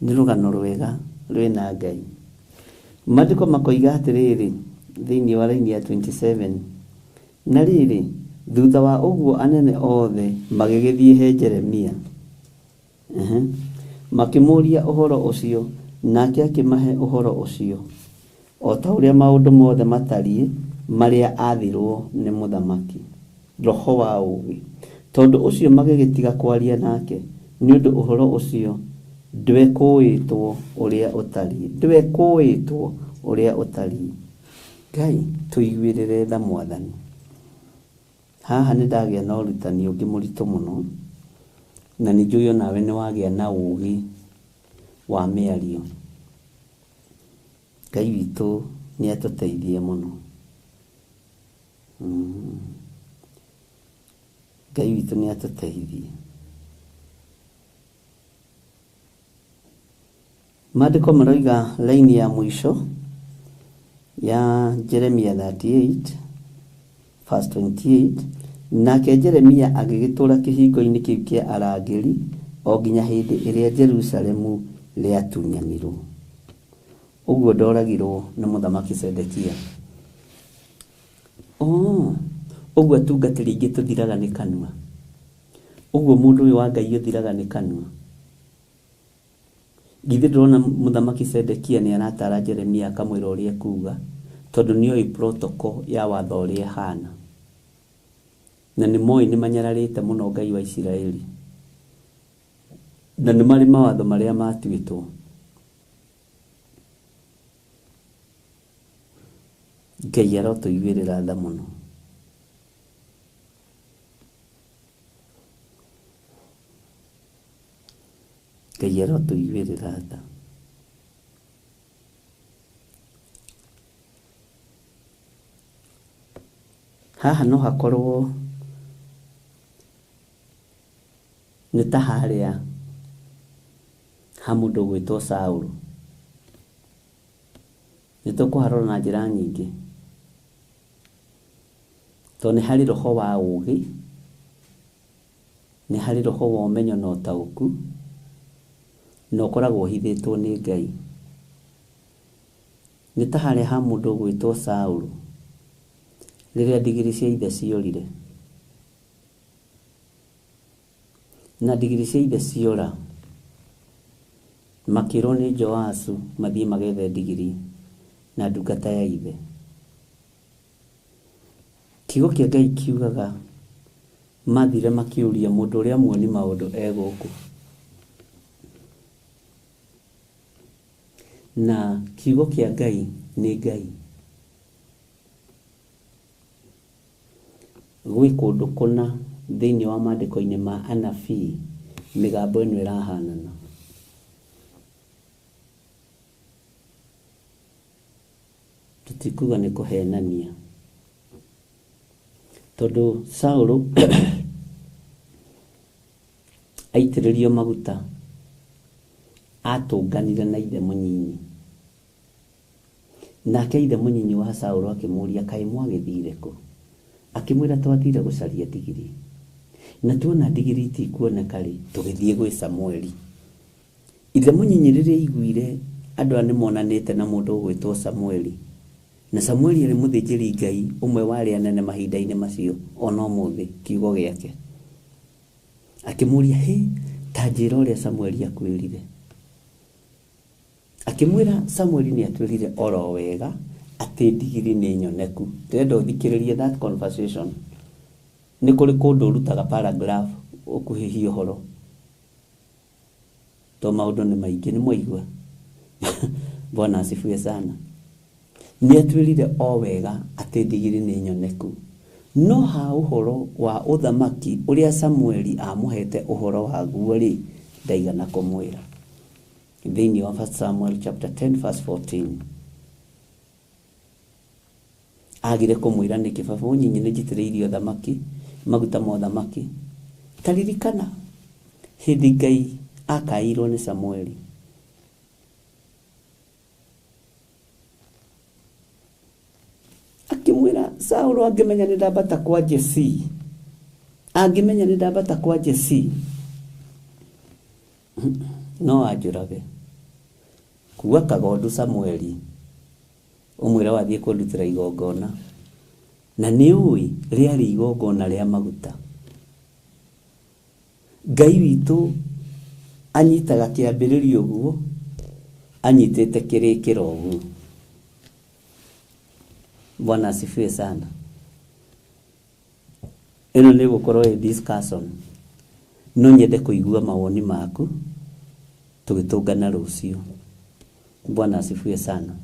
nĩ rũgano rwega rwĩna Ngai. Maandĩko makoiga atĩrĩrĩ thĩinĩ wa raini ya 27, na rĩrĩ, thutha wa ũguo anene othe magĩgĩthiĩ he Jeremia. Makĩmũũria ũhoro ũcio, nake akĩmahe ũhoro ũcio, o ta ũrĩa maũndũ mothe matariĩ marĩa aathirũo nĩ mũthamaki. Roho wa ũũgĩ. Tondũ ũcio magĩgĩtiga kwaria nake, nĩ ũndũ ũhoro ũcio ndwekũĩtwo ũrĩa ũtariĩ. Ndwekũĩtwo ũrĩa ũtariĩ. Ngai, tũiguĩrĩre tha Mwathani. Haha nĩ ndagĩa na ũrutani ũngĩ mũritũ mũno, na nĩ njũĩ onawe nĩ wagĩa na ũũgĩ wa mĩario. Ngai witũ nĩ atũteithie mũno. Ngai witũ nĩ atũteithie. Maandĩko maroiga laini ya mũico ya Jeremia 38 verse 28, nake Jeremia agĩgĩtũũra kĩhingo-inĩ kĩu kĩa arangĩri o nginya hĩndĩ ĩrĩa Jerusalemu rĩatunyanirwo. Ũguo ndoragirwo nĩ mũthamaki Zedekia. Oh, ũguo atungatĩri aingĩ tũthiraga nĩ kanua. Ũguo mũndũ ũyũ wa Ngai ũthiraga nĩ kanua. Githĩ ndũrona mũthamaki Zedekia nĩ aratara Jeremia akamwĩra ũrĩa ekuga, tondũ nĩoĩ protocol ya watho ũrĩa ĩhana. Na nĩ moĩ nĩ manyararĩte mũno Ngai wa Isiraeli. Na nĩ marĩ mawatho marĩa matuĩtwo. Ngai arotũiguĩrĩra tha mũno. Ngai arotũiguĩrĩra tha. Haha no hakorwo nĩ ta harĩa ha mũndũ ũgwĩtwo Saũlũ. Nĩ tũkũharora na njĩra nyingĩ, tondũ nĩ harĩ roho wa ũũgĩ, nĩ harĩ roho wa ũmenyo na ũtaũku, na ũkoragwo ũhithĩtwo nĩ Ngai. Nĩ ta harĩa ha mũndũ ũgwĩtwo Saũlũ, rĩrĩa ndigiri cia ithe ciorire. Na ndigiri cia ithe ciora, makĩrwo nĩ Joasu mathiĩ magethe ndigiri na ndungata ya ithe. Kiugo kĩa Ngai kiugaga mathire makĩũria mũndũ ũrĩa muoni maũndũ e gũkũ. Na kiugo kĩa Ngai nĩ Ngai. Gwĩ kũndũ kũna thĩinĩ wa maandĩko-inĩ ma anabii mĩgambo ĩno ĩrahanana. Tũtikuga nĩ kũhenania, tondũ Saũlũ aitĩrĩrio maguta atũnganire na ithe mũnyinyi. Nake ithe mũnyinyi wa Saũlũ akĩmũũria, Kaĩ mwagĩthiire kũ? Akĩmwĩra, Twathiire gũcaria ndigiri. Na tuona ndigiri itikuoneka-rĩ, tũgĩthiĩ gwĩ Samueli. Ithe mũnyinyi rĩrĩa aiguire andũ aya nĩmonanĩte na mũndũ ũgwĩtwo Samueli, na Samueli arĩ mũthĩnjĩri Ngai ũmwe wa arĩa anene mahinda-inĩ macio o na ũmũthĩ, kiugo gĩake, akĩmũũria, Hĩ, ta njĩra ũrĩa Samueli akwĩrire. Akĩmwĩra, Samueli nĩatwĩrire oro wega atĩ ndigiri nĩ nyoneku. Ndĩrenda ũthikĩrĩrie that conversation. Nĩ kũrĩ kũndũ ũrutaga paragraph ũkuhĩhie ũhoro, to maũndũ nĩ maingĩ, nĩ mwaigua? Bwana asifiwe sana. Nĩatwĩrire o wega atĩ ndigiri nĩ nyoneku. No ha ũhoro wa ũthamaki ũrĩa Samueli aamũheete ũhoro waguo-rĩ, ndaigana kũmwĩra. Thĩinĩ wa 1 Samuel chapter 10 verse 14. Agire kũmwĩra nĩkĩ? Baba mũnyinyi nĩ njitĩrĩirie ũthamaki, maguta ma ũthamaki. Ta ririkana hĩndĩ Ngai akaĩirwo nĩ Samueli. Akĩmwĩra Saũlũ angĩmenya nĩ ndambata kwa Jesii, angĩmenya nĩ ndambata kwa Jesii, no anjũrage. Kua kagondu Samueli, ũmwĩre wathiĩ kũndutĩra igongona. Na nĩ ũĩ rĩarĩ igongona rĩa maguta. Ngai witũ anyitaga kĩambĩrĩria ũguo, anyitĩte kĩrĩkĩro ũguo. Bwana asifiwe sana. Ĩno nĩ ĩgũkorwo ĩ discussion. No nyende kũigua mawoni maku tũgĩtũngana rũciũ. Bwana asifiwe sana.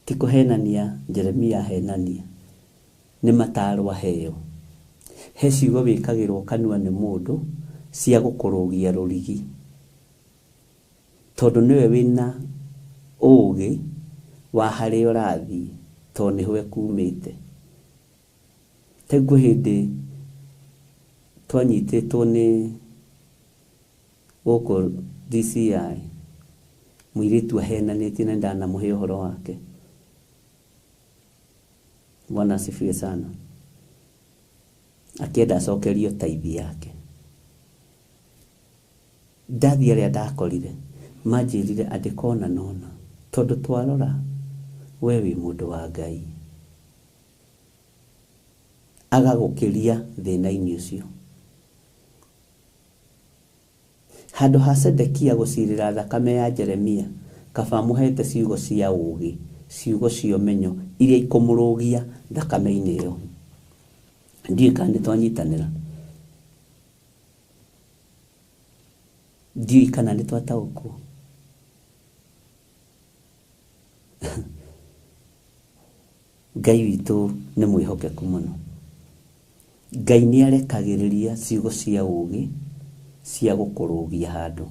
Ti kũhenania Jeremia ahenania, nĩ mataro aheo. He ciugo wĩkagĩrwo kanua nĩ mũndũ cia gũkũrũgia rũrigi, tondũ nĩwe wĩna ũgĩ wa harĩa ũrathiĩ, tondũ nĩho ekumĩte. Ta rĩu kwĩ hĩndĩ twanyitĩtwo nĩ gũkũ DCI, mũirĩtu ahenanĩtie na nĩndanamũhe ũhoro wake. Bwana asifiwe sana. Akĩenda acokerio taithi yake. Ndathiĩ arĩa ndakorire manjĩrire andĩka ũna na ũna, tondũ twarora we wĩ mũndũ wa Ngai. Agagũkĩria thĩna-inĩ ũcio. Handũ ha Sedekia gũciirĩra thakame ya Jeremia, kaba amũheete ciugo cia ũũgĩ, ciugo cia ũmenyo iria ikũmũrũgia thakame-inĩ ĩyo. Ndiũĩ kana nĩ twanyitanĩra. Ndiũĩ kana nĩ twataũkwo. Ngai witũ nĩ mwĩhokeku mũno. Ngai nĩ arekagĩrĩria ciugo cia ũũgĩ cia gũkũrũgia handũ.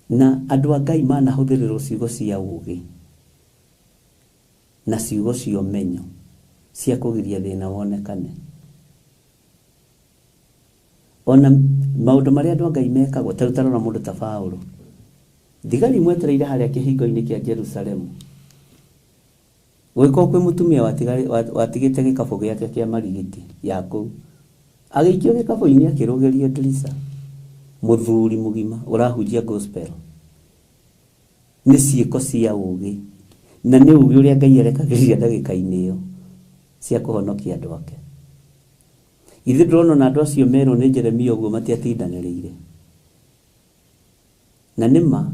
Na andũ a Ngai manahũthĩrĩrwo ciugo cia ũũgĩ na ciugo cia ũmenyo cia kũgiria thĩna wonekane. Ona maũndũ marĩa andũ a Ngai mekagwo, ta rĩu ta rora mũndũ ta Paũlũ. Thigari imwetereire harĩa kĩhingo-inĩ kĩa Jerusalemu. Gũgĩkorwo kwĩ mũtumia watigĩte gĩkabũ gĩake kĩa marigiti ya kũu. Agĩikio gĩkabũ-inĩ akĩrũgĩrio ndirica. Mũthuri mũgima ũrahunjia gospel. Nĩ ciĩko cia ũũgĩ. Na nĩ ũũgĩ ũrĩa Ngai arekagĩrĩria ndagĩka-inĩ ĩyo cia kũhonokia andũ ake. Githĩ ndũrona ona andũ acio merwo nĩ Jeremia ũguo matiatindanĩrĩire? Na nĩ ma,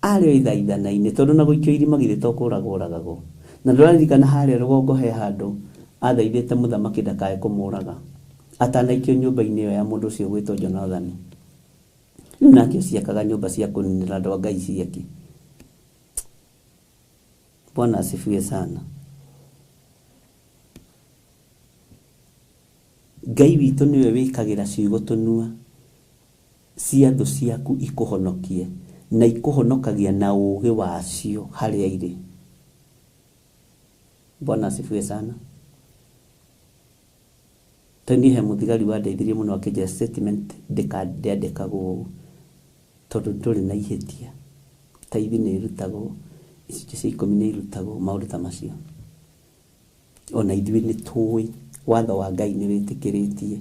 arĩ o ithaithana-inĩ, tondũ na gũikio irima githĩ to kũũragwo oragagwo? Na ndũraririkana harĩa rũgongo he handũ athaithĩte mũthamaki ndakae kũmũũraga, atanaikio nyũmba-inĩ ĩyo ya mũndũ ũcio ũgwĩtwo Jonathani? Rĩu nake ũcio akaga nyũmba cia kũninĩra andũ a Ngai ciake. Bwana asifiwe sana. Ngai witũ nĩwe wĩkagĩra ciugo tũnua cia thũ ciaku ikũhonokie, na ikũhonokagia na ũũgĩ wacio harĩa irĩ. Bwana asifiwe sana. Ta niĩ he mũthigari wandeithirie mũno akĩnjĩra statement ndĩandĩkagwo ũũ tondũ ndũrĩ na ihĩtia. Taithi nĩ ĩrutagwo, icunjĩ cia ikũmi nĩ irutagwo, maũndũ ta macio. Ona ithuĩ nĩ tũĩ watho wa Ngai nĩ wĩtĩkĩrĩtie.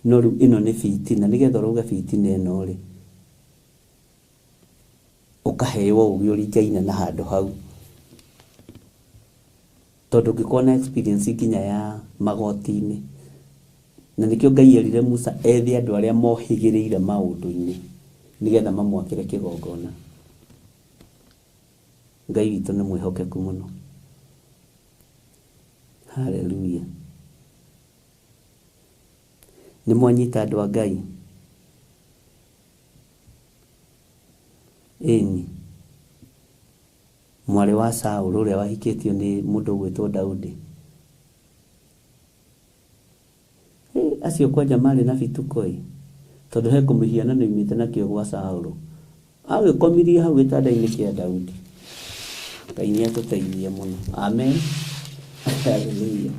No rĩu ĩno nĩ bitina, nĩgetha ũrũge bitina ĩno rĩ, ũkaheo ũgĩ ũringaine na handũ hau. Tondũ ũngĩkorwo na experience nginya ya magoti-inĩ, na nĩkĩo Ngai erire Musa ethe andũ arĩa mohĩgĩrĩire maũndũ-inĩ nĩgetha mamwakĩre kĩgongona. Ngai witũ nĩ mwĩhokeku mũno. Haleluya. Nĩ mwanyita andũ a Ngai? Ĩni. Mwarĩ wa Saũlũ ũrĩa wahikĩtio nĩ mũndũ ũgwĩtwo Daudi. Hĩ, acio kwanja marĩ na bituko ĩ, tondũ he kũmĩhianano imĩte nakĩo gwa Saũlũ. Agĩkomirie hau gĩtanda-inĩ kĩa Daudi. Ngai nĩ atũteithie mũno. Amen. Hallelujah.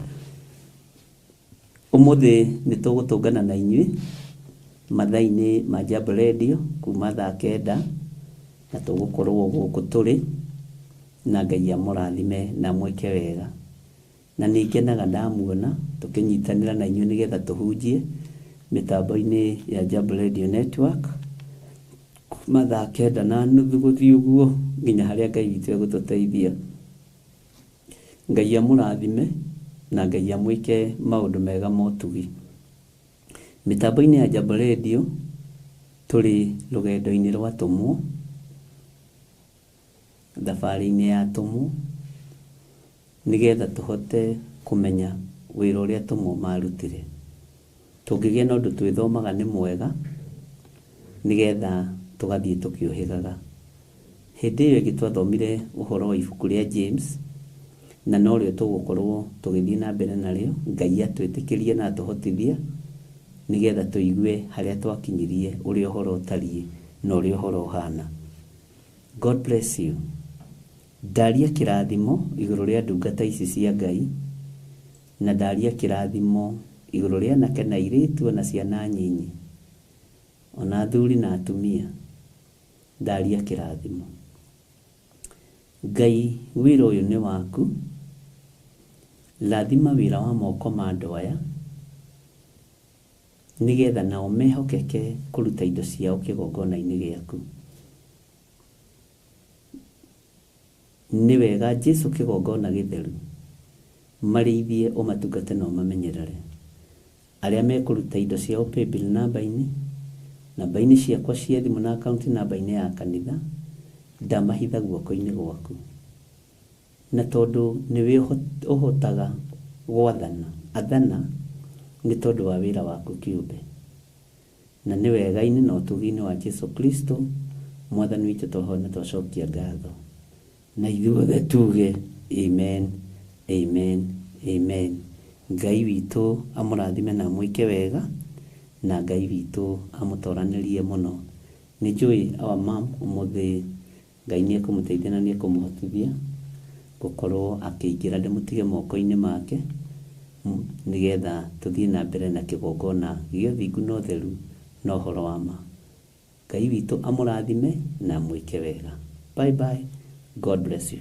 Ũmũthĩ nĩ tũgũtũngana na inyuĩ mathaa-inĩ ma Jambo Radio kuma thaa kenda na tũgũkorwo gũkũ tũrĩ na Ngai amũrathime na amwĩke wega. Na nĩ ngenaga ndamuona tũkĩnyitanĩra na inyuĩ nĩgetha tũhunjie mĩtambo-inĩ ya Jambo Radio Network kuma thaa kenda na nuthu gũthiĩ ũguo nginya harĩa Ngai witũ egũtũteithia. Ngai amũrathime na Ngai amwĩke maũndũ mega ma ũtugi. Mĩtambo-inĩ ya Jambo Radio tũrĩ rũgendo-inĩ rwa atũmwo, thabarĩ-inĩ ya atũmwo, nĩgetha tũhote kũmenya wĩra ũrĩa atũmwo marutire. Tũngĩgĩa na ũndũ twĩthomaga nĩ mwega, nĩgetha tũgathiĩ tũkĩũhĩgaga. Hĩndĩ ĩyo ĩngĩ twathomire ũhoro wa ibuku rĩa James, na norĩo tũgũkorwo tũgĩthiĩ na mbere narĩo, Ngai atwĩtĩkĩrie na atũhotithie, nĩgetha tũigue harĩa twakinyirie, ũrĩa ũhoro ũtariĩ na ũrĩa ũhoro ũhana. God bless you. Ndaria kĩrathimo igũrũ rĩa ndungata ici cia Ngai, na ndaria kĩrathimo igũrũ rĩa anake na airĩtu ona ciana nyinyi, ona athuri na atumia. Ndaria kĩrathimo. Ngai wĩra ũyũ nĩ waku, rathima wĩra wa moko ma andũ aya, nĩgetha nao mehokeke kũruta indo ciao kĩgongona-inĩ gĩaku. Nĩ wega Jesu kĩgongona gĩtheru, marĩithie ũmatungate na ũmamenyerere. Arĩa mekũruta indo ciao paybill namba-inĩ, namba-inĩ ciakwa cia thimũ na akaunti namba-inĩ ya kanitha, ndamahitha guoko-inĩ gwaku. Na tondũ nĩwe ũhotaga gwathana, athana nĩ tondũ wa wĩra waku kĩũmbe. Na nĩ wega-inĩ na ũtugi-inĩ wa Jesu Kristo, Mwathani witũ twahoya na twacokia ngatho. Na ithuothe tuge amen, amen, amen. Ngai witũ amũrathime na amwĩke wega, na Ngai witũ amũtoranĩrie mũno. Nĩ njũĩ our mom ũmũthĩ Ngai nĩ ekũmũteithia na nĩ ekũmũhotithia gũkorwo akĩingĩra ndĩmũtige moko-inĩ make nĩgetha tũthiĩ na mbere na kĩgongona gĩa ũthingu na ũtheru na ũhoro wa ma. Ngai witũ amũrathime na amwĩke wega. Bye bye. God bless you.